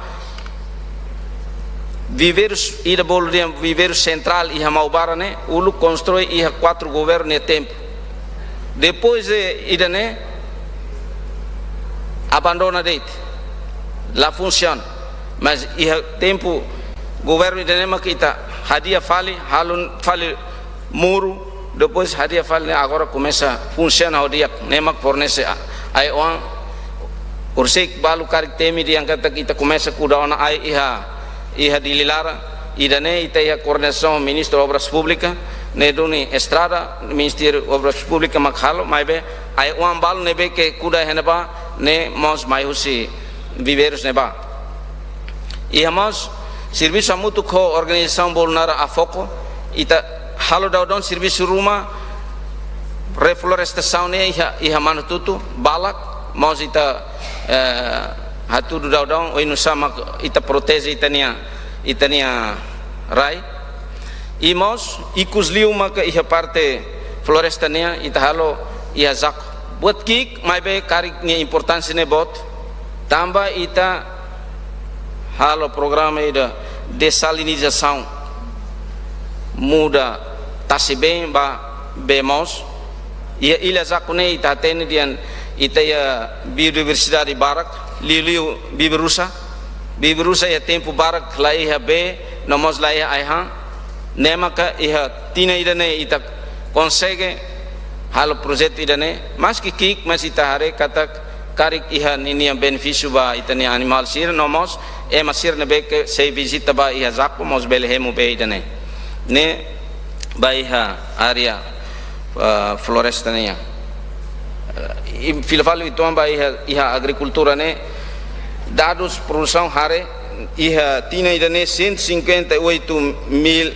viveirus ida bolu dehan viveiru sentrál iha Maubara ne'e, uluk konstrui iha kuatru governu nia tempu. Depois de ida-ne'e abandona de'it, la funsiona. Mas iha tempu governu ida-ne'e mak ita hadi'a fali, halo fali muru, depois hadi'a fali, ne'e agora komesa funsiona ho di'ak, ne'e mak fornese a-, ai-oan. Horiseik balu karik temi dehan katak ita komesa kuda ona ai iha, iha Dili laran, ida-ne'e ita iha koordenasaun Ministru Obras Públikas, ne'e duni estrada, Ministériu Obras Públikas mak halo, maibé ai-oan balu ne'ebé ke kuda iha ne'ebá, ne'e mós mai husi viveirus ne'ebá. Iha mós servisu hamutuk ho organizasaun bolu naran AFOCO, ita halo daudaun servisu ruma reflorestasaun ne'e iha, iha Manatutu, balak, mós ita, eh, hatudu daudaun, oinsá mak ita proteje ita-nia, ita-nia rai. I mós, ikusliu maka iha parte floresta nian, ita halo iha Jaco. Buat ki'ik, maibé karik nia importánsia ne'e boot, tanba ita halo programa ida desalinizasaun, muda tasi-been ba bee moos. Iha illa Jaco ne'e ita hatene dehan ita iha biodiversidade barak, liuliu bibi-rusa. Bibi-rusa iha tempu barak la iha bee, no mós la iha ai-han. Ne'e maka iha tinan ida-ne'e ita konsege halo projetu ida-ne'e, maski ki'ik, mas ita haree katak karik iha ninia benefísiu ba ita-nia animál sira, no mós ema sira ne'ebé ke sei vizita ba iha Jaco mós bele hemu bee ida-ne'e. Ne'e ba iha área, ah, floresta nian. Ah, i fila fali uitoan ba iha, iha agrikultura ne'e, dadus produsaun haree iha tinan ida-ne'e cento e cinquenta e oito mil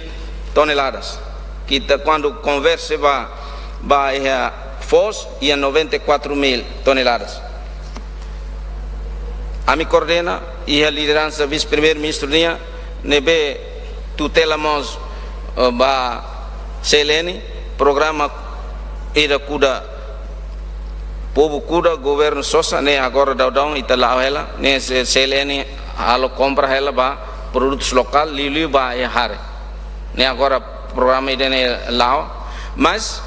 toneladas. Ita kuandu konverte ba, ba iha foos iha noventa e quatro mil toneladas. Ami koordena iha lideransa Vise-Primeiru-Ministru nian, ne'ebé tutela mós, eh, ba C L N, programa ida kuda, povu kuda, governu sosa, ne'e agora daudaun ita la'o hela, ne'e C-, C L N halo kompra hela ba produtus lokál, liuliu ba iha hare. Ne'e agora programa ida-ne'e la'o, mas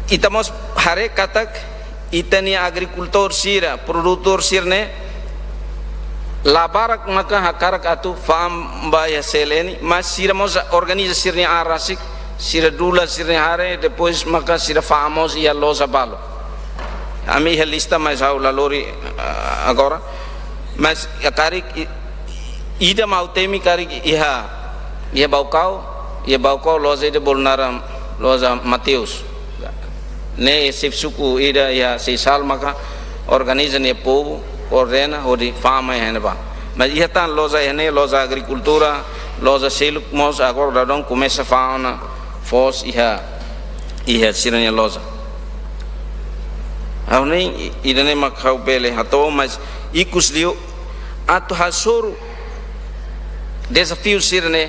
ita mós haree katak ita-nia agrikultór sira, produtór sira-ne'e, la barak maka hakarak atu fa'an ba iha C L N, mas sira mós organiza sira-nia an rasik, sira dula sira-nia hare, depois maka sira fa'an mós iha loja balu. Ami iha lista, mas ha'u la lori, ah, agora. Mas iha karik i-, ida mak ha'u temi karik iha, iha Baucau, iha Baucau loja ida bolu naran loja Mateus. Ne'e xefe suku ida iha Seixal maka organiza nia povu, koordena, hodi fa'an mai iha ne'ebá. Mas iha tan loja iha ne'e, loja agrikultura, loja seluk mós agora daudaun komesa fa'an ona foos iha, iha sira-nia loja. Ha'u hanoin i-, ida-ne'e mak ha'u bele hato'o, mas ikusliu atu hasoru dezafiu sira-ne'e,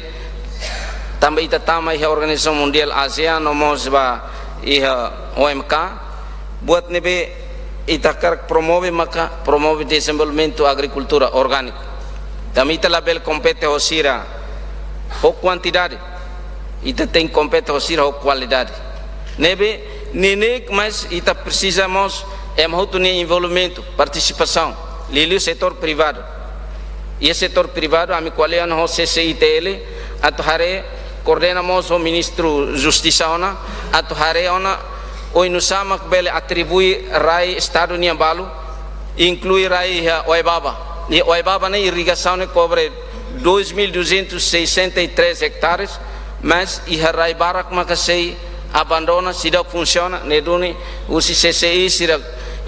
tanba ita tama iha organizasaun mundiál ASEAN no mós ba iha O M K, buat ne'ebé ita hakarak promove maka promove dezenvolvimentu agrikultura orgániku. Tanba ita labele kompete ho sira ho kuantidade, ita tenke kompete ho sira ho kualidade. Ne'ebé neineik, mas ita presiza mós ema hotu nia envolvimentu, partisipasaun, liuliu setór privadu. Iha setór privadu, ami ko'alia ona ho C C I T L, atu haree, koordena mós ho Ministru Justisa ona, atu haree ona oinsá mak bele atribui rai Estadu nian balu, inklui rai iha Oebaba. Iha Oebaba ne'e irrigasaun ne'e kobre dois mil duzentos e sessenta e três hectares, mas iha rai barak maka sei abandona, seidauk funsiona, ne'e duni husi C C I sira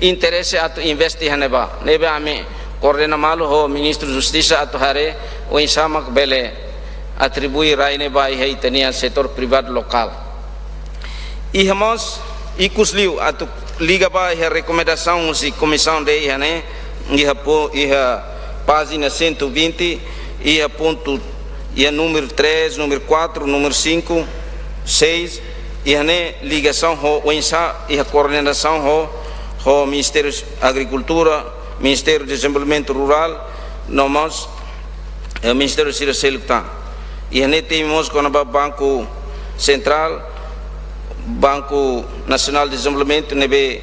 interese atu investe iha ne'ebá. Ne'ebé ami koordena malu ho Ministru Justisa atu haree oinsá mak bele atribui rai ne'e ba iha ita-nia setór privadu lokál. Iha mós ikusliu atu liga ba iha rekomendasaun husi Komisaun D iha ne'e, iha po-, iha pájina cento e vinte, iha pontu, iha númeru três, númeru quatro, númeru cinco, seis, iha ne'e ligasaun ho, oinsá iha koordenasaun ho, ho Ministériu Agrikultura, Ministériu Dezenvolvimentu Rurál, no mós, eh, ministériu sira seluk tan. Iha ne'e temi mós kona-ba Banku Sentrál, Banku Nasionál Dezenvolvimentu ne'ebé,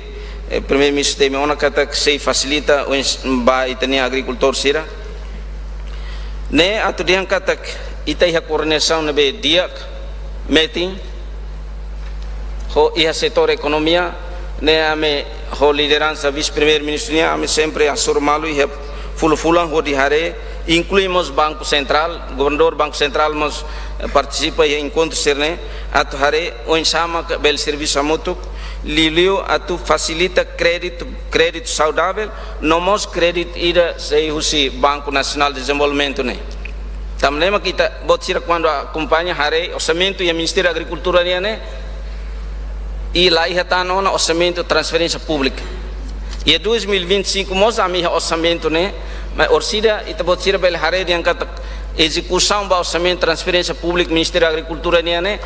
eh, Primeiru-Ministru temi ona katak sei fasilita oins-, ba ita-nia agrikultór sira. Ne'e atu dehan katak ita iha koordenasaun ne'ebé di'ak metin ho iha setór ekonomia, ne'e ami ho lideransa Vise-Primeiru-Ministru nian ami sempre hasoru malu iha fulan-fulan hodi haree, inklui mós Banku Sentrál, Governadór Banku Sentrál mós, eh, partisipa iha enkontru sira-ne'e, atu haree oinsá mak bele servisu hamutuk, liuliu atu fasilita kréditu, kréditu saudavel, no mós kréditu ida sei husi Banku Nasionál Dezenvolvimentu ne'e. Tanba ne'e mak ita-boot sira kuandu akompaña haree orsamentu iha Ministériu Agrikultura nian ne'e, i la iha tan ona orsamentu transferénsia públika. Iha dois mil e vinte e cinco mós ami iha orsamentu ne'e, mas orsida ita-boot sira bele haree dehan katak ezekusaun ba orsamentu transferénsia públika Ministériu Agrikultura nian ne'e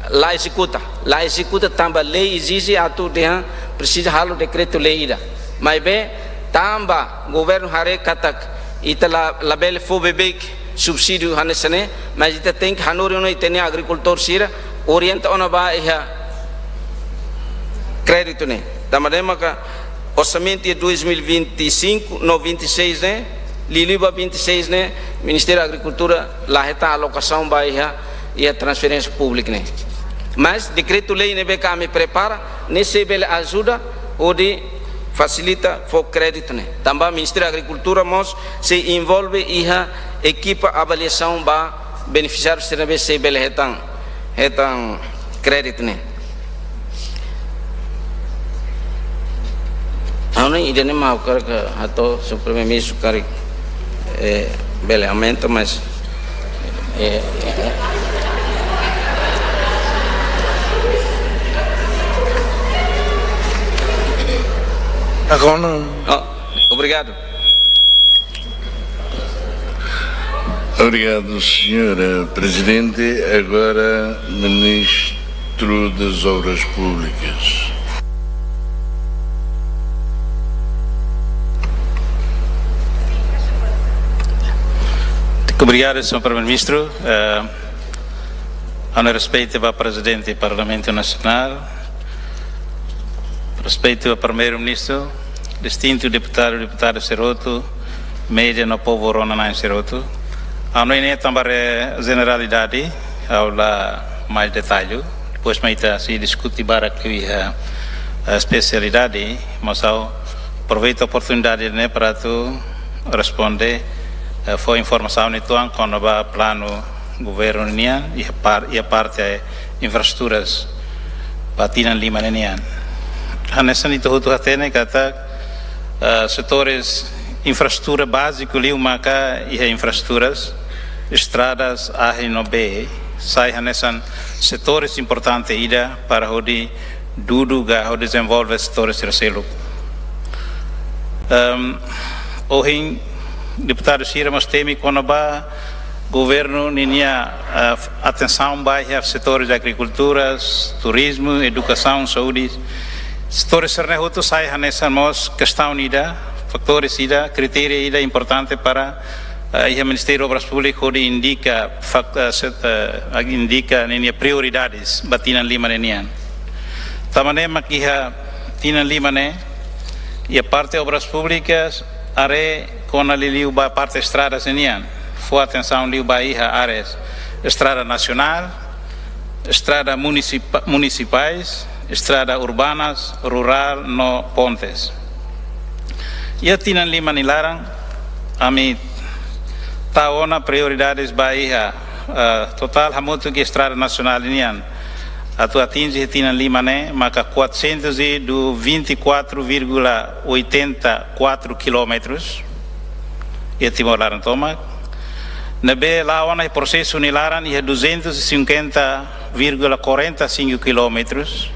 la ezekuta. La ezekuta tanba lei ezije atu dehan presiza halo dekretu-lei ida. Maibé tanba governu haree katak ita la, labele fó beibeik subsídiu hanesan ne'e, mas ita tenke hanorin ona ita-nia agrikultór sira, orienta ona ba iha kréditu ne'e. Tanba ne'e maka orsamentu iha dois mil e vinte e cinco no vinte e seis ne'e, liuliu ba vinte e seis ne'e, Ministériu Agrikultura la hetan alokasaun ba iha, iha transferénsia públika ne'e. Mas dekretu-lei ne'ebé ke ami prepara, ne'e sei bele ajuda hodi fasilita fó kréditu ne'e. Tanba Ministériu Agrikultura mós sei envolve iha ekipa avaliasaun ba benefisiáriu sira ne'ebé sei bele hetan, hetan kréditu ne'e. Ha'u hanoin ida-ne'e mak ha'u hakarak hato'o, se Primeiru-Ministru karik, eh, bele aumenta, mas, eh, eh, Agora não. Oh, obrigadu. Obrigado, senhora Presidente. Agora, Ministro das Obras Públicas. Obrigadu, senhor Primeiru-Ministru. Eh, ha'u-nia respeitu ba Prezidente Parlamentu Nasionál, respeitu ba Primeiru-Ministru, distintu deputadu, deputada sira hotu, média no povu rona-na'in sira hotu. Ha'u hanoin ne'e tanba re-, jeneralidade, ha'u la mai detallu. Depois mai ita sei diskute barak iha, eh, espesialidade, mas ha'u aproveita oportunidade ne'e para atu responde, eh, fó informasaun uitoan kona-ba planu governu nian iha par-, iha parte infraestruturas ba tinan lima ne'e nian. Hanesan ita hotu hatene katak, eh, setores infraestrutura báziku liu maka iha infraestruturas, estradas, ahi no bee, sai hanesan setores importante ida para hodi dudu ka hodi dezenvolve setores sira seluk. Ehm, ohin deputadu sira mós temi kona-ba governu ninia, eh, atensaun ba iha setores agrikultura, turizmu, edukasaun, saúde. Setores sira-ne'e hotu sai hanesan mós kestaun ida, fatores ida, kritéria ida importante para, eh, iha Ministériu Obras Públikas hodi indika fak-, eh, set-, eh, indika ninia prioridades ba tinan lima ne'e nian. Tanba ne'e mak iha tinan lima ne'e, iha parte Obras Públikas, haree kona liuliu ba parte estradas nian. Fó atensaun liu ba iha áreas estrada nasionál, estrada munisipa-, munisipais, estrada urbanas, rurál no pontes. Iha tinan lima nia laran, ami tau ona prioridades ba iha, eh, totál hamutuk estrada nasionál nian atu atinje tinan lima ne'e maka quatrocentos e vinte e quatro vírgula oitenta e quatro quilómetros iha Timor laran tomak. Ne'ebé la'o ona iha prosesu nia laran iha duzentos e cinquenta vírgula quarenta e cinco quilómetros.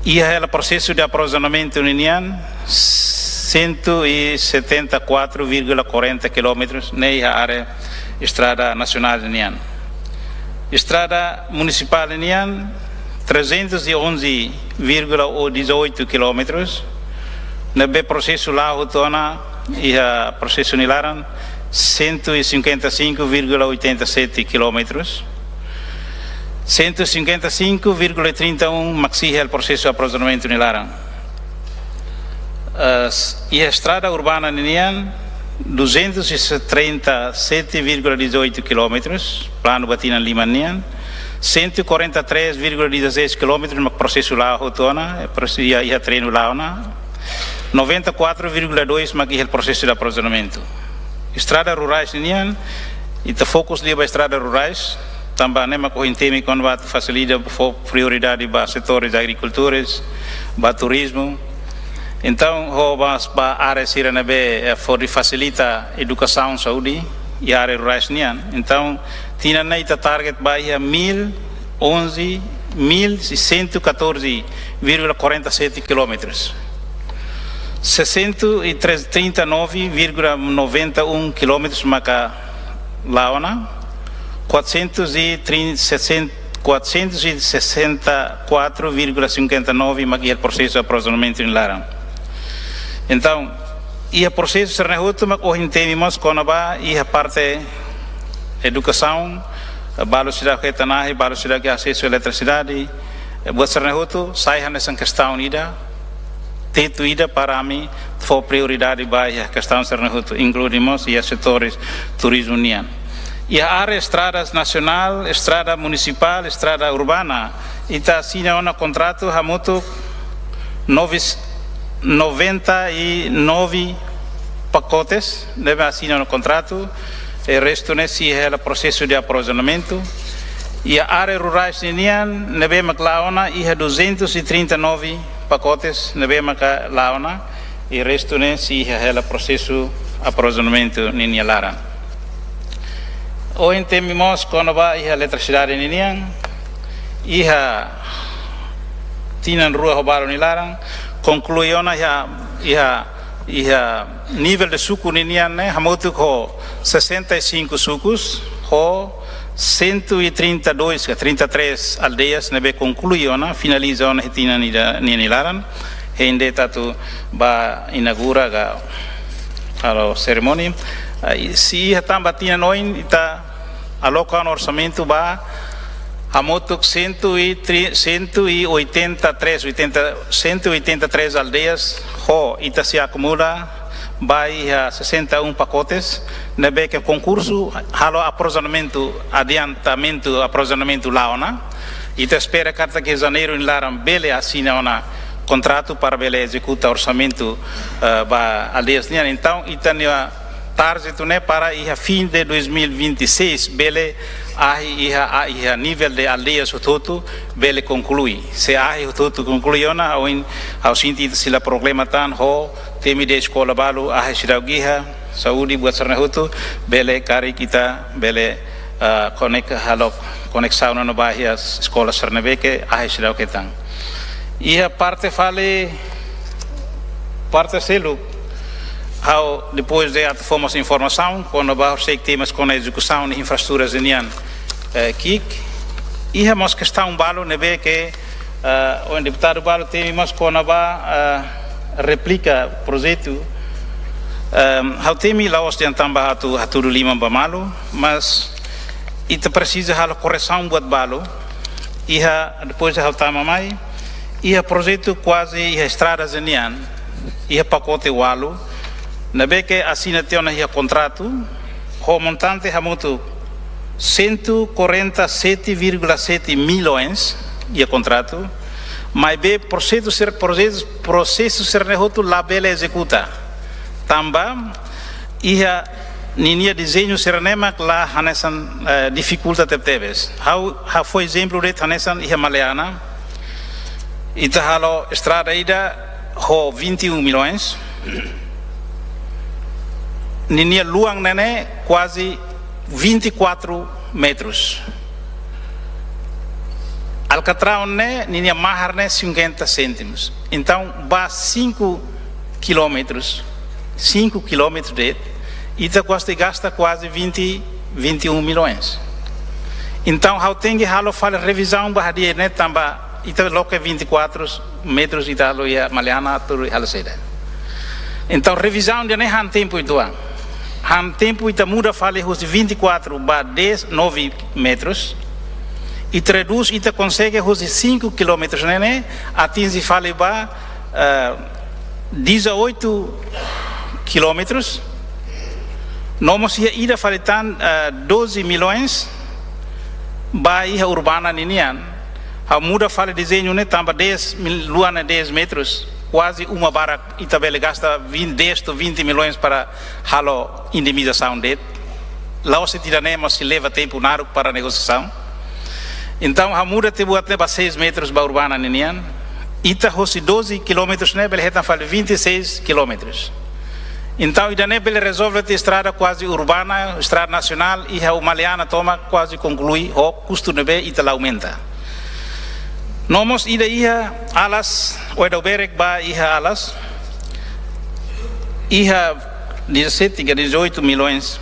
Iha hela prosesu de aprovizionamentu ninian cento e setenta e quatro vírgula quarenta quilómetros, ne'e iha área estrada nasionál nian. Estrada munisipál nian trezentos e onze vírgula dezoito quilómetros, ne'ebé prosesu la'o hotu ona iha prosesu nia laran cento e cinquenta e cinco vírgula oitenta e sete quilómetros. Cento e cinquenta e cinco vírgula trinta e um mak sira iha prosesu aprovizionamentu nia laran. As, iha estrada urbana nian, duzentos e trinta e sete vírgula dezoito quilómetros, planu ba tinan lima nian, cento e quarenta e três vírgula dezasseis quilómetros mak prosesu la'o hotu ona, eh, prosesu iha, iha terrenu la'o ona, noventa e quatro vírgula dois mak iha prosesu de aprovizionamentu. Estrada rurais nian, ita fokus liu ba estrada rurais, tanba ne'e mak ohin temi kona-ba fasilita fó prioridade ba setores agrikultores, ba turizmu. Entaun, ho ba, ba área sira ne'ebé, eh, fó de fasilita edukasaun, saúde, iha área rurais nian. Entaun, tinan ne'e ita target ba iha mil onze, mil cento e catorze vírgula quarenta e sete quilómetros. Seiscentos e trinta e nove vírgula noventa e um quilómetros maka la'o ona, quatrocentos e trinta, sessenta, quatrocentos e sessenta e quatro vírgula cinquenta e nove mak iha prosesu aprovizionamentu nia laran. Entaun, iha prosesu sira-ne'e hotu mak ohin temi mós kona-ba iha parte edukasaun, balu seidauk hetan ahi, balu seidauk iha asesu eletrisidade, buat sira-ne'e hotu sai hanesan kestaun ida, tetu ida para ami fó prioridade ba iha kestaun sira-ne'e hotu, inklui mós iha setores turizmu nian. Iha área estradas nasionál, estrada munisipál, estrada urbana, ita asina ona kontratu hamutuk noves-, noventa e nove pakotes, ne'ebé asina ona kontratu, e restu ne'e sei hela prosesu de aprovizionamentu. Iha área rurais nian, ne'ebé mak la'o ona iha duzentos e trinta e nove pakotes, ne'ebé maka la'o ona, e restu ne'e sei hela prosesu aprovizionamentu ninia laran. Ohin temi mós kona-ba iha eletrisidade nian, iha tinan rua ho balu nia laran, konklui ona iha, iha, iha nivel de suku nian ne'e, hamutuk ho sessenta e cinco sukus, ho cento e trinta e dois ka trinta e três aldeias ne'ebé konklui ona, finaliza ona iha tinan ida ninia laran, hein de'it atu ba inaugura ka halo serimónia. Ah, i sei iha tan ba tinan oin, ita aloka ona orsamentu ba hamutuk cento e trinta, cento e oitenta e três, oitenta, cento e oitenta e três aldeias, ho ita sei akumula ba iha sessenta e um pacotes, ne'ebé ke konkursu halo aprovizionamentu, adiantamentu aprovizionamentu la'o ona. Ita espera katak iha Janeiru nia laran bele asina ona kontratu para bele ezekuta orsamentu, eh, ba aldeias nian. Entaun, ita-nia target ne'e para iha fim de dois mil e vinte e seis bele ahi iha, a, iha nivel de aldeias hotu-hotu bele konklui. Se ahi hotu-hotu konklui ona, ohin ha'u sente ita sei la problema tan ho temi de eskola balu, ahi seidauk iha, saúde, buat sira-ne'e hotu, bele karik ita bele, ah, konek-, halo koneksaun ona ba iha eskola sira ne'ebé ke ahi seidauk hetan. Iha parte fali, parte seluk, ha'u depois de atu fó mós informasaun kona-ba horiseik temas kona-ba ezekusaun de infraestrutura nian, eh, ki'ik. Iha mós kestaun balu ne'ebé ke, eh, ohin deputadu balu temi mós kona-ba, eh, replika projetu. Ehm, ha'u temi la'ós dehan tanba atu hatudu liman ba malu, mas ita presiza halo korresaun buat balu. Iha, depois ha'u tama mai, iha projetu kuaze iha estrada nian, iha pakote ualu, ne'ebé ke asina tiha ona iha kontratu, ho montante hamutuk cento e quarenta e sete vírgula sete milhões iha kontratu, maibé prosesu sira, prosesu, prosesu sira-ne'e hotu labele ezekuta. Tanba iha ninia dezeñu sira-ne'e mak la hanesan, eh, difikulta tebetebes. Ha'u, ha'u fó ezemplu de'it hanesan iha Maliana, ita halo estrada ida ho vinte e um milhões. Ninia luan ne'e ne'e kuaze vinte e quatro metros. Alkatraun ne'e, ninia mahar ne'e cinquenta cêntimos. Entaun, ba cinco quilómetros, cinco quilómetros de'it, ita kuaze gasta kuaze vinte, vinte e um milhões. Entaun, ha'u tenke halo fali revizaun ba hadi'a ne'e tanba ita loke vinte e quatro metros ita halo iha Maliana, tuur halo saida. Entaun, revizaun ida-ne'e han tempu uitoan. Han tempu ita muda fali husi vinte e quatro ba dez, nove metros. Ita redús, ita konsege husi cinco quilómetros ne'e, ne'e atinje fali ba, eh, dezoito quilómetros. No mós iha ida fali tan, eh, doze milhões ba iha Urbana ninian. Ha'u muda fali dezeñu ne'e tanba dez mil, luan ne'e dez metros. Kuaze uma barak ita bele gasta vinte, dez to'o vinte milhões para halo indemnizasaun de'it. La'ós ida-ne'e mós sei leva tempu naruk para negosiasaun. Entaun, ha'u muda tiha buat ne'e ba seis metros ba Urbana ninian. Ita hosi doze quilómetros ne'e bele hetan fali vinte e seis quilómetros. Entaun, ida-ne'e bele rezolve tiha estrada kuaze Urbana, estrada nasionál, iha Maliana tomak kuaze konklui, ho kustu ne'ebé ita la aumenta. No mós ida iha Alas, Oedau Berek ba iha Alas, iha dezassete ka dezoito milhões.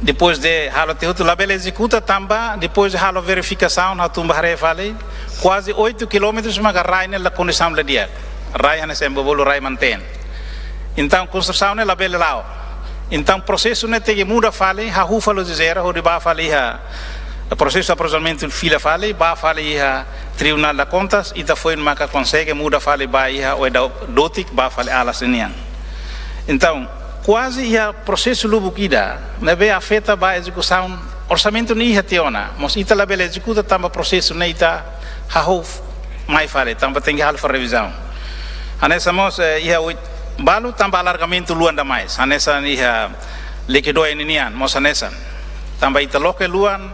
Depois de halo tiha hotu labele ezekuta tanba, depois de halo verifikasaun, ha'u tun ba haree fali, kuaze oito quilómetros maka rai ne'e la kondisaun la di'ak. Rai hanesan ema bolu rai mantein. Entaun, konstrusaun ne'e labele la'o. Entaun, prosesu ne'e tenke muda fali, hahú fali husi zero, hodi ba fali iha prosesu aprovizionamentu fila fali, ba fali iha Tribunal de Contas, ita foin maka konsege muda fali ba iha Oedau Dotik, ba fali Alas nian. Entaun, kuaze iha prosesu lubuk ida, ne'ebé afeta ba ezekusaun orsamentu ne'e iha tiha ona, mós ita labele ezekuta tanba prosesu ne'e ita hahú mai fali, tanba tenke halo fali revizaun. Hanesan mós, eh, iha oit-, balu tanba alargamentu luan demais. Hanesan iha Lekedoya ninian, mós hanesan. Tanba ita loke luan,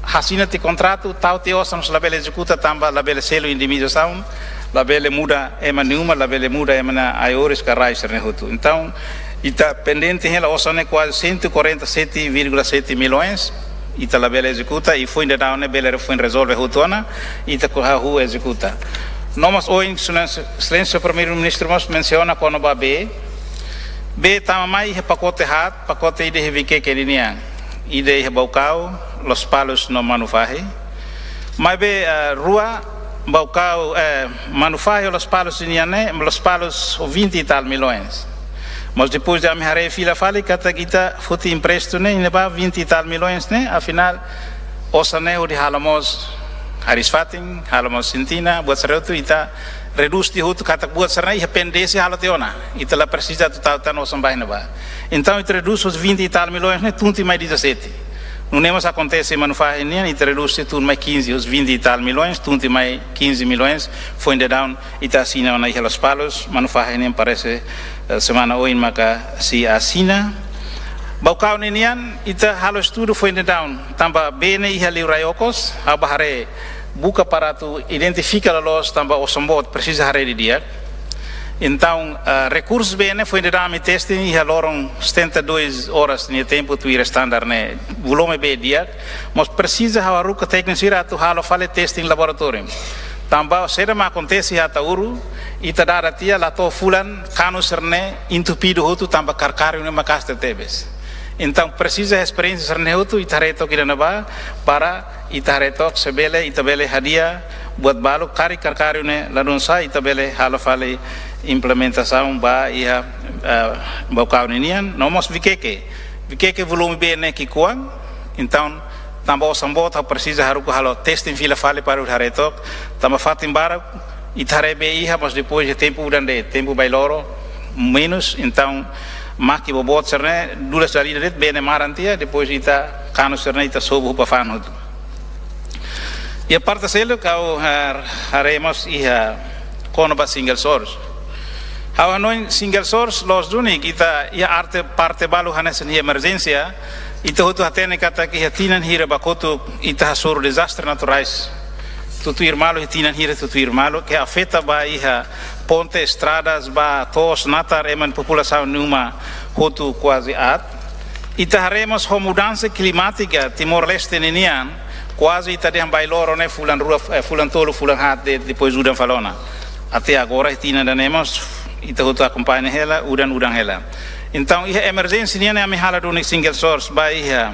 asina tiha kontratu, tau tiha osan mós labele ezekuta tanba labele selu indemnizasaun, labele muda ema nia uma, labele muda ema nia aioris ka rai sira-ne'e hotu. Entaun, ita pendente hela osan ne'e kuaze cento e quarenta e sete vírgula sete milhões, ita labele ezekuta, i foin daudaun ne'e bele re-, foin rezolve hotu ona, ita hahú ezekuta. No mós ohin, Exelénsia, Exelénsia Primeiru-Ministru mós mensiona kona-ba bee. Bee tama mai iha pakote haat, pakote ida iha Viqueque ninian, ida iha Baucau, Lospalos no Manufahi. Maibé, eh, rua, Baucau, eh, Manufahi ho Lospalos nian ne'e, Lospalos ho vinte e tal milhões. Mas depois de ami haree fila fali, katak ita foti emprestu ne'e, ne'ebá vinte e tal milhões ne'e, afinál, osan ne'e hodi halo mós hariis-fatin, halo mós sintina, buat sira hotu ita redús tiha hotu katak buat sira-ne'e iha pendénsia halo tiha ona. Ita la presiza atu tau tan osan ba iha ne'ebá. Entaun, ita redús husi vinte e tal milhões ne'e, tun tiha mai dezassete. Nune'e mós akontese Manufahi nian, ita redús tiha tun mai quinze, husi vinte e tal milhões, tun tiha mai quinze milhões, foin daudaun ita asina ona iha Lospalos, Manufahi nian parese, eh, semana oin maka sei asina. Baucau ninian, ita halo estudu foin daudaun, tanba bee ne'e iha liurai okos, ha'u bá haree buka para atu identifika loloos tanba osan boot, presiza haree didi'ak. Entaun, eh, rekursu bee ne'e foin daudaun ami testing iha loron setenta e duas horas nia tempu tuir standar ne'e, volume bee di'ak, mas presiza ha'u haruka tékniku sira atu halo fali testing laboratóriu. Tanba saida mak akontese iha Ataúru, ita dada tiha la to'o fulan, kanu sira-ne'e entupidu hotu tanba karkáriu ne'e maka'as tebetebes. Entaun, presiza esperiénsia sira-ne'e hotu, ita haree took ida-ne'ebá, para ita haree took se bele, ita bele hadi'a buat balu, karik karkáriu ne'e ladún sa'e, ita bele halo fali implementasaun ba iha, eh, Baucau ninian, no mós Viqueque. Viqueque volume bee ne'e ki'ikoan, entaun, tanba osan boot, ha'u presiza haruka halo testing fila fali para haree took, tanba fatin barak, ita haree bee iha, mas depois de tempu udan de'it, tempu bailoro, menus, entaun, maki boboot sira-ne'e, dulas dala ida de'it, bee ne'e maran tiha, depois ita kanu sira-ne'e, ita sobu ba fanu. Iha parte seluk ha'u, eh, haree mós iha kona-ba single source. Ha'u hanoin single source loos duni, ita iha arte parte balu hanesan iha emerjénsia, ita hotu hatene katak iha tinan hira ba kotuk ita hasoru dezastre naturais. Tutuir malu, iha tinan hira tutuir malu, ke afeta ba iha ponte, estradas, ba to'os natar, ema nia populasaun nia uma hotu kuaze aat. Ita haree mós ho mudansa klimátika Timor-Leste ninian, kuaze ita dehan bailoro ne'e fulan rua, eh, fulan tolu, fulan haat de'it, depois udan fali ona. Até agora, iha tinan ida-ne'e mós, ita hotu akompaña hela, udan, udan hela. Entaun, iha emerjénsia nian ami halo duni single source ba iha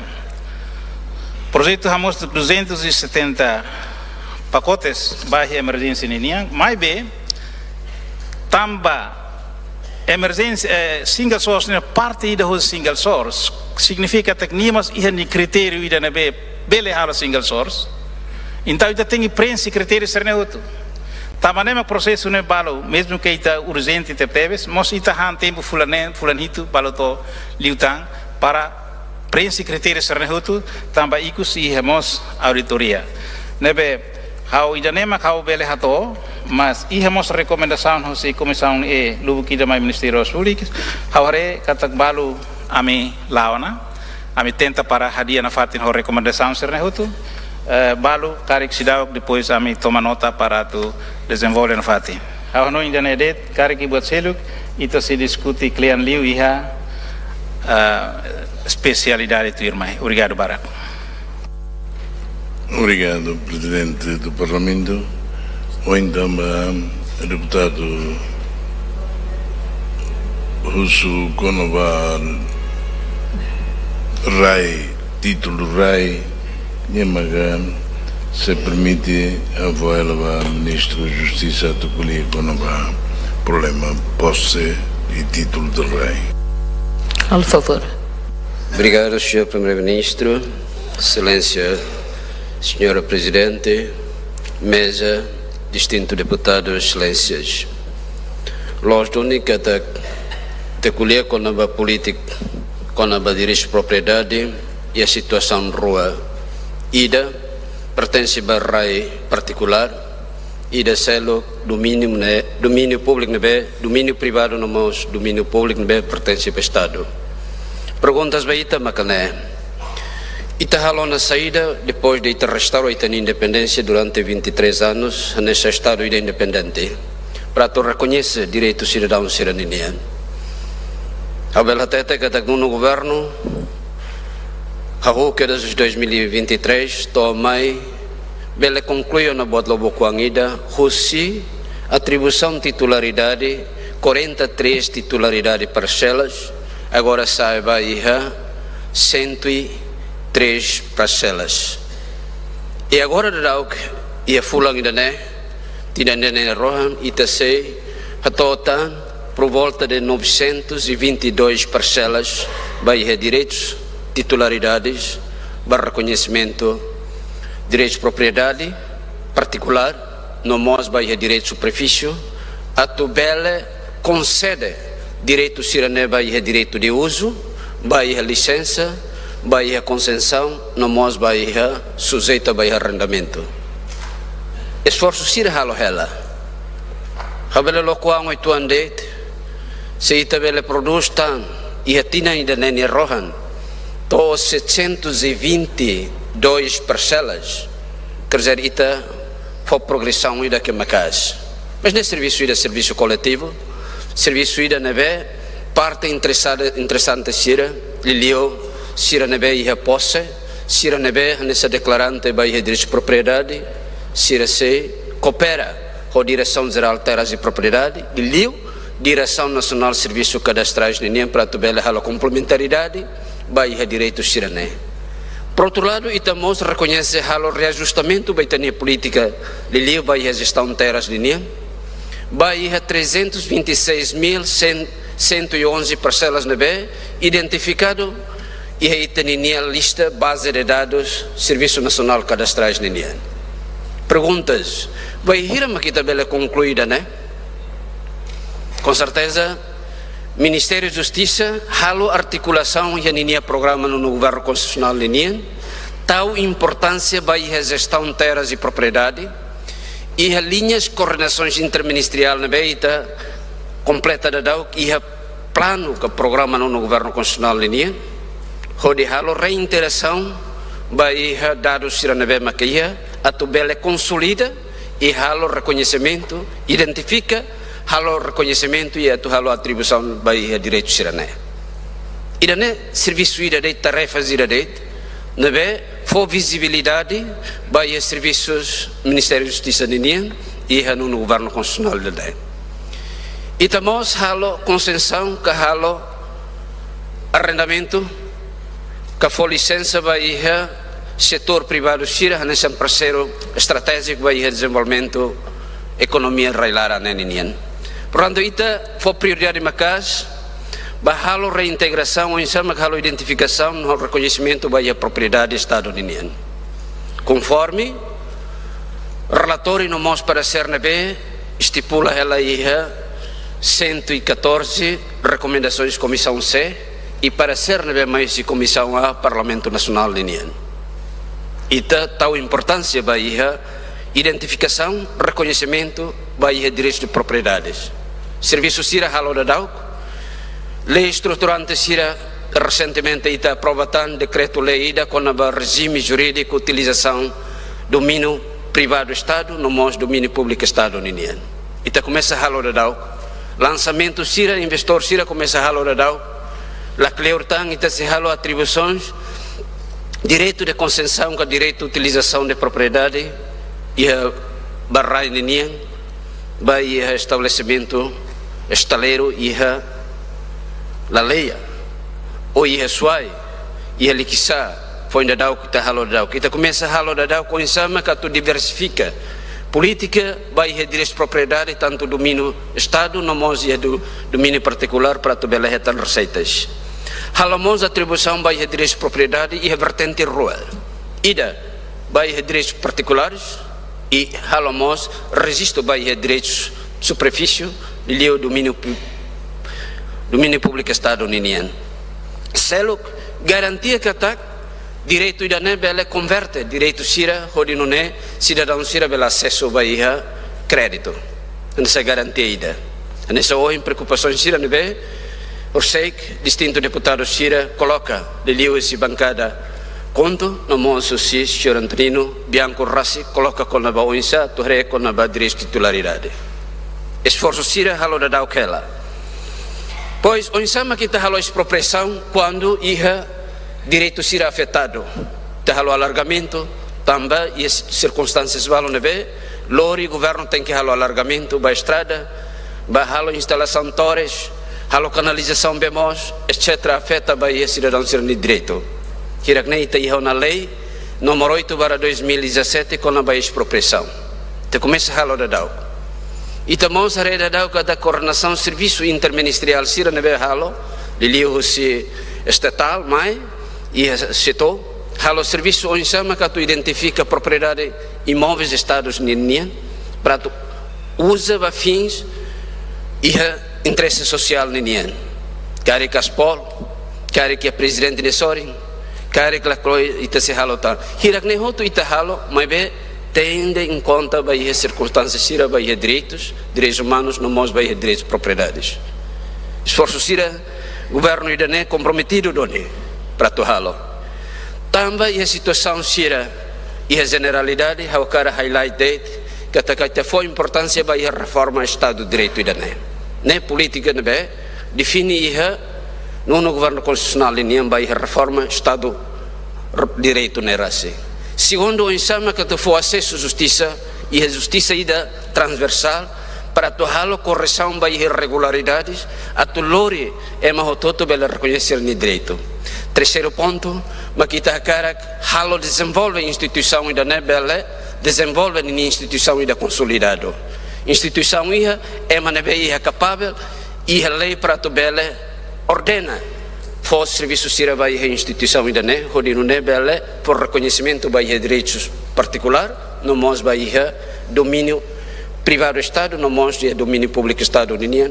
projetu hamoos duzentos e setenta pakotes ba iha emerjénsia nian, maibé tanba emerjénsia, eh, single source ne'e parte ida hosi single source, signifika katak nia mós iha nia kritériu ida ne'ebé bele halo single source. Entaun ita tenke prenxe kritériu sira-ne'e hotu. Tanba ne'e mak prosesu ne'e balu, mezmu ke ita urjente tebetebes, mas ita han tempu fulan neen, fulan hitu, balu to'o liután, para prenxe kritériu sira-ne'e hotu, tanba ikus iha mós auditoria. Ne'ebé, ha'u ida-ne'e mak ha'u bele hato'o, mas iha mós rekomendasaun hosi komisaun E lubuk ida mai Ministériu Obras Públikas, ha'u haree katak balu ami la'o ona, ami tenta para hadi'a nafatin ho rekomendasaun sira-ne'e hotu, eh, balu karik seidauk depois ami toma nota para atu dezenvolve nafatin. Ha'u hanoin ida-ne'e de'it, karik buat seluk, ita sei diskute kle'an liu iha, eh, espesialidade tuirmai. Obrigadu barak. Obrigadu, Prezidente do Parlamentu. Ohin tanba deputadu husu kona-ba rai, títulu rai, nia maka, se permite, ha'u fó hela ba Ministru Justisa atu ko'alia kona-ba problema pose i títulu de rai. Por favor. Obrigadu, señór Primeiru-Ministru, Exelénsia, señora Prezidente, meza, distintu deputadu, Exelénsias. Loos duni katak ita ko'alia kona-ba polítika, kona-ba direitu propriedade iha situasaun rua. Ida pertense ba rai partikulár, ida seluk domíniu ne'e, domíniu públiku ne'ebé, domíniu privadu no mós domíniu públiku ne'ebé pertense ba Estadu. Perguntas ba ita maka ne'e. Ita halo ona saida depois de ita restaura ita-nia independénsia durante vinte e três anos, hanesan Estadu ida independente, para atu rekoñese direitu sidadaun sira ninian. Ha'u bele hatete katak nonu governu, hahú kedas husi dois mil e vinte e três to'o mai, bele konklui ona buat lubuk oan ida, husi atribuisaun titularidade, quarenta e três titularidade parselas, agora sa'e ba iha cento e três parselas. I agora daudaun, iha fulan ida-ne'e, tinan ida-ne'e rohan, ita sei hato'o tan por volta de novecentos e vinte e dois parselas ba iha direitus titularidades ba rekoñesimentu direitu propriedade partikulár, no mós ba iha direitu superfísie, atu bele konsede direitu sira-ne'e ba iha direitu de uzu, ba iha lisensa, ba iha konsesaun, no mós ba iha sujeitu ba iha arrendamentu. Esforsu sira halo hela. Ha'u bele loke oan uitoan de'it, se ita bele prodús tan iha tinan ida-ne'e nia rohan to'o setecentos e vinte e dois parselas, quer dizer, ita fó progresaun ida ke maka'as. Mas ne'e servisu ida, servisu koletivu, servisu ida ne'ebé parte interesada, interesante sira, liuliu sira ne'ebé iha pose, sira ne'ebé hanesan deklarante ba iha direitu propriedade, sira sei koopera ho Diresaun Jerál Terras e Propriedade, liuliu Diresaun Nasionál Servisu Kadastrais ninian para atu bele halo komplementaridade ba iha direitu sira-ne'e. Por outro lado, ita mós rekoñese halo reajustamentu ba ita-nia polítika, liuliu ba iha jestaun terras ninian, ba iha trezentos e vinte e seis mil cento e onze parselas ne'ebé identifikadu iha ita ninia lista baze de dadus Servisu Nasionál Kadastrais ninian. Perguntas, bainhira mak ita bele konklui ida-ne'e? Com certeza, Ministériu Justisa halo artikulasaun iha ninia programa nonu governu konstitusionál ninian, tau importánsia ba iha jestaun terras e propriedade, iha liñas koordenasoens interministeriál ne'ebé ita kompleta daudauk iha planu ka programa nonu governu konstitusionál ninian, hodi halo reinterasaun ba iha dadus sira ne'ebé maka iha, atu bele konsolida i halo rekoñesimentu, identifika, halo rekoñesimentu i atu halo atribuisaun ba iha direitu sira-ne'e. Ida-ne'e servisu ida de'it, tarefa ida de'it, ne'ebé fó vizibilidade ba iha servisus Ministériu Justisa ninian iha nonu governu konstitusionál ida-ne'e. Ita mós halo konsesaun ka halo arrendamentu, ka fó lisensa ba iha setór privadu sira hanesan parseiru estratéjiku ba iha dezenvolvimentu ekonomia rai-laran ne'e ninian. Portantu, ita fó prioridade maka'as ba halo reintegrasaun, oinsá mak halo identifikasaun no rekoñesimentu ba iha propriedade Estadu ninian. Konforme relatóriu no mós paresér ne'ebé estipula hela iha cento e catorze rekomendasoens Komisaun C i paresér ne'ebé mai husi Komisaun A Parlamentu Nasionál ninian. Ita tau importánsia ba iha identifikasaun, rekoñesimentu ba iha direitu de propriedade. Servisu sira halo daudauk. Lei estruturante sira, resentemente ita aprova tan dekretu-lei ida kona-ba rejime jurídiku utilizasaun domíniu privadu Estadu no mós domíniu públiku Estadu ninian. Ita komesa halo daudauk. Lansamentu sira, investidór sira komesa halo daudauk. Lakleur tan ita sei halo atribuisoens, direitu de konsesaun ka direitu utilizasaun de propriedade iha ba rai ninian, ba iha estabelesimentu estaleiru iha Laleia, ou iha Suai, iha Likisá, foin daudauk ita halo daudauk. Ita komesa halo daudauk oinsá mak atu diversifika polítika ba iha direitu propriedade, tantu domíniu Estadu no mós iha do, domíniu partikulár, para atu bele hetan reseitas. Halo mós atribuisaun ba iha direitu propriedade iha vertente rua. Ida ba iha direitus partikulares i halo mós rejistu ba iha direitus superfísie, liuliu domíniu pu-, domíniu públiku Estadu ninian. Seluk, garantia katak direitu ida-ne'e bele konverte direitu sira hodi nune'e sidadaun sira bele asesu ba iha kréditu. Entaun garantia ida. Hanesan ohin preokupasaun sira ne'ebé horiseik distintu deputadu sira koloka, liuliu husi bankada KHUNTO no mós husi señór Antonino Bianco rasik koloka kona-ba oinsá atu haree kona-ba direitu titularidade. Esforsu sira halo daudauk hela. Pois, oinsá mak ita halo espropriasaun kuandu iha direitu sira afetadu? Ita halo alargamentu, tanba iha sirkunstánsias balu ne'ebé lori governu tenke halo alargamentu ba estrada, ba halo instalasaun tores, halo kanalizasaun bee moos, et cetera, afeta ba iha sidadaun sira-nia direitu. Hirak-ne'e ita iha ona lei número oito barra dois mil e dezassete kona-ba espropriasaun. Ita komesa halo daudauk. Ita mós haree daudauk katak koordenasaun servisu interministeriál sira ne'ebé halo, liuliu husi estatal mai, iha setór, halo servisu oinsá mak atu identifika propriedade imóveis Estadu ninian, para atu uza ba fins iha interese sosiál ninian. Karik ASPOL, karik iha prezidente nia sorin, karik lakleur ita sei halo tan. Hirak-ne'e hotu ita halo, maibé tende en konta ba iha sirkunstánsia sira ba iha direitus, direitus umanus, no mós ba iha direitus propriedades. Esforsu sira, governu ida-ne'e komprometidu duni para atu halo. Tanba iha situasaun sira iha jeneralidade, ha'u hakarak highlight de'it katak ita fó importánsia ba iha reforma Estadu Direitu ida-ne'e. Ne'e polítika ne'ebé define iha nonu governu konstitusionál ninian ba iha reforma Estadu r-, Direitu ne'e rasik. Segundu, oinsá mak atu fó asesu justisa, iha justisa ida transversál, para atu halo korresaun ba iha irregularidades, atu lori ema hotu-hotu bele rekoñese nia direitu. Terseiru pontu, mak ita hakarak halo dezenvolve instituisaun ida-ne'e bele dezenvolve ninia instituisaun ida konsolidadu. Instituisaun iha, ema ne'ebé iha kapabel, iha lei para atu bele ordena fó servisu sira ba iha instituisaun ida-ne'e, hodi nune'e bele fó rekoñesimentu ba iha direitus partikulár, no mós ba iha domíniu privadu Estadu, no mós iha domíniu públiku Estadu ninian,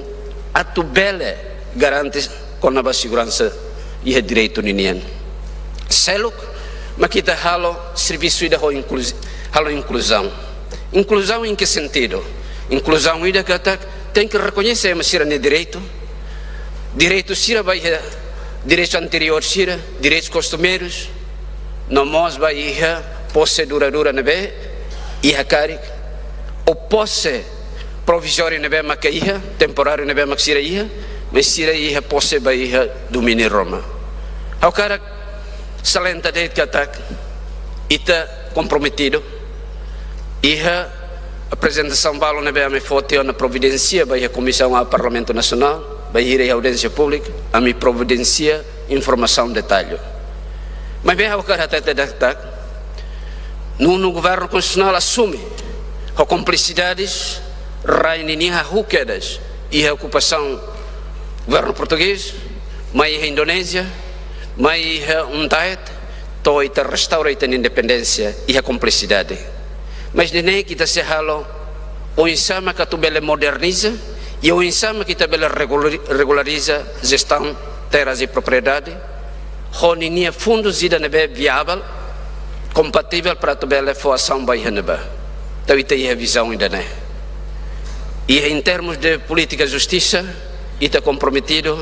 atu bele garante kona-ba seguransa iha direitu ninian. Seluk, mak ita halo servisu ida ho inkluzi-, halo inkluzaun. Inkluzaun em que sentido? Inkluzaun ida katak tenke rekoñese ema sira-nia direitu, direitu sira ba iha direitu anteriór sira, direitus kostumeirus, no mós ba iha pose duradura ne'ebé iha karik, ou pose provizóriu ne'ebé maka iha, temporáriu ne'ebé mak sira iha, mas sira iha pose ba iha domíniu ruma. Ha'u hakarak salienta de'it katak ita komprometidu. Iha aprezentasaun balu ne'ebé ami foti ona providensia ba iha Komisaun A Parlamentu Nasionál, ba iha audiénsia públika, ami providensia informasaun detallu. Maibé ha'u hakarak hatete katak, nonu Governu Konstitusionál asume ho komplisidades rai ninia hahú kedas iha okupasaun governu portugés, mai iha Indonézia, mai iha UNTAET, to'o ita restaura ita-nia independénsia iha komplisidade. Mas ne'e ita sei halo oinsá mak atu bele moderniza, i oinsá mak ita bele regulari-, regulariza jestaun terras i propriedade, ho ninia fundus ida ne'ebé viavel, kompativel para atu bele fó asaun ba iha ne'ebá. Entaun ita iha vizaun ida-ne'e. I em termos de polítika justisa, ita komprometidu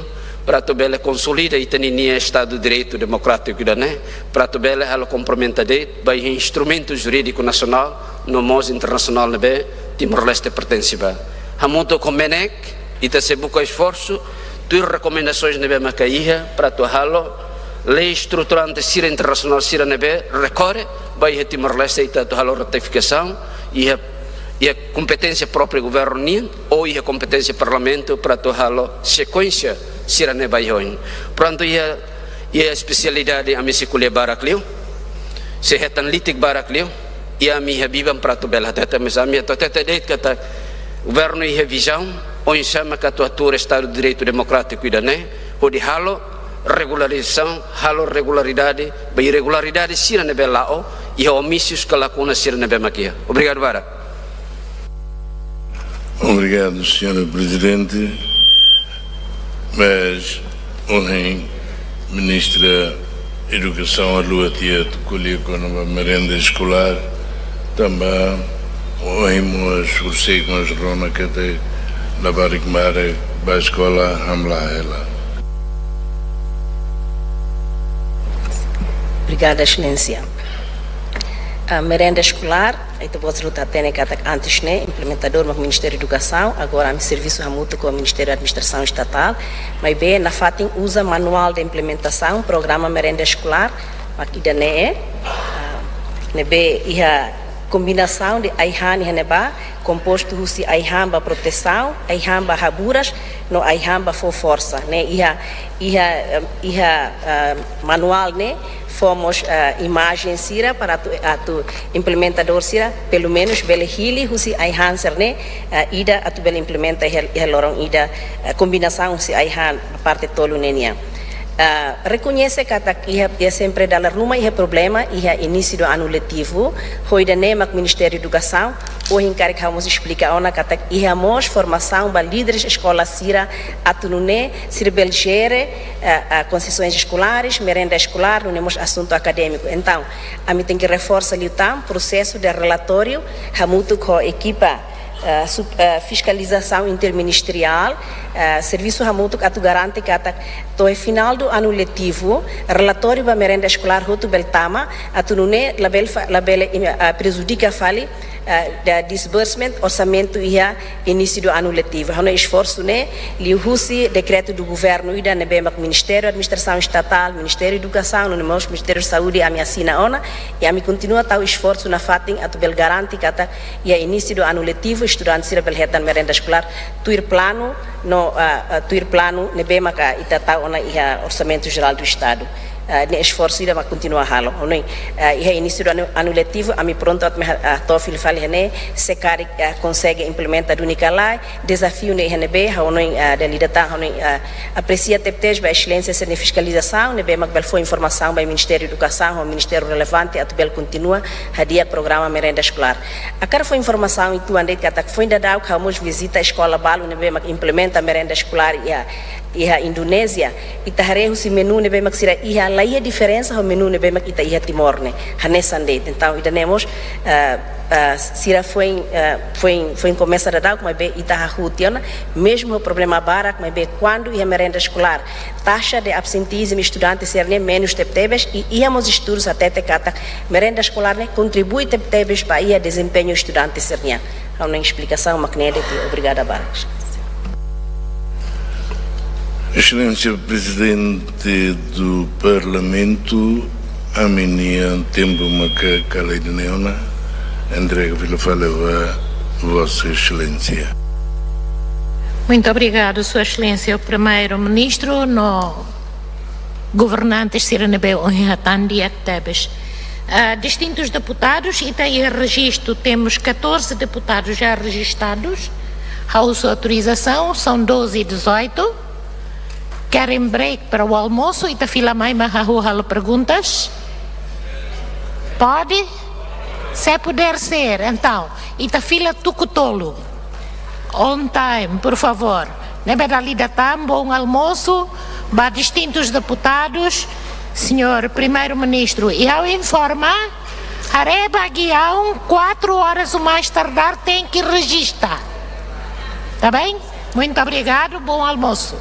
para atu bele konsolida ita ninia Estadu Direitu Demokrátiku ida-ne'e, para atu bele halo komplementa de'it ba iha instrumentu jurídiku nasionál no mós internasionál ne'ebé Timor-Leste pertense ba. Hamutuk ho MNEK, ita sei buka esforsu, tuir rekomendasoens ne'ebé maka iha, para atu halo lei estruturante sira internasionál sira ne'ebé rekorre ba iha Timor-Leste, ita atu halo ratifikasaun iha, iha kompeténsia própria governu nian, ou iha kompeténsia parlamentu para atu halo sekuénsia sira ne'e ba iha oin. Prontu, iha, iha espesialidade ami sei ko'alia barak liu, sei hetan litik barak liu, i ami iha biban para atu bele hatete, mas ami atu hatete de'it katak governu iha vizaun oinsá mak atu hatuur Estadu Direitu Demokrátiku ida-ne'e, hodi halo regularizasaun, halo regularidade ba irregularidade sira ne'ebé la'o, iha omísius ka lakuna sira ne'ebé mak iha. Obrigadu barak. Obrigadu, señór Prezidente. Mas ohin Ministra Edukasaun haluha tiha atu ko'alia kona-ba merenda eskolár, tanba ohin mós horiseik mós rona katak labarik barak bá eskola hamlaha hela. Obrigada, Exelénsia. A merenda eskolár, ita-boot hotu hatene katak antes ne'e implementadór mak Ministériu Edukasaun, agora ami servisu hamutuk ho Ministériu Administrasaun Estatál, maibé nafatin uza manuál de implementasaun programa merenda eskolár mak ida-ne'e, ah, ne'ebé iha kombinasaun de ai-han iha ne'ebá, kompostu husi ai-han ba protesaun, ai-han ba haburas, no ai-han ba fó forsa, ne'e iha, iha, em, iha, ah, manuál ne'e fó mós, ah, imajen sira para atu, atu implementadór sira pelumenus bele hili husi ai-han sira-ne'e, ah, ida atu bele implementa iha, iha loron ida, ah, kombinasaun husi ai-han parte tolu ne'e nian. Ah, rekoñese katak iha, iha sempre dala ruma iha problema iha inísiu do anu letivu, ho ida-ne'e mak Ministériu Edukasaun ohin karik ha'u mós esplika ona katak iha mós formasaun ba líderes eskola sira atu nune'e sira bele jere, ah, ah, konsesoens eskolares, merenda eskolár, nune'e mós asuntu akadémiku. Entaun, ami tenke reforsa liután prosesu de relatóriu hamutuk ho ekipa, ah, sup-, ah, fiskalizasaun interministeriál, ah, servisu hamutuk atu garante katak to'o finál do anu letivu, relatóriu ba merenda eskolár hotu bele tama, atu nune'e labele fa-, labele, ah, prejudika fali, ah, da disbursement orsamentu iha inísiu do anu letivu. Ha'u-nia esforsu ne'e liuhusi dekretu do governu ida ne'ebé mak Ministériu Administrasaun Estatál, Ministériu Edukasaun, nune'e mós Ministériu Saúde ami asina ona, i ami kontinua tau esforsu nafatin atu bele garante katak iha inísiu do anu letivu estudante sira bele hetan merenda eskolár tuir planu no, ah, ah, tuir planu ne'ebé maka ita tau ona iha Orsamentu Jerál do Estadu. Ah, ne'e esforsu ida mak kontinua halo. Ha'u hanoin, ah, iha inísiu do anu, anu letivu, ami prontu atu mai ha-, ah, hato'o fila fali iha ne'e, se karik, ah, konsege implementa duni ka lae, dezafiu ne'e iha ne'ebé, ha'u hanoin, ah, dala ida tan, ha'u hanoin, ah, apresia tebetebes ba Exelénsia sira-nia fiskalizasaun, ne'ebé mak bele fó informasaun ba Ministériu Edukasaun, ho ministériu relevante, atu bele kontinua hadi'a programa merenda eskolár. Hakarak fó informasaun uitoan de'it katak foin daudauk ha'u mós vizita eskola balu ne'ebé mak implementa merenda eskolár iha, iha Indonézia. Ita haree husi menu ne'ebé mak sira iha, la iha diferensa ho menu ne'ebé mak ita iha Timor ne'e. Hanesan de'it. Entaun, ida-ne'e mós, ah, ah, sira foin, ah, foin, foin komesa daudauk, maibé ita hahú tiha ona, mezmu ho problema barak, maibé kuandu iha merenda eskolár, taxa de absenteízmu estudante sira-ne'e menus tebetebes, i iha mós estudu hatete katak merenda eskolár ne'e kontribui tebetebes ba iha dezempeñu estudante sira-nian. Ha'u-nia esplikasaun mak ne'e de'it, obrigada barak. Exelénsia Prezidente do Parlamentu, ami-nia tempu maka kala ida-ne'e ona, entrega fila fali ba Vossa Exelénsia. Muito obrigado, Sua Excelência, o Primeiro-Ministro. No Governante sira ne'ebé ohin hatán di'ak tebes. Ah, distintus deputadus, ita iha rejistu, temos catorze deputados já registados. Ha'u husu autorizasaun, são doze e dezoito. Querem break para o almoço? Ita fila mai mak ha'u halo perguntas? Pode? Se puder ser, entaun, ita fila tuku tolu. On time, por favor. Ne'ebé dala ida tan, bom almoço ba distintus deputadus, señór Primeiru-Ministru. I ha'u informa, haree ba guiaun, quatro horas o mais tardar tenke rejista. Tá bem? Muito obrigado, bom almoço.